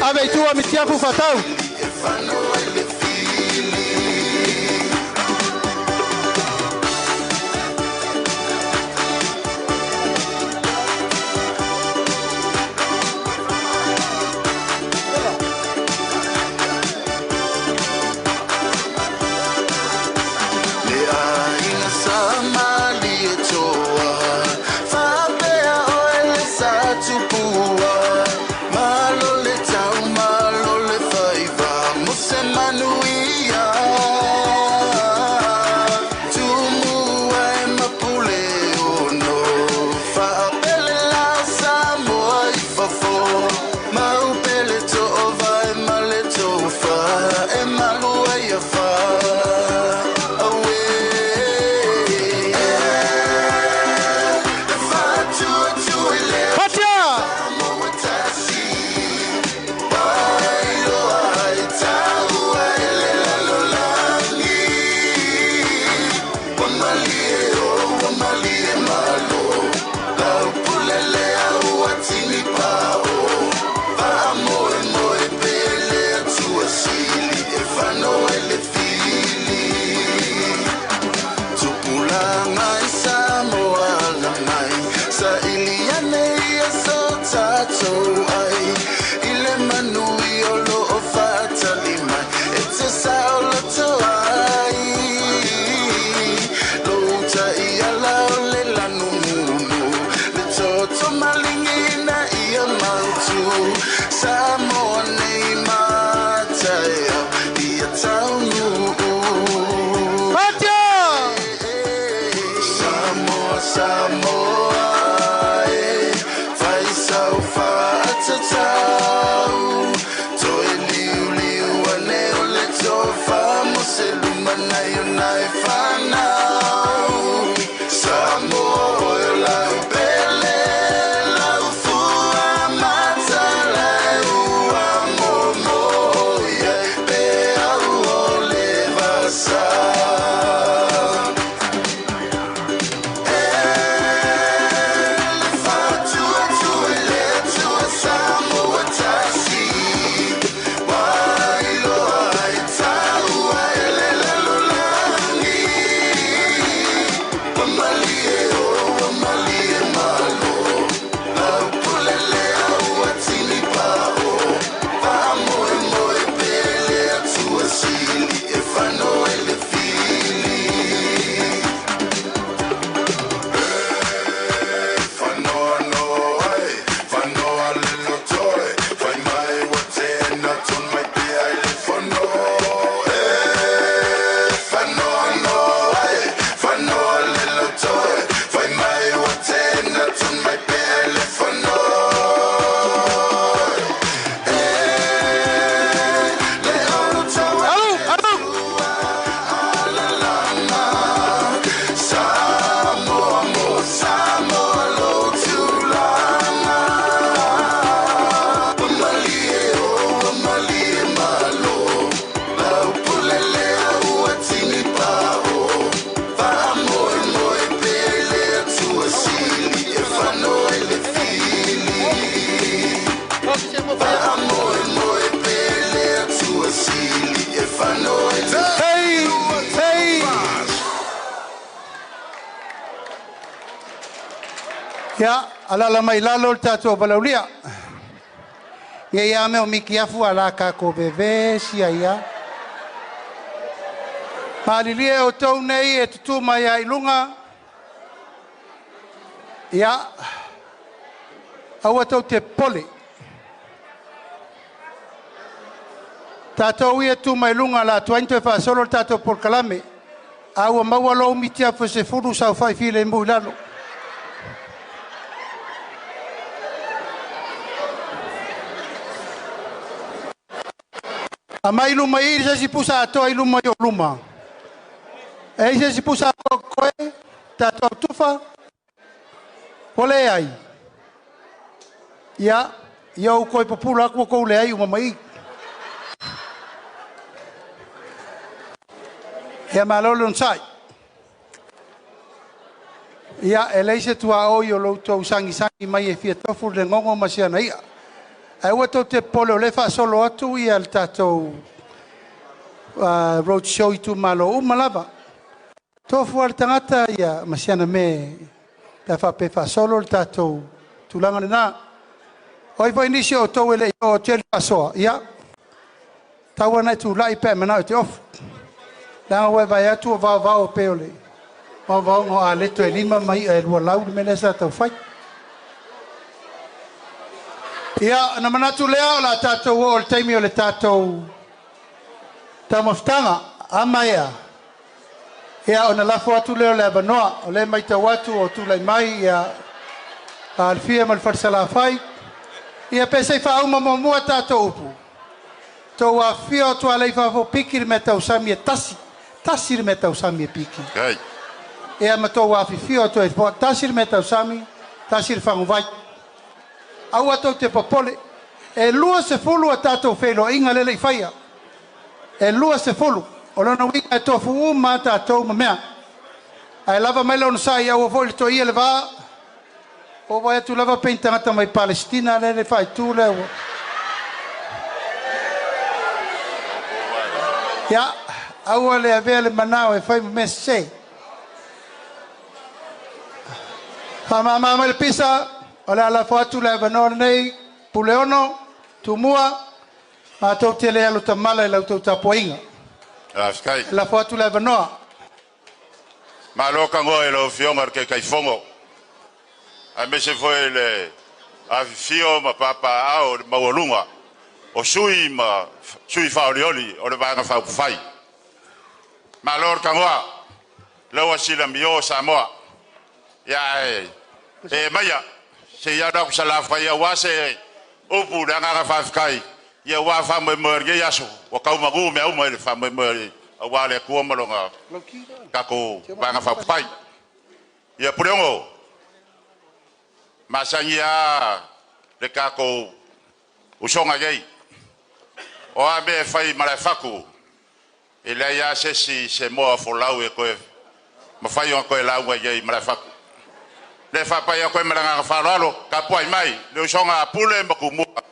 Speaker 1: Ave itua mitiafu fatau. Hey, hey. Ia, alala mai lalo le tatou valaulia. Ia ia me o miki afu ala ka ko veve sia ia. Malilie o tau nei e tutu mai ai lunga. Ia, aua tau te pole. Tātou ia tu mai lunga la tuain toe whaasolo le tātou polokalame. A ua maua lou miti afu se fulu sau fai file mu i lalo. A mai luma i se si pusa atoa i luma i o luma. E se si pusa atoa koe, tātou tufa, pole ai. Ia, ia u koe popula aku kou le ai uma mai. Ia malo le sai. Ia, e leise tua o i o loutou sangi sangi mai e fia tofu le gogo ma siana ia. Ae ua tou te pole o le faasolo atu ia le tatou road show i itumalo uma lava. Tofu a le tagata ia ma siana me pe a faapea faasolo le tatou tulaga lena. O ai foi nisi o outou e le i oo atu le faasoa, ia, tau ana e tulai pe a manao e te ofu. Leaga ua e vaai atu ua vaovao pei o le vaovaoga o aleto e lima ma i'a e lua lau le mea lea sa taufai. Ia, na manatu lea o la tatou oo i le taimi o le tatou taumafataga ama ea. Ia, ona lafo atu lea o le avanoa, o lea e matau atu o tulai mai ia Alfia ma le Falesalafai. Ia pe se i faauma muamua tatou upu. Tou afifio atu alei fafo piki le mea tausami e tasi. Tasi le mea tausami e piki.
Speaker 3: Hey.
Speaker 1: Ia ma tou afifio atu e tasi le mea tausami, tasi le faguvai. Aua tou te popole. E 20 a tatou feiloaiga lele i faia. E 20. O lona uiga e tofu uma tatou ma mea. Ae lava mai lona sa i aua foi le toia le vā. O vai atu lava pe tagata mai Palestina lele faaitu lea ua. Ia, aua le avea le manao e fai ma mea sese. Faamama mai le pisa, o le alafo atu le avanoa lenei, Puleono, Tumua, matou te le alu tamala i lau tou tapuaiga.
Speaker 3: Faafetai.
Speaker 1: Lafo atu le avanoa.
Speaker 3: Malo kagoa i lau Afioga i le Taitaifono, aemaise foi le afifio ma papaaao o le maualuga o sui ma sui faaolioli o le Vaega Faaupufai. Malo le tagoa, lau silamio o Samoa. Ia ae e maia, se i alu atu Salafai aua se upu le agaga faafetai, ia aua faamoemoe o lenei aso, ua tau magu mea uma i le faamoemoe aua le Atua ma lona tatou Vaega Faaupufai. Ia Puleogo, masani lava le tatou usoga nei. O a mea e fai ma le fatu, e leai lava se isi se moa folau e toe mafai ona toe lauga i ai ma le fatu. Le faapai atu ai ma le agaga faaaloalo, tapuai mai le usoga a Pule ma Tumua,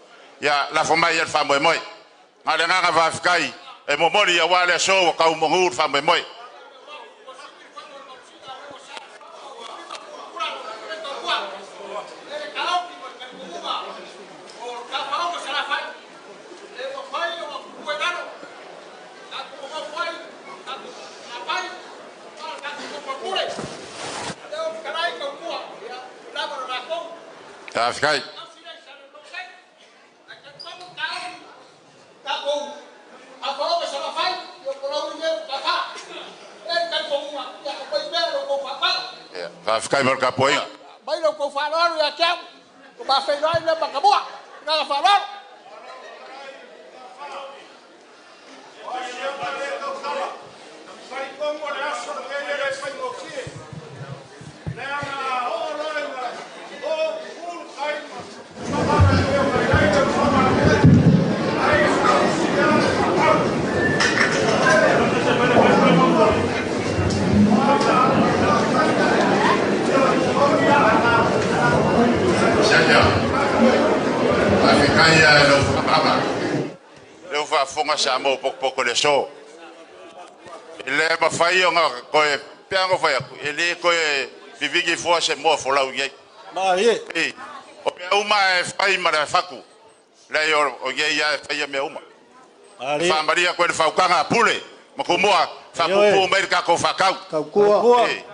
Speaker 3: ia lafo mai le faamoemoe. Na o le agaga faafetai e momoli aua le aso ua tau magu le faamoemoe. Faafetai. Ia, faafetai mo le tapuaiga.
Speaker 4: Mai lo kou faaaloalo ia te au, o mafeiloai le makamua, agaga faaaloalo.
Speaker 3: faafofoga Samoa potopoto i le aso. E le mafai ona toe pe a na fai atu, e le toe vivini fua se moa folau i
Speaker 4: Malie.
Speaker 3: ai. O mea uma e fai ma le fatu. Leai o nei lava e faia mea uma.
Speaker 4: Malie.
Speaker 3: Faamalia koe le faukaga a Pule ma Tumua, faapuupuu mai le tatou faatau.
Speaker 4: Kaukua.
Speaker 3: E.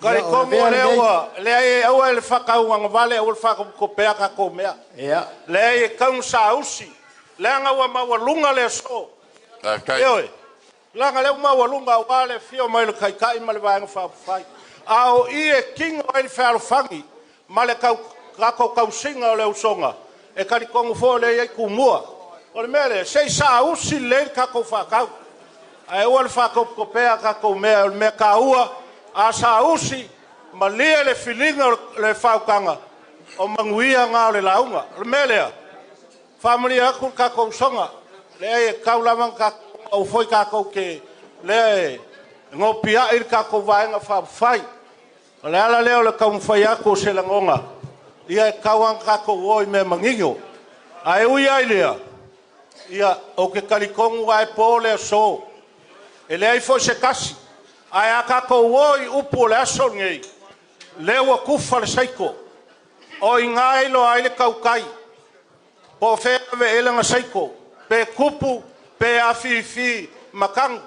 Speaker 4: Talitonu o lea ua leai aua le faatauagavale aua le faakopea tatou mea.
Speaker 1: Ia.
Speaker 4: Leai e tau sausi leaga ua maualuga le aso.
Speaker 3: Faafetai.
Speaker 4: Ioe. Leaga lea ua maualuga aua le afio mai o le Taitai ma le Vaega Faaupufai. A o i e tino ai le fealofani ma le tatou tausiga o le usoga, e talitonu foi o lea e i ai Tumua. O le mea lea, se i saausi lelei le tatou faatau. Ae aua le faatopetopea tatou mea, o le mea taua, a saausi, malie le filiga o le faautaga, o manuia na o le lauga. O le mea lea, faamalie atu le tatou usoga, leai e tatau lava ona tatou aua foi tatou te lea e nopiai le tatou Vaega Faaupufai. O le ala lea o le taumafai atu o se lagona, ia e tatau lava ona tatou o i mea manino. Ae ui lava i lea, ia, ou te talitonu lava e po le aso, e leai foi se tasi. Ae a tatou o i upu o le aso lenei, lea ua tufa le saiko, o i ina e iloa ai le tautai, po o fea e ave i ai lana saiko, pe tupu pe afifi ma tanu.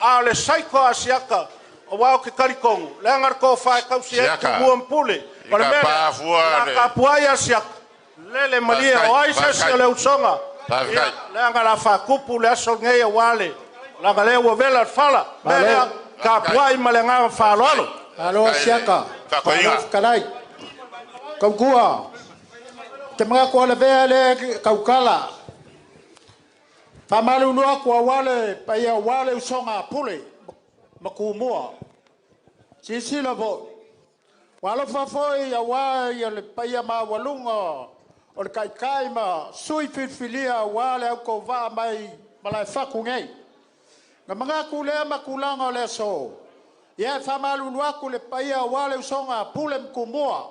Speaker 4: A o le saiko a Asiata, aua ou te talitonu, leaga le tofa e tausi ai
Speaker 3: Siaka.
Speaker 4: Tumua ma Pule. O le
Speaker 3: I
Speaker 4: mea lea,
Speaker 3: ka pafua
Speaker 4: o le a tapuai Asiata, lele malie,
Speaker 3: Faafetai,
Speaker 4: o ai se isi
Speaker 3: faafetai.
Speaker 4: o le usoga.
Speaker 3: Faafetai.
Speaker 4: Ia, leaga la faatupu le aso lenei aua le leaga lea ua vela le fala. Mea lea, tapuai ma le agaga faaaloalo.
Speaker 5: Malo Asiata.
Speaker 3: Faafetai.
Speaker 5: Malo fetalai. Kaukua. Te mga ko le vea le kaukala. Faamalulu atu aua le paia aua le usoga a Pule ma Tumua. Silasila foi. Ua alofa foi aua ia le paia maualuga o le taitai ma sui filifilia aua le autovaa mai Malaefatu nei. Na manatu lea ma tulaga o le aso, ia e faamalulu atu le paia aua le usoga a Pule ma Tumua.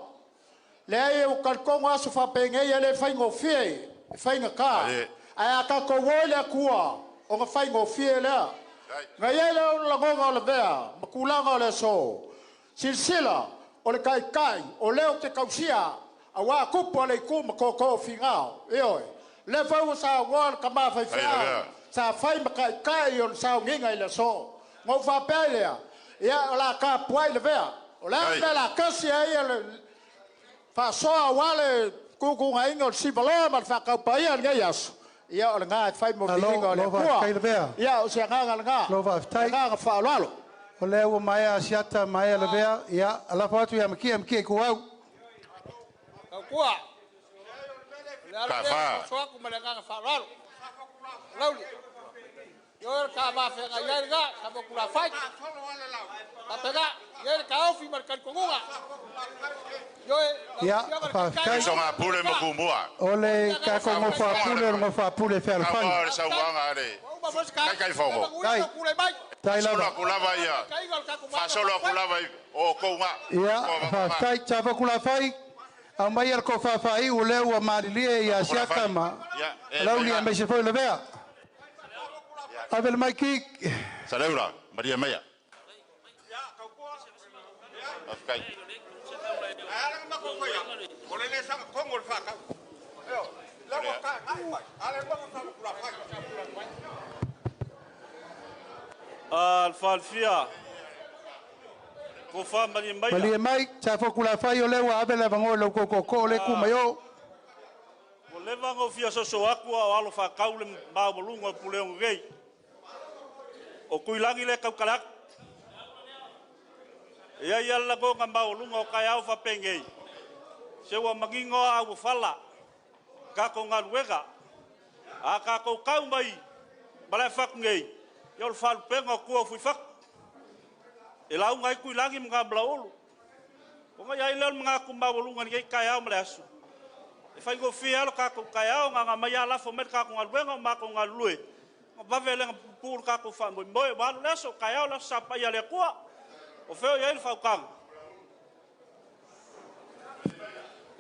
Speaker 5: Leai ua talitonu aso faapenei e le faigofie, e faigata. Ae a tatou o i le Atua, ona faigofie lea. Na i ai lea o le lagona o le vea ma tulaga o le aso, silasila o le taitai o lea ou te tausia, aua tupu a le itu ma tootoo o Finao. Ioe, lea foi ua saunoa le tama faifeau, sa fai ma taitai o le sauniga i le aso. Na ou faapea ai lea, ia o le a tapuai le vea. O le a le mea o le a tasi ai le faasoa aua le tuutuugaina o le sivaloa ma le faataupaia i lenei aso. Ia o lena e fai mo viiga o le
Speaker 1: Malo faafetai
Speaker 5: Atua.
Speaker 1: le vea.
Speaker 5: Ia o se agaga lena.
Speaker 1: Malo faafetai.
Speaker 5: Agaga faaaloalo.
Speaker 1: O lea ua maea Asiata, maea Lavea, ia, alafo atu ia Makia, Makia i kuau.
Speaker 4: Kaukua. O le ala lea
Speaker 3: Ka
Speaker 4: o soso atu ma le agaga faaaloalo. Lauli. Ioe le ka mafeagai ai lena, sa mo tulafai. Faapena, i ai le taofi ma le talitonuga. Ioe, lau
Speaker 1: Ia,
Speaker 4: Afioga i le
Speaker 1: faafetai.
Speaker 4: Taitai.
Speaker 3: Usoga a Pule ma Tumua.
Speaker 1: O le tatou nofo a Pule, o le nofo a Pule
Speaker 3: Kau
Speaker 1: fealofani.
Speaker 3: le saunoaga a le
Speaker 4: Ua uma foi se kai.
Speaker 3: Taitaifono.
Speaker 4: Manuia lou tulai mai.
Speaker 1: Tai
Speaker 3: Faasolo
Speaker 1: lava.
Speaker 3: atu lava ia.
Speaker 4: Taiga o le tatou Vaega
Speaker 3: Faasolo atu
Speaker 4: Faaupufai.
Speaker 3: lava i o outou ga.
Speaker 1: Ia, faafetai, Tafakulaafai, aumaia le tofafaaiu o lea ua malilie ia Asiata ma
Speaker 3: Ia, e,
Speaker 1: Lauli
Speaker 3: faiga.
Speaker 1: aemaise foi Lavea. Ave le maiki.
Speaker 3: Saleula, maria maia. Faafetai.
Speaker 2: Le faalafia tofa malie maia.
Speaker 1: Malie mai, Tafakulaafai, o lea ua ave le avanoa i lau tootoo le ku mai o.
Speaker 2: Ua leva ona ou fia soso atu a o alo faatau le maualuga o Puleono nei. O Tuilagi le tautala atu. E i ai lava le lagona maualuga o taeao faapenei, se ua manino lava auofala tatou galuega. A tatou tau mai Malaefatu nei, ia o le faalupega o tua o Fuifatu. E lauga ai Tuilagi ma Gamalaulu. Ona i ai lea o le manatu maualuga i lenei taeao ma le aso. E faigofie lava lo tatou taeao, na ona aumai lava lafo mai le tatou galuega o matou galulue, ona vave lea ona puupuu le tatou faamoemoe. Ua alu le aso, taeao le aso Sa Paia a le Atua. O fea o i ai le faautaga?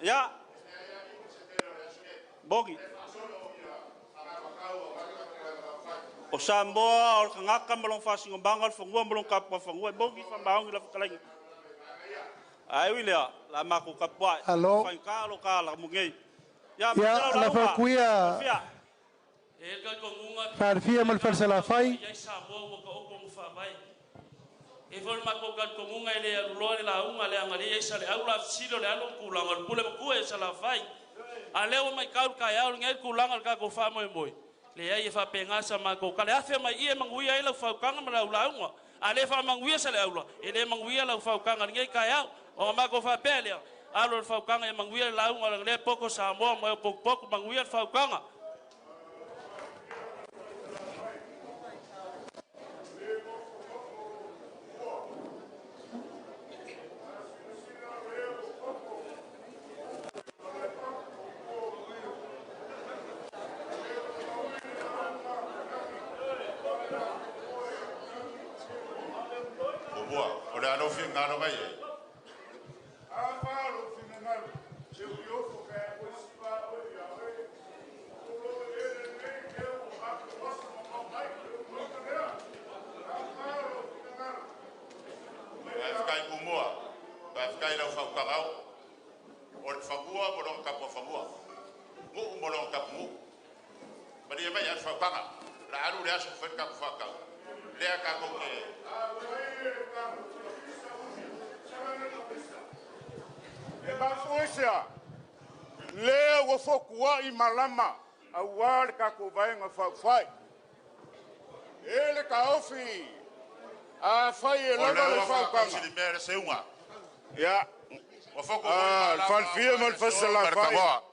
Speaker 2: Ia, moni.
Speaker 6: O Samoa o le tagata ma lona faasinomaga o le fanua ma lona tapuafanua e moni faamaoni lau fetalaiga. Ae ui i lea, o le a matou tapuai,
Speaker 1: Alo.
Speaker 6: e faigata lo ta alaga nei. Ia
Speaker 1: Ia,
Speaker 6: manuia lau
Speaker 1: lafo
Speaker 6: lauga.
Speaker 1: atu ia
Speaker 6: Soifia.
Speaker 1: Falefia ma le Falesalafai.
Speaker 6: E foi le matou talitonuga e le aluloa le lauga leaga lea e i ai Saleaula a fesili o le alu o tulaga o le pule matua i Salafai. A o lea ua matau i le taeao lenei le tulaga o le tatou faamoemoe, leai e faapena sa matou tala, e afe mai i i e manuia ai lau fauutaga ma lau lauga. A le faamanuia Saleaula, e le manuia lau fauutaga i lenei taeao. Ona matou faapea lea, alo i le fauutaga ia manuia le lauga leaga o lea e poto Samoa ma e potupotu, manuia le fauutaga.
Speaker 3: Ua, o le alofi ngalo mai e. Faafetai Tumua, faafetai i lau faautaga o le fanua ma lona tapuafanua, nuu ma lona tapunuu. Malie mai le fauutaga, o le a alu le aso e fai le tatou faatau, lea tatou te...
Speaker 7: E mafua i se a? Lea ua fotuai malama aua le tatou Vaega Faaupufai. E le taofi, afai e
Speaker 3: O
Speaker 7: lava
Speaker 3: lea
Speaker 7: le
Speaker 3: ua
Speaker 7: fauutaga,
Speaker 3: faatausi le mea le seuga.
Speaker 7: ia,
Speaker 3: Ua fotu foi
Speaker 7: le
Speaker 3: malama
Speaker 7: Falefia ma
Speaker 3: aua
Speaker 7: le
Speaker 3: le aso ma le
Speaker 7: Falesalafai,
Speaker 3: tanoa.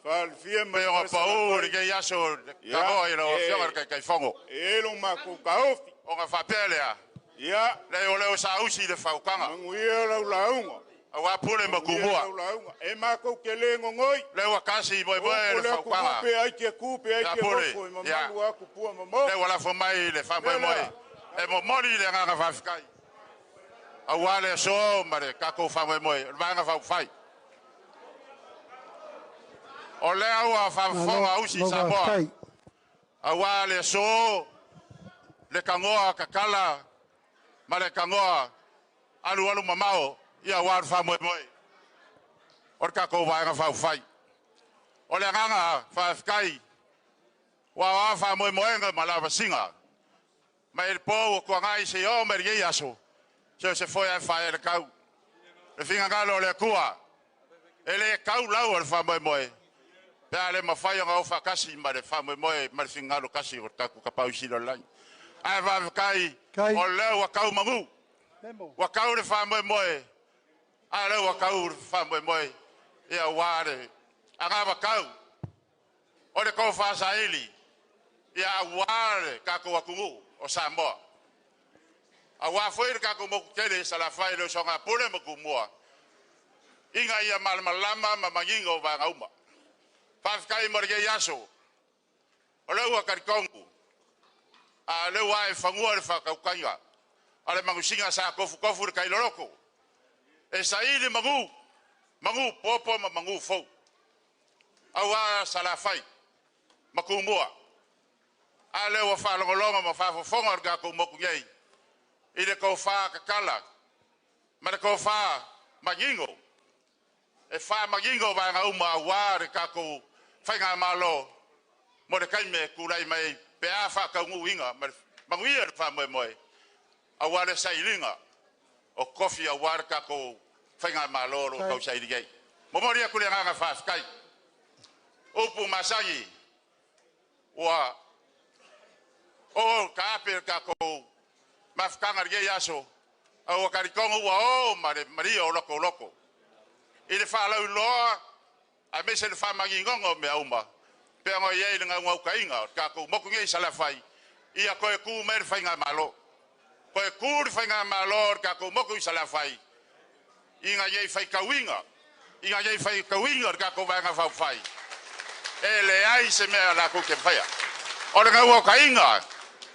Speaker 7: Falefia ma
Speaker 3: Pei
Speaker 7: le
Speaker 3: ona pau
Speaker 7: Falesalafai,
Speaker 3: lenei aso le
Speaker 7: ia,
Speaker 3: tanoa i lau Afioga i le
Speaker 7: e
Speaker 3: Taitaifono.
Speaker 7: e lo matou taofi.
Speaker 3: Ona faapea lea,
Speaker 7: Ia,
Speaker 3: leai o lea ua saausi le fauutaga,
Speaker 7: manuia lau lauga,
Speaker 3: aua Pule ma
Speaker 7: manuia
Speaker 3: Tumua.
Speaker 7: lau lauga. E matou te le gogoi,
Speaker 3: Lea ua kasi moemoe
Speaker 7: o
Speaker 3: le
Speaker 7: le atunuu
Speaker 3: fauutaga.
Speaker 7: pe ai te ku pe ai
Speaker 3: Ia
Speaker 7: te
Speaker 3: Pule,
Speaker 7: nofo, e
Speaker 3: ia.
Speaker 7: mamalu lava tupua ma maota.
Speaker 3: Lea ua lafo mai le faamoemoe.
Speaker 7: Lea.
Speaker 3: E momoli le agaga faafetai, aua le aso ma le tatou faamoemoe, o le Vaega Faaupufai. O lea ua faafofoga
Speaker 1: Malo,
Speaker 3: usi
Speaker 1: malo
Speaker 3: Samoa,
Speaker 1: faafetai.
Speaker 3: aua le aso, le tagoa tatala ma le tagoa alualu mamao, ia aua le faamoemoe o le tatou Vaega Faaupufai. O le agaga faafetai, ua o a faamoemoega ma lavasiga, mai le po ua tuanai seia oo mai lenei aso, so o se foe ae faaee le tau. Le finagalo o le Atua, e le tau lau o le faamoemoe, pe a le mafai ona o faatasi ma le faamoemoe ma le finagalo tasi o le tatou Tapaau Sili o le lagi. Ae faafetai,
Speaker 1: Kai.
Speaker 3: o lea ua tau magu,
Speaker 1: Memo.
Speaker 3: ua tau le faamoemoe, a lea ua tau le faamoemoe, ia aua le agavakau o le tofa saili, ia aua le tatou atunuu o Samoa. Aua foi le tatou motu tele i Salafai, le usoga a Pule ma Tumua, ina ia malamalama ma manino vaega uma. Faafetai mo lenei aso, o lea ua talitonu, a lea ua ae fanua le faatautaiga a le manusina sa tofutofu le tailoloto, e saili magu, magu popo ma magu fou, aua Salafai ma Tumua. A lea ua faalogologo ma faafofoga le tatou motu nei i le tofa tatala ma le tofa manino, e faamanino vaega uma aua le tatou faigamalo mo le taimi e tulai mai pe a faataunuuina ma le manuia le faamoemoe aua le sailiga o tofi aua le tatou faigamalo o lo o
Speaker 1: Kai.
Speaker 3: tausaili nei. Momoli atu le agaga faafetai. Upu masani ua o taape le tatou mafutaga i lenei aso, a ua talitonu ua o ma le malia o loko loko i le faalauiloa aemaise le faamaninoga o mea uma pe ona i ai le naunautaiga o le tatou motu nei i Salafai, ia toe tu mai le faigamalo. Toe tu le faigamalo o le tatou motu i Salafai, ina ia faitauina, ina ia faitauina le tatou Vaega Faaupufai, e leai se mea latou te faia. O le naunautaiga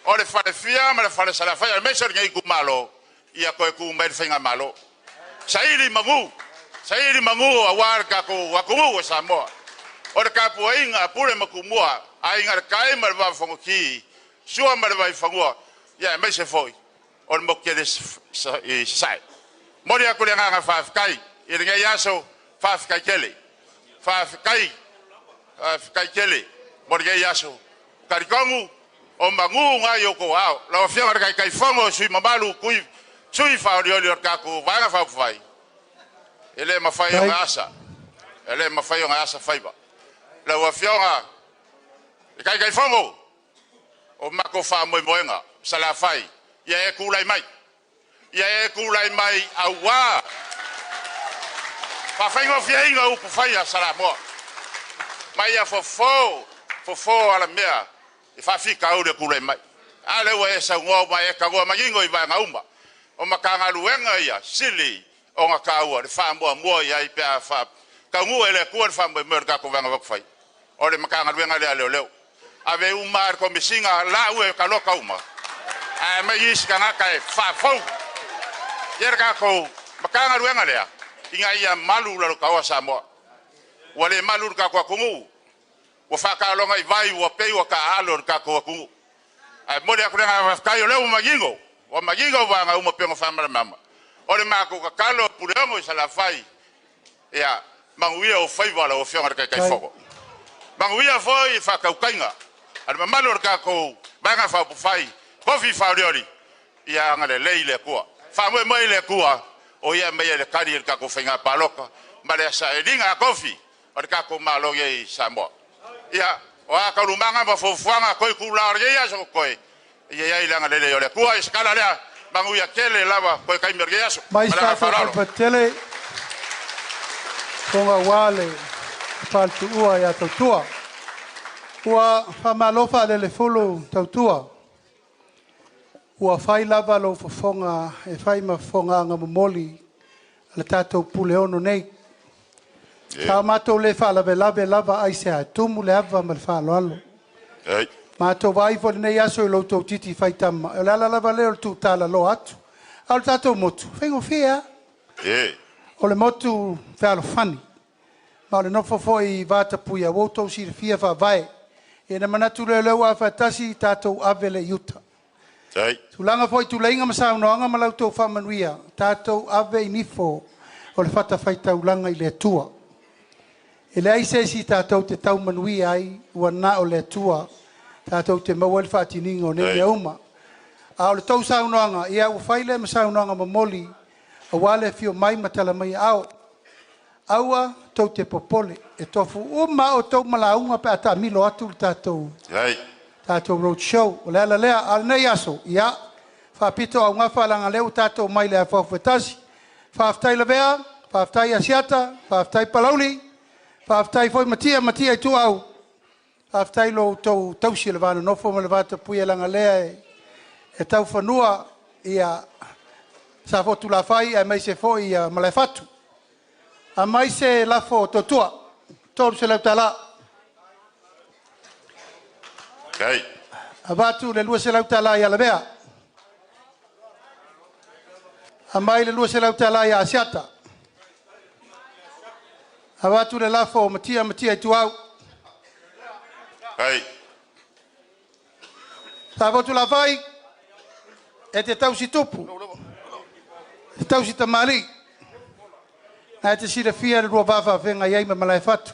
Speaker 3: o le Falefia ma le Fale Salafai aemaise o lenei itumalo, ia toe tu mai le faigamalo. Saili magu, saili magu aua le tatou atunuu o Samoa. O le tapuaiga a Pule ma Tumua, Aiga i le Tai ma le Vaa o Fonoti, Sua ma le Vaifanua, ia aemaise foi o le motu tele i Sasae. Momoli atu le agaga faafetai i lenei aso, faafetai tele, faafetai, faafetai tele mo lenei aso. Talitonu o manu na i outou aao. Lau Afioga i le Taitaifono o sui usufono mamalu, sui faaolioli o le tatou Vaega Faaupufai, e le mafai ona asa, e le mafai ona asa faiva. Lau Afioga i le Taitaifono, o matou faamoemoega, Salafai, ia e tulai mai. Ia e tulai mai auā faafaigofieina upu fai a Samoa. Ma ia fofo, fofo alamea e faafitauli e tulai mai. A lea ua e saunoa ma e tanoa manino i vaega uma. O Matagaluega ia sili ona taua le faamuamua i ai pe a taunuu e le Atua le faamoemoe o le tatou Vaega Faaupufai. O le Matagaluega lea a Leoleo. Ave uma le Komesina lau e taloka uma, ae aumai isi tagata e faafou. Ia le tatou Matagaluega lea, ina ia malu lalotaoa Samoa. Ua le malu le tatou atunuu, ua faataloga i vai, ua pei ua taaalo le tatou atunuu. Ae momoli atu le agaga faafetai o lea ua manino vaega uma pei ona faamalamalama. O le matou tatalo Puleono i Salafai, ia manuia ou faiva lau Afioga i le Taitaifono. Manuia foi faatautaiga a le mamalu o le tatou Vaega Faaupufai, Kofi Faaolioli, ia agalelei le Atua. Faamoemoe i le Atua, o ia e aumaia le tali i le tatou faiga palota ma le sailiga a tofi o le tatou Malo i Samoa. Ia, o a taualumaga ma fuafuaga toe tulao lenei aso totoe, ia i ai le agalelei o le Atua. I se tala lea, manuia tele lava toe taimi o lenei aso.
Speaker 1: Mai
Speaker 3: Ma le agaga
Speaker 1: sa
Speaker 3: faaaloalo.
Speaker 1: patele fonga ua le faletuua ia tautua. Ua faamalo lele fulu tautua. Ua fai lava lou fofoga e fai ma fofoga momoli le tatou Puleono nei. Sa matou le faalavelave lava ai se tumu le ava ma le faaaloalo. Matou vaai foi i lenei aso i lo outou titi faitama, o le ala lava lea o le tuutalaloa atu. A o le tatou motu, faigofie lava. O le motu fealofani, ma o le nofo foi i vatapuia ua outou silafia faavae. Ia ona manatu lea o lea ua faatasi tatou ave lea i uta. Tulaga foi i tuleiga ma saunoaga ma la outou faamanuia, tatou ave i nifo o le fatafaitaulaga i le Atua. E leai se isi tatou te tau manuia ai, ua na o le Atua tatou te maua ai le faatiniga o nei mea uma. A o le tou saunoaga, ia ua fai lea ma saunoaga momoli aua le afio mai ma tala mai aao. Aua tou te popole, e tofu uma outou ma lauga pe a taamilo atu le tatou tatou road show. O le ala lea, a o lenei aso, ia, faapito augafa leaga o lea ua tatou mai le afoafo e tasi. Faafetai Lavea, faafetai Asiata, faafetai Palauli, faafetai foi Matia, Matia Ituau, faafetai lo outou tausi o le va nonofo ma le va tapuia leaga lea e taufanua ia Safotulafai aemaise foi ia Malaefatu. Aumai se lafo tautua, $300. Avatu le $200 ia Lavea. Aumai le $200 ia Asiata. Avatu le lafo Matia, Matia Ituau. Safotulafai, e te tausi tupu, e te tausi tamalii, na e te silafia le lua va faafeagai ai ma Malaefatu.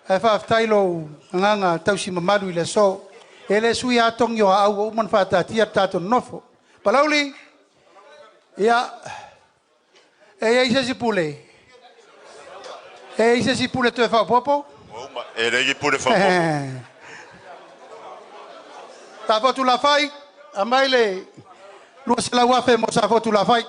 Speaker 1: Ae faafetai lou agaga tausi mamalu i le aso. E le sui lava togi o aau ua uma ona faataatia le tatou nonofo. Palauli, ia, e i ai se isi pule? E i ai se isi pule toe faaopoopo?
Speaker 3: E le i pule faaopoopo.
Speaker 1: Safotulafai, aumai le 200,000 mo Safotulafai.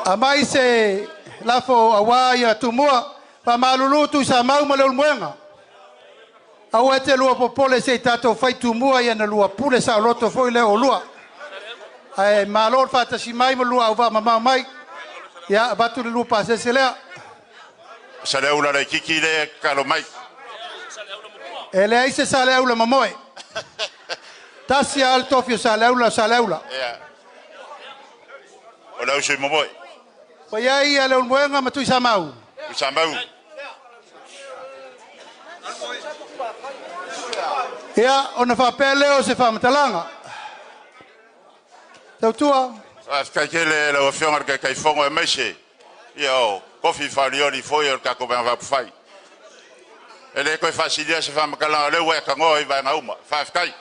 Speaker 1: Aumai se lafo aua ia Tumua, faamalulu Tuisamau ma Leulumoega. Aua e te lua popole se i tatou fai Tumua ia na lua pule saoloto foi lea o lua. Ae malo le faatasi mai ma lua auvaa mamao mai. Ia, avatu le lua pasese lea.
Speaker 3: Saleaula laitiiti lea e tatalo mai.
Speaker 1: E leai se Saleaula mamoe. Tasi lava le tofi o Saleaula o Saleaula.
Speaker 3: Ia. O le au sui momoe.
Speaker 1: Ua i ai ia Leulumoega ma Tuisamau.
Speaker 3: Tuisamau.
Speaker 1: Ia, ona faapea lea o se faamatalaga. Tautua.
Speaker 3: Faafetai tele lau Afioga i le Taitaifono aemaise ia o tofi faolioli foi o le tatou Vaega Faaupufai. E le toe faasilia se faamatalaga o lea ua e tanoa i vaega uma. Faafetai.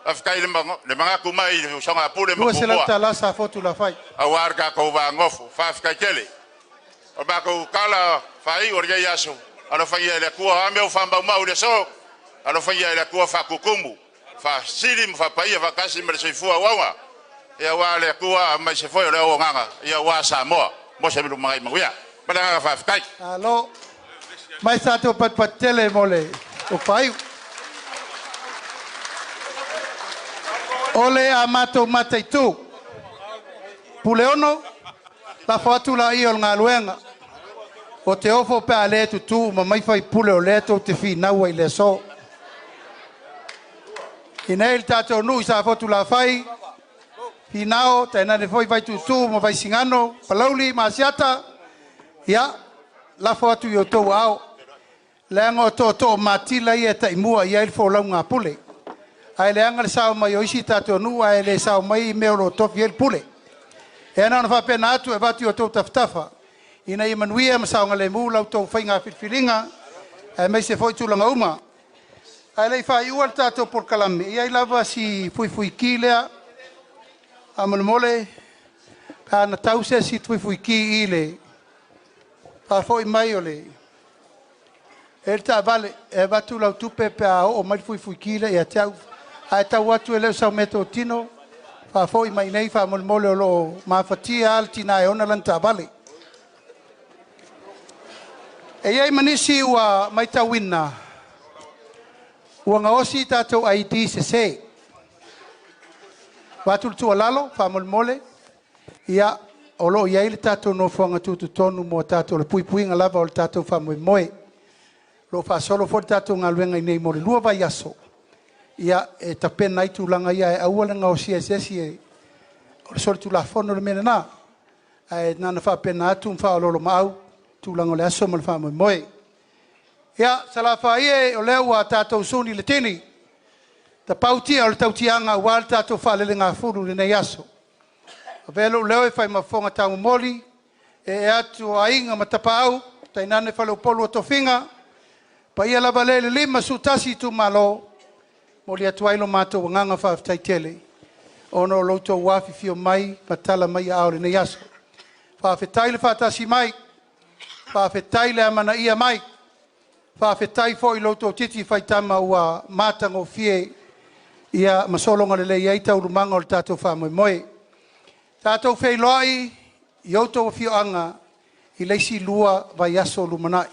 Speaker 3: Faafetai i le manatu mai i le usoga a Pule ma
Speaker 1: 200
Speaker 3: Tumua
Speaker 1: tala sa fotu la fai.
Speaker 3: Auā le tatou va nofo. Faafetai tele. O le matou tala faaiu o lenei aso, alofagia e le Atua a mea ua faamaumau i le aso, alofagia e le Atua faatutumu, faasili ma faapaia faatasi ma le soifua auauna. Ia aua le Atua aemaise foi o le auaunaga, ia aua Samoa mo se lumanai manuia. Ma le agaga faafetai.
Speaker 1: Alo. Mai sa te patipati tele mo le o faiu. O le a matou mataitu. Puleono, lafo atu laia o le galuega. O te ofo pe a le tutū ma mai faipule o lea tou te finaua i le aso. I nei le tatou nuu i Safotulafai, Finao, tainane foi Vaituutuu ma Vaisigano, Palauli ma Asiata, ia, lafo atu i o outou aao. Leaga o tootoo matila ia e taimua i ai le folauga a Pule. Ae leaga le sao mai o isi tatou nuu ae le sao mai i mea o lo o tofi ai le Pule. E na ona faapena atu e avatu i o outou tafatafa, ina ia manuia ma saogalemu la outou faiga filifiliga, aemaise foi tulaga uma. Ae le i faaiua le tatou polokalame, e i ai lava si fuifuiki lea, faamolemole, pe ana tau se isi fuifuiki i le faafoi mai o le e le taavale e avatu lau tupe pe a oo mai le fuifuiki lea ia te au. Ae tau atu e le o sau meatotino, faafoi mai nei faamolemole o lo o mafatia lava le tina e ona lana taavale. E i ai ma nisi ua matauina ua gaosi tatou ID sese. Avatu le tuualalo faamolemole, ia, o lo o i ai le tatou nofoaga tutotonu mo tatou le puipuiga lava o le tatou faamoemoe. O lo o faasolo foi le tatou galuega i inei mo le 2 vaiaso, ia, e tapena ai tulaga ia ae aua le gaosia e se isi, o le solitulafono le mea lena. Ae na ona faapena atu ma faaoloolomaau tulaga o le aso ma le faamoemoe. Ia, Salafai e, o lea ua tatou suni le tini, tapau tia o le tautiaga aua le tatou faalelegafulu i lenei aso. Avea lou leo e fai ma fofoga taumomoli, e atu o aiga ma tapaau, tainane faleupolu o tofiga, paia lava lea i le 51 itumalo, momoli atu ai lo matou agaga faafetai tele, ona o lo outou afifio mai ma tala mai aao i lenei aso. Faafetai le faatasi mai, faafetai le amanaia mai, faafetai foi i lo outou titi faitama ua matagofie ia ma sologa lelei ai taualumaga o le tatou faamoemoe. Tatou feiloai i outou afioaga i le isi 2 vaiaso lumanai.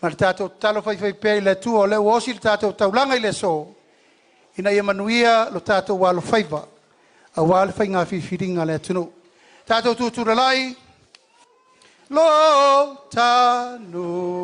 Speaker 1: Ma le tatou tatalo faifaipea i le Atua o lea ua osi le tatou taulaga i le aso, ina ia manuia lo tatou alofaiva aua le faiga filifiliga a le atunuu. Tatou tutulalai, lo tanua.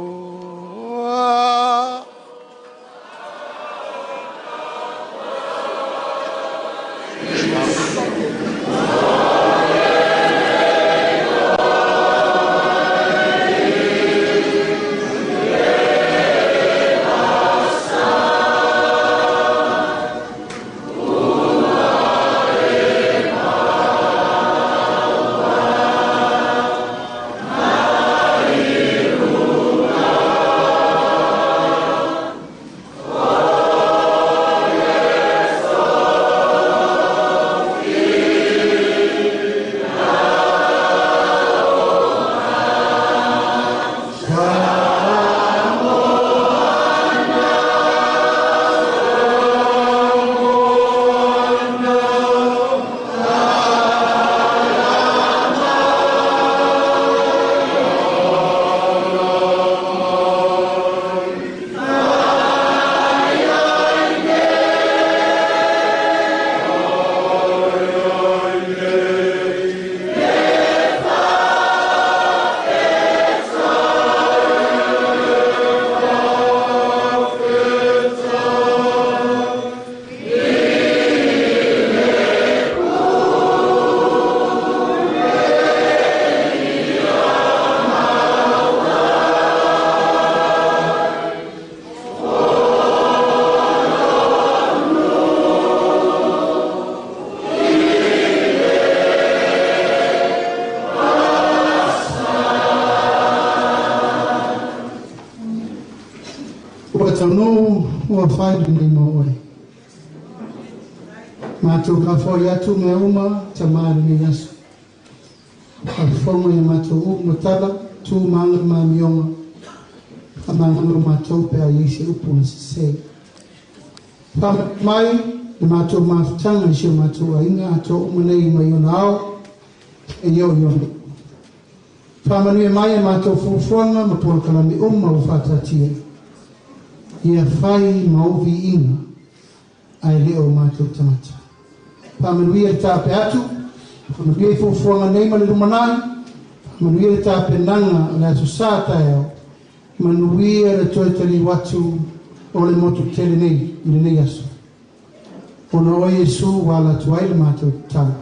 Speaker 8: taunuu ua fai lenei mo oe. Matou kafoai atu mea uma Tamā i lenei aso. Faafofoga i a matou upu ma tala, tu ma aga ma amioga, faamagalo matou pe a i ai se upu na sese. Faamanuia mai le matou mafutaga i si o matou aiga atoa uma nei mai ona ao seia oo i ona iu. Faamanuia mai a matou fuafuaga ma polokalame uma ua faataatia. Ia fai ma ou viiga ae le o matou tagata. Faamanuia le taape atu, faamanuia i fuafuaga nei ma le lumanai, faamanuia le tapenaga o le Aso Sa taeao, manuia le toe taliu atu o le motu tele nei i lenei aso. Ona o Iesu ua ala atu ai le matou tatalo.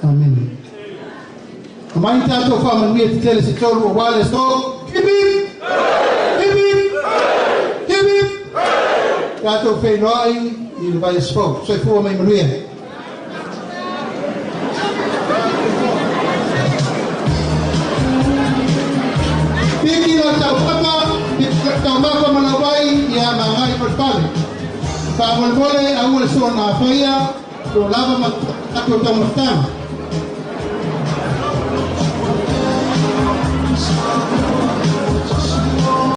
Speaker 8: Amene. Aumai ni tatou faamanuia tetele se tolu aua le aso. Hip hip! Hip hip! Hip hip! Tatou feiloai i le vaiaso fou. Soifua ma ia manuia. Piki lau taumafa, piki lau taumafa ma lau vai ia magai ma le fale. Faamolemole aua le soona afaia, o lo lava ma tatou taumafataga.